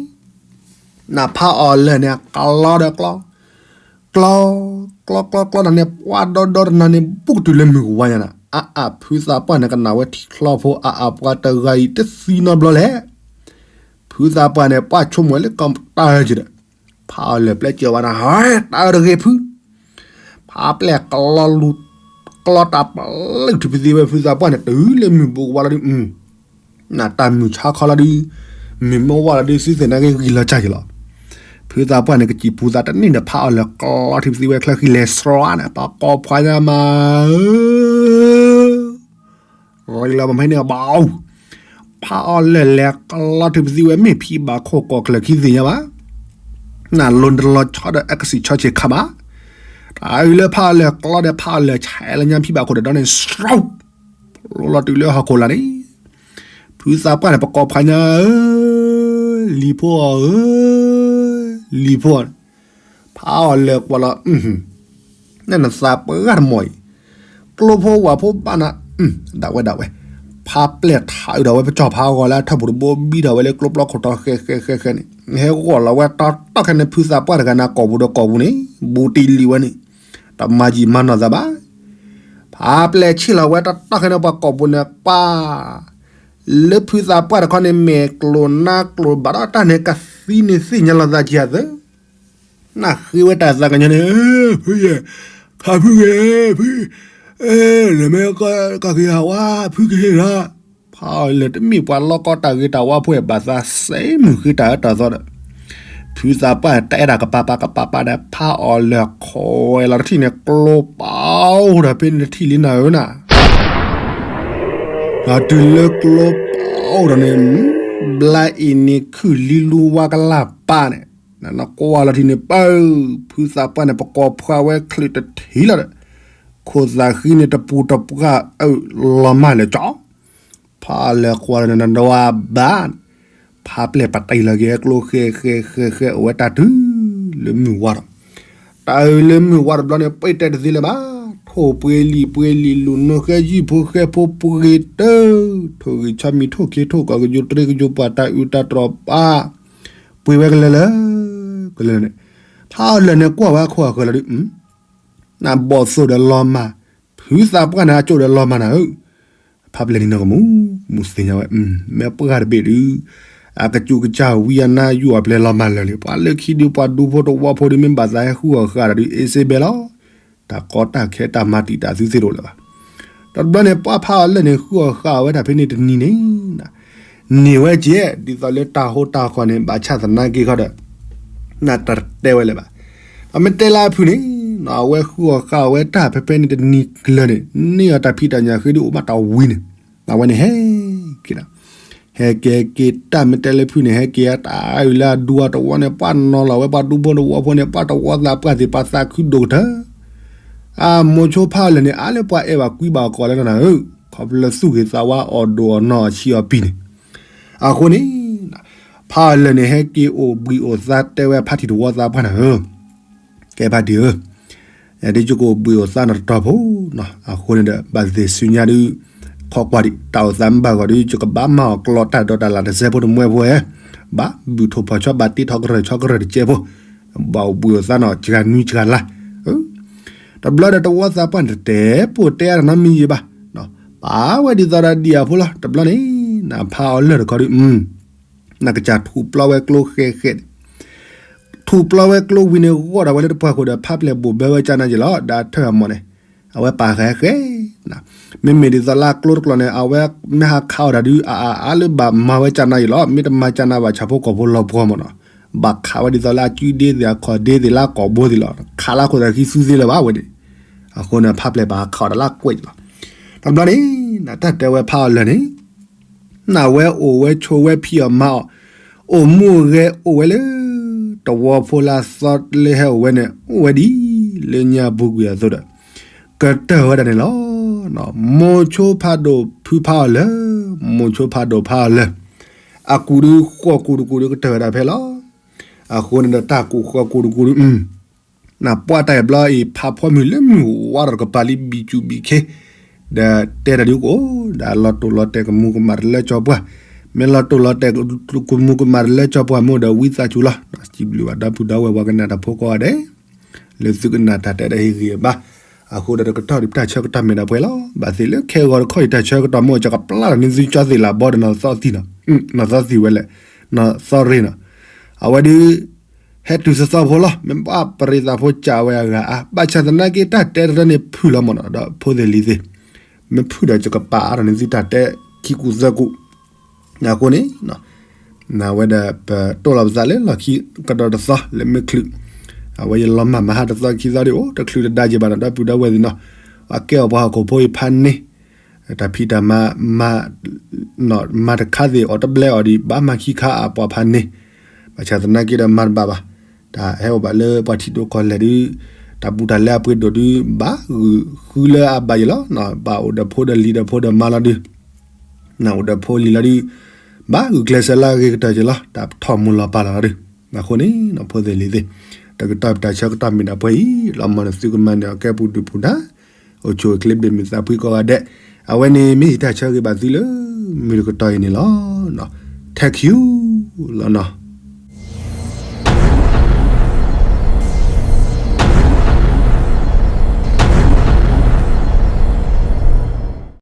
နဖးအီၣ်လၢာ်န့ၣ် ကျီဒီးကျီ ကျီ ကျီ ကျီ ကျီတၢ်န့ၣ် ပှၤဒီဒီတနၤန့ၣ် ဘူးကတုၤလၢမုၢ်ကဝါညါနၤ အါအါဖုသးပှၢ်န့ၣ် ကနၣ်ဝဲထံချီဖိအါအါ ပှၤတဂၤအံၤတသံနီတဘျီလဲၣ်. ဖုသးပှၢ်န့ၣ် ပှၤဆိကမိၣ်လၢကီၢ်တၢ်ကဒီး ဖးအီၣ်လၢာ်ပျဲၢ်စၢၤဝဲဒၣ် ဟဲတၢ်အၢတဂ့ၤဖု ဖးပျဲၢ်ကျီလူၤ ကျီတၢ်ပျဲၢ်ထုးပသံဝဲဖုသးပှၢ်န့ၣ် တုၤလၢမုၢ်ဘူးကဝါလီၤဒုး နတၢ်မုၢ်ဆါခီလီၤဒုး မုၢ်မ့ၢ်ဝါလီၤဒုး သုသ့ၣ်နာ်က့ဂံၢ်လီၤစၢ်က့ၤလီၤ. ဖုသးပှၢ်န့ၣ် ကစံၣ်ပူၤသးတန့ၢ်ဒီး ဖးအီၣ်လၢာ်ကျီထုးပသံဝဲချၢဃံလဲၤစှၤန့ၣ် ပှၤကိးဖှါညါမး ရ့လီၤမ့ၢ်ဖဲန့ၣ်ဘၣ် ဖးအီၣ်လၢာ်လဲၤကျီထုးပသံဝဲ မ့ၢ်ဖံဘၣ်ခိၣ်ကီၢ်ချၢခံသ့ၣ်ညါဘၣ်. နလိၤတလီၤဆီဒီးအကစံၣ်ဆီဆ့ၣ်ခါဘၣ်. တၢ်အုးလၢဖးအီၣ်လၢာ်ကျီဒီး ဖးအီၣ်လၢာ်ဆဲးလၢညါဖံဘၣ်ခိၣ်ဒီးဒီန့ၣ် စှီ လိၤလီၤတုၤလၢဟီၣ်ခိၣ်လာ်န့ၣ် ဖုသးပှၢ်န့ၣ် ပကိးဖှါညါဧၢ လံၤဖိဧၢ လံၤဖိ ဖးအီၣ်လၢာ်ကွၢ်လီၤ နနသးပှၢ်တမီၢ်အံၤ ကျိဖိဝၣ်ဖိဘၣ်နၤ ဒၣ်ဝဲဒၣ်ဝဲ ဖးပျဲၢ်ထးအုးဒီးဝဲ ပကၠီၣ်ဖးဂီၤလၢအထၢၣ်ပူၤတဘိ ဘံထီၣ်ဝဲလၢကျိပျီခိၣ်တီဃဲဃဲဃဲဃဲန့ၣ် ဟဲဂီၢ်လီၤဝဲတီတီခဲန့ၣ် ဖုသးပှၢ်တဂၤန့ၣ် ကိာ်ပူၤဒီးကိာ်ပူၤန့ၣ် ဘူးတံၢ်လံဝဲန့ၣ် တမၤယံာ်မၤနီၢ်သးဘၣ်. ဖးပျဲၢ်ဆ့ၣ်လီၤဝဲတီတီခဲန့ၣ် ပှၤကိာ်ပူၤန့ၣ် ပှၤ လၢဖုသးပှၢ်တခီန့ၣ် မဲာ်ကျိၤနါကျိၤဘၣ်ဒီးတၢ်န့ၣ် ကသံန့ၣ်သ့ၣ်ညါလီၤသးကယၤသၢ နဃ့ဝဲတၢ်သးကညီၤန့ၣ် ဖုယဲၢ် ခးဖုဂ့ၤ ဖု နမ့ၢ်ကက့ၤဟးဝါ ဖုကဟ့ၣ်နၤ ဖးအီၤလၢာ်တမ့ၢ်ပှၤလီၢ်ကီတၢ်ဂ့ၤတၢ်ဝါဖိ ဘၣ်သးစဲမုၢ်ဃ့တၢ်အၢတၢ်သီဒီး ဖုသးပှၢ်တအဲၣ်ဒၣ်ကပၤပၤကပၤပၤဒီး ဖးအီၤလၢာ်ခိးဝဲလီၤတထံၣ်န့ၣ် ကျိပာ်အိၣ်ဒီးဖဲန့ၣ်တထံၣ်လံနၤဧၢနၤ တုၤလၢကျိပာ်အိၣ်ဒီးန့ၣ် ဘျါအံၤန့ၢ်ခုၣ်လံလူဝါကလၢ်ပၢ်န့ၣ် နကွၢ်လီၤထံၣ်န့ၣ် ပၢ် ဖုသးပှၢ်န့ၣ် ပကိးဖှါဝဲချုးတထံၣ်လီၤဒီး ခိၣ်သးဃံန့ၣ်တပူၤတပှၢ်အၢၣ်လီၤမၢ်လၢာ်ကၠီ ဖးလၢာ်ကွၢ်လီၤန့ၣ် နဒွးဘၣ်န့ၣ် ဖးပျဲၢ်ပာ်တ့ၢ်လီၤက့ၤကျိဃဲဃဲဃဲဃဲအိၣ်ဝဲတၢ်တုၤလၢမုၢ်ဝါဒီး တၢ်အၢၣ်လၢမုၢ်ဝါတဘျီန့ၣ် ပှ့ၤတဲတသ့လၢၤဘၣ်, ထိၣ်ပှ့ၤလံာ်ပှ့ၤလံာ် လူၤနုာ်ဃဲယုၢ်ဖိဃဲဖိပှ့ၤတၢၢ်, ထိၣ်ဂံၢ်ဆီမံၤ ထိၣ်ခ့ထိၣ်ကီၢ် ကယိၤတရံးကယိၤပှၤ တၢ်အုးတၢ်တြီၤပာ်, ပှ့ၤဝဲကလၢာ်လၢ ကလၢာ်န့ၣ်, ဖးအီၤလၢာ်န့ၣ် ကွၢ်ဝဲအခိၣ်အဃၢၤလီၤဒုး နဘီၣ်သိၣ်ဒီးလီၤမၢ်, ဖုသးပှၢ်န့ၣ် အကၠိၣ်ဒီးလီၤမၢ်နၤဧၢ, ဖးပျဲၢ်န့ၣ်နီၢ်ကမူး, မူသ့ၣ်ညါဝဲ, မ့ၢ်ပှၢ်တဘ့ၣ်ဒုး, အကစူးကစၢ်ဝံအနါယူၢ်အပျဲၢ်လီၤမၢ်လၢာ်လံ, ပှၤလၢခံဒုး ပှၤဒူဖိတဝီဖိဒုး မ့ၢ်ဘၣ်သးဟဲဃုအီၣ်ဃာ်ဒီးဒုး အ့စ့ဘဲလီၤ, တၢ်ကီတၢ်ခဲတၢ်မၤတံာ်တာ်သုသ့ၣ်တအိၣ်လၢၤဘၣ်. ဒီးတဘျီန့ၣ် ပှၢ်ဖးအီၤလၢာ်န့ၣ် ဃုအီၣ်ဃာ်အီၤဝဲတၢ်ဖဲန့ၣ်တနံၤန့ၣ် န့ၢ်ဝဲကဲး ဒ်သိးလၢတၢ်ဟိတၢ်ဃီန့ၣ် ဘၣ်ဆၣ်သနာ်က့ခီဒီး နတတဲဝဲလၢၤဘၣ်. ဒီးမ့ၢ်တဲလၢအဖုၣ်န့ၣ် အဝဲဃုအီၣ်ဃာ်အီၤဝဲတၢ်ဖဲဖဲန့ၣ်တနံၤကျၢၤန့ၣ် န့ၢ်အီၤတၢ်ဖံးတၢ်ညၣ်ဃ့ဒုးအိၣ်ဘၣ်တၢ်ဝံၤန့ၣ် အဝဲန့ၣ်ဟဲက့ၤဒီး ဟဲက့ၤက့ၤတၢ်မ့ၢ်တဲလၢဖုၣ်န့ၣ် ဟဲက့ၤအတၢ်အုၣ်လၢအဒူအတဝီန့ၣ် ပှၢ်နီၤလီၤဝဲပှၤဒူဖိတဝီဖိန့ၣ် ပှၢ်တဝီသးပှၢ်သ့ၣ်ပှၤသးခုဒိၣ်ကတၢၢ် အမိၤဆိဖးအီၤလၢာ်န့ၣ် အါလၢပှၤအဲၣ်ဘၣ်ကွံဘၣ်အီၤကီးလၢနၤဧၢ, ခီဖျိလၢသူၣ်ဂ့ၤသးဝါအီၣ်ဒိၣ်အီၣ်နီၢ်အီၣ်ဆံးအီၣ်ပံၤန့ၣ်, အဃိန့ၣ် ဖးအီၤလၢာ်န့ၣ် ဟဲက့ၤအိၣ်ဘှံးအိၣ်သါတဲဝဲဖါတံၢ်တဝီသးပှၢ်နၤဧၢ, ကဲဖါတံၢ်ဧၢ, ဒ်ယကအိၣ်ဘှံးအိၣ်သါနီၢ်တတီၤဖိ, အဃိန့ၣ်ဒီး ဘၣ်သ့ၣ်ဆူညါဒုး ခီကွၢ်ဒံး တၢ်အိၣ်သးမ့ၢ်ဘၣ်ဂီၢ်ဒုး ယကဘၣ်မၤအီၣ်ကျီတၢ်ဒီးတၢ်လၢ်တစဲးဖိတမှဲဖိဧၢ, ဘၣ်ဘုၣ်ထိၣ်ဖီၣ်ဆီ ဘၣ်တ့ထီၣ်ကရၢၢ်ဆီကရၢၢ်တစဲးဖိ, ဘၣ်အိၣ်ဘှံးအိၣ်သါနီၢ် စှၤနွံစှၤလါ, တဘျီဒီးတဝီသးပှၢ်န့ၣ် တတဲပိာ်တဲအါတၢ်နီတမံၤယံၤဘၣ်, ပာ်ဝဲဒ်သိးဒီးဒံၣ်အဖိလီၤ, တဘျီန့ၣ် နဖးအီၤလၢာ်တခီဒုး နကစၢ်ထူးပျီဝဲကျိဃဲဃဲန့ၣ်, ထူးပျီဝဲကျိဝံၤန့ၣ် ဂီၢ်ဒၣ်ဝဲလၢတပှၢ်ခိၣ်ဒီး ဖးပျဲၢ်ဘိၣ်ဘၢဝဲကၢ်နါယံၤလီၤ, ဒီးအထၢၣ်အမီၢ်န့ၣ် အဝဲပာ်ဃဲဃဲ, မ့မ့ၢ်ဒ်သိးလၢအကျိတကျိၤန့ၣ် အဝဲမ့ၢ်ဟးခးအီၤတၢ်ဒုး အအါအါလၢဘၣ်မၤဝဲကၢ်နါယံၤလီၤ, မ့ၢ်တမၤကၢ်နါဘၣ်ဆၣ်ဖိကီၢ်ဖိလီၤပှီၢ်မီၢ်နီၤ, ဘၣ်ခးဝဲဒ်သိးလၢအကုဒ့သ့ၣ်အခီၣ်ဒ့သ့ၣ်လၢအကိာ်ဘိသ့ၣ်လီၤ, ခးလၢအခိၣ်သးခံသူသ့လၢၤဘၣ်ဝဲန့ၣ်, အဃိန့ၣ် ဖးပျဲၢ်ဘၣ်ဟးခးအီၤတၢ်လၢအကွဲးလီၤ, တဘျီန့ၣ် နတၢ်တဲဝဲဖးအီၤလၢာ်န့ၣ် နဝဲအိၣ်ဝဲဆိးဝဲဖံးအီၣ်မၤအီၣ်, အိၣ်မူအိၣ်ဂဲၤအိၣ်ဝဲလၢ တဝီဖိလၢအသီလၢဟဲအိၣ်ဝဲန့ၣ် အိၣ်ဝဲဒ်လၢညါပူၤကွံာ်အသိးဒီး ကတၢၢ်ဝဲဒၣ်န့ၣ်လီၤ. မိၤဆိဖးဒိၣ်ဖုဖးအီၤလၢာ်, မိၤဆိဖးဒိၣ်ဖးအီၤလၢာ်, အကူၣ်ဒုးဃီၣ်ကူၣ်တကူၣ်ဒုးကတၢၢ်ဝဲဒၣ်ဖဲလီၤ. အဃိန့ၣ်ဒီးတၢ်ကူၣ်ဃီၣ်ကူၣ်တကူၣ်ဒုး နပှၢ်တၢ်အံၤဘျီအံၤ ဖးဖီမုၢ်လၢမုၢ်ဝါဒီးကပၤလံဘံၣ်စူၣ်ဘံၣ်ခ့, ဒီးတဲတၢ်ဒုးကအိၣ် ဒီးလီၤတိၢ်လီၤတဲာ်ကမူၤကမၣ်တလၢကၠီပှၢ်, မ့ၢ်လီၤတိၢ်လီၤတဲာ်ကမူၤကမၣ်တလၢကၠီပှၢ်မ့ၢ်ဒီး ဝံသးစူၤလီၤ. စံးဘျုးဘၣ်ဒီပုၢ်ဒီဝဲၢ်ပှၤကနၣ်တၢ်ဖိကိးဂၤဒဲး လၢသုကနၣ်တၢ်တဲဒီးဟ့ၣ်ဂံၢ်ဘါ, အဃိဒီးတကတီၢ်ဒုးတၢ်ဆၢကတီၢ်မ့ၢ်ဒၣ်ပှဲၤလီၤ. ဘၣ်သ့ၣ်လၢခဲဂီၤတခီအံၤတၢ်ဆၢကတီၢ်မ့ၢ်အိၣ် ကကပျၢ်ဒီးန့ၢ်သုကၠီသ့ၣ်လၢဘီဒီးနီၢ်သီသံနီၤ, နီၢ်သီသံဝဲလဲၣ်, နီၢ်သီရ့ၣ်နီၤ, အဝဲဒုး ဟဲတုၤသီသီဖိလီၤ. မ့ၢ်ဘၣ်ပရံးသးဖိကးဝဲအဂၤအါ, ဘၣ်ဆၣ်သနာ်က့တၢ်တဲတရၢန့ၣ်ဖုၣ်လီၤမ့ၢ်နီၤ, ဒီးဖိသ့ၣ်လံၤသ့ၣ်, မ့ၢ်ဖုၣ်ဒီးယကပာ်အါထီၣ်န့ၢ်သုတၢ်တဲခံကူသၢကူ, အဃိန့ၣ် နဝဲဒၣ်ပတိၢ်လီၤပသးလၢလီၢ်ခံကဒီးတသီ လၢမ့ၢ်ချုး, အဝဲယလီၤမၢ်မဟါတသီခံသီဒ်အိၣ် တချုးတဒါက့ၤဘၣ်နီၤ ဒီပုၢ်ဒီဝဲၢ်သ့ၣ်နီၤ, အကဲအီၣ်ပှၤဟီၣ်ခိၣ်ဖိအံၤဖးန့ၣ် တၢ်ဖံးတၢ်မၤ မၤတခါသ့ၣ်အီၤတဘျဲအီၤဒံး ဘၣ်မၤခံခါအပှၤဖးန့ၣ်, ဘၣ်ဆၣ်သနာ်က့ဒီးမၤတဘၣ်ဘၣ်, တၢ်ဟဲအိၣ်ဘၣ်လၢပှၤထံဒိၣ်ကီၢ်လဲၢ်ဒုး, တၢ်ဘူးတၢ်လဲအပှ့ၤဒိၣ်ဒုး ဘၣ်ဂုာ်ဃုလၢအဘၣ်ယံၤလီၤ. ဘၣ်အိၣ်ဒီးဖိဒီးလံၤဒီးဖိဒီးမါလီၤဒုး နအိၣ်ဒီးဖိလံၤလီၤဒုး, ဘၣ်ဂုာ်ကျဲးစၢးလၢအဂ့ၤကတၢၢ်က့ၤလီၤ. တၢ်ထီၣ်မူၤလီၤပာ်လီၤလီၤဒုး, အဃိန့ၣ် ဖိသ့ၣ်လံၤသ့ၣ်, တကတီၢ်ပတၢ်ဆၢကတီၢ်မ့ၢ်ဒၣ်ပှဲၤအံၤ, လီၤမီၢ်န့ၣ်သုကမၤန့ၢ်အီၤကဲပူၤဒုၣ်ပူၤဒါ, အိၣ်ဆူၣ်အိၣ်ချ့ဘၣ်မုာ်သးဖှံကိးဂၤဒဲး, အဝဲန့ၣ်မ့ၢ်ယတၢ်ဆၢဂ့ၤဘၣ်သုလၢ မုၢ်တကတီၢ်အံၤန့ၣ်လီၤ. ထဲခံလီၤနီၤ.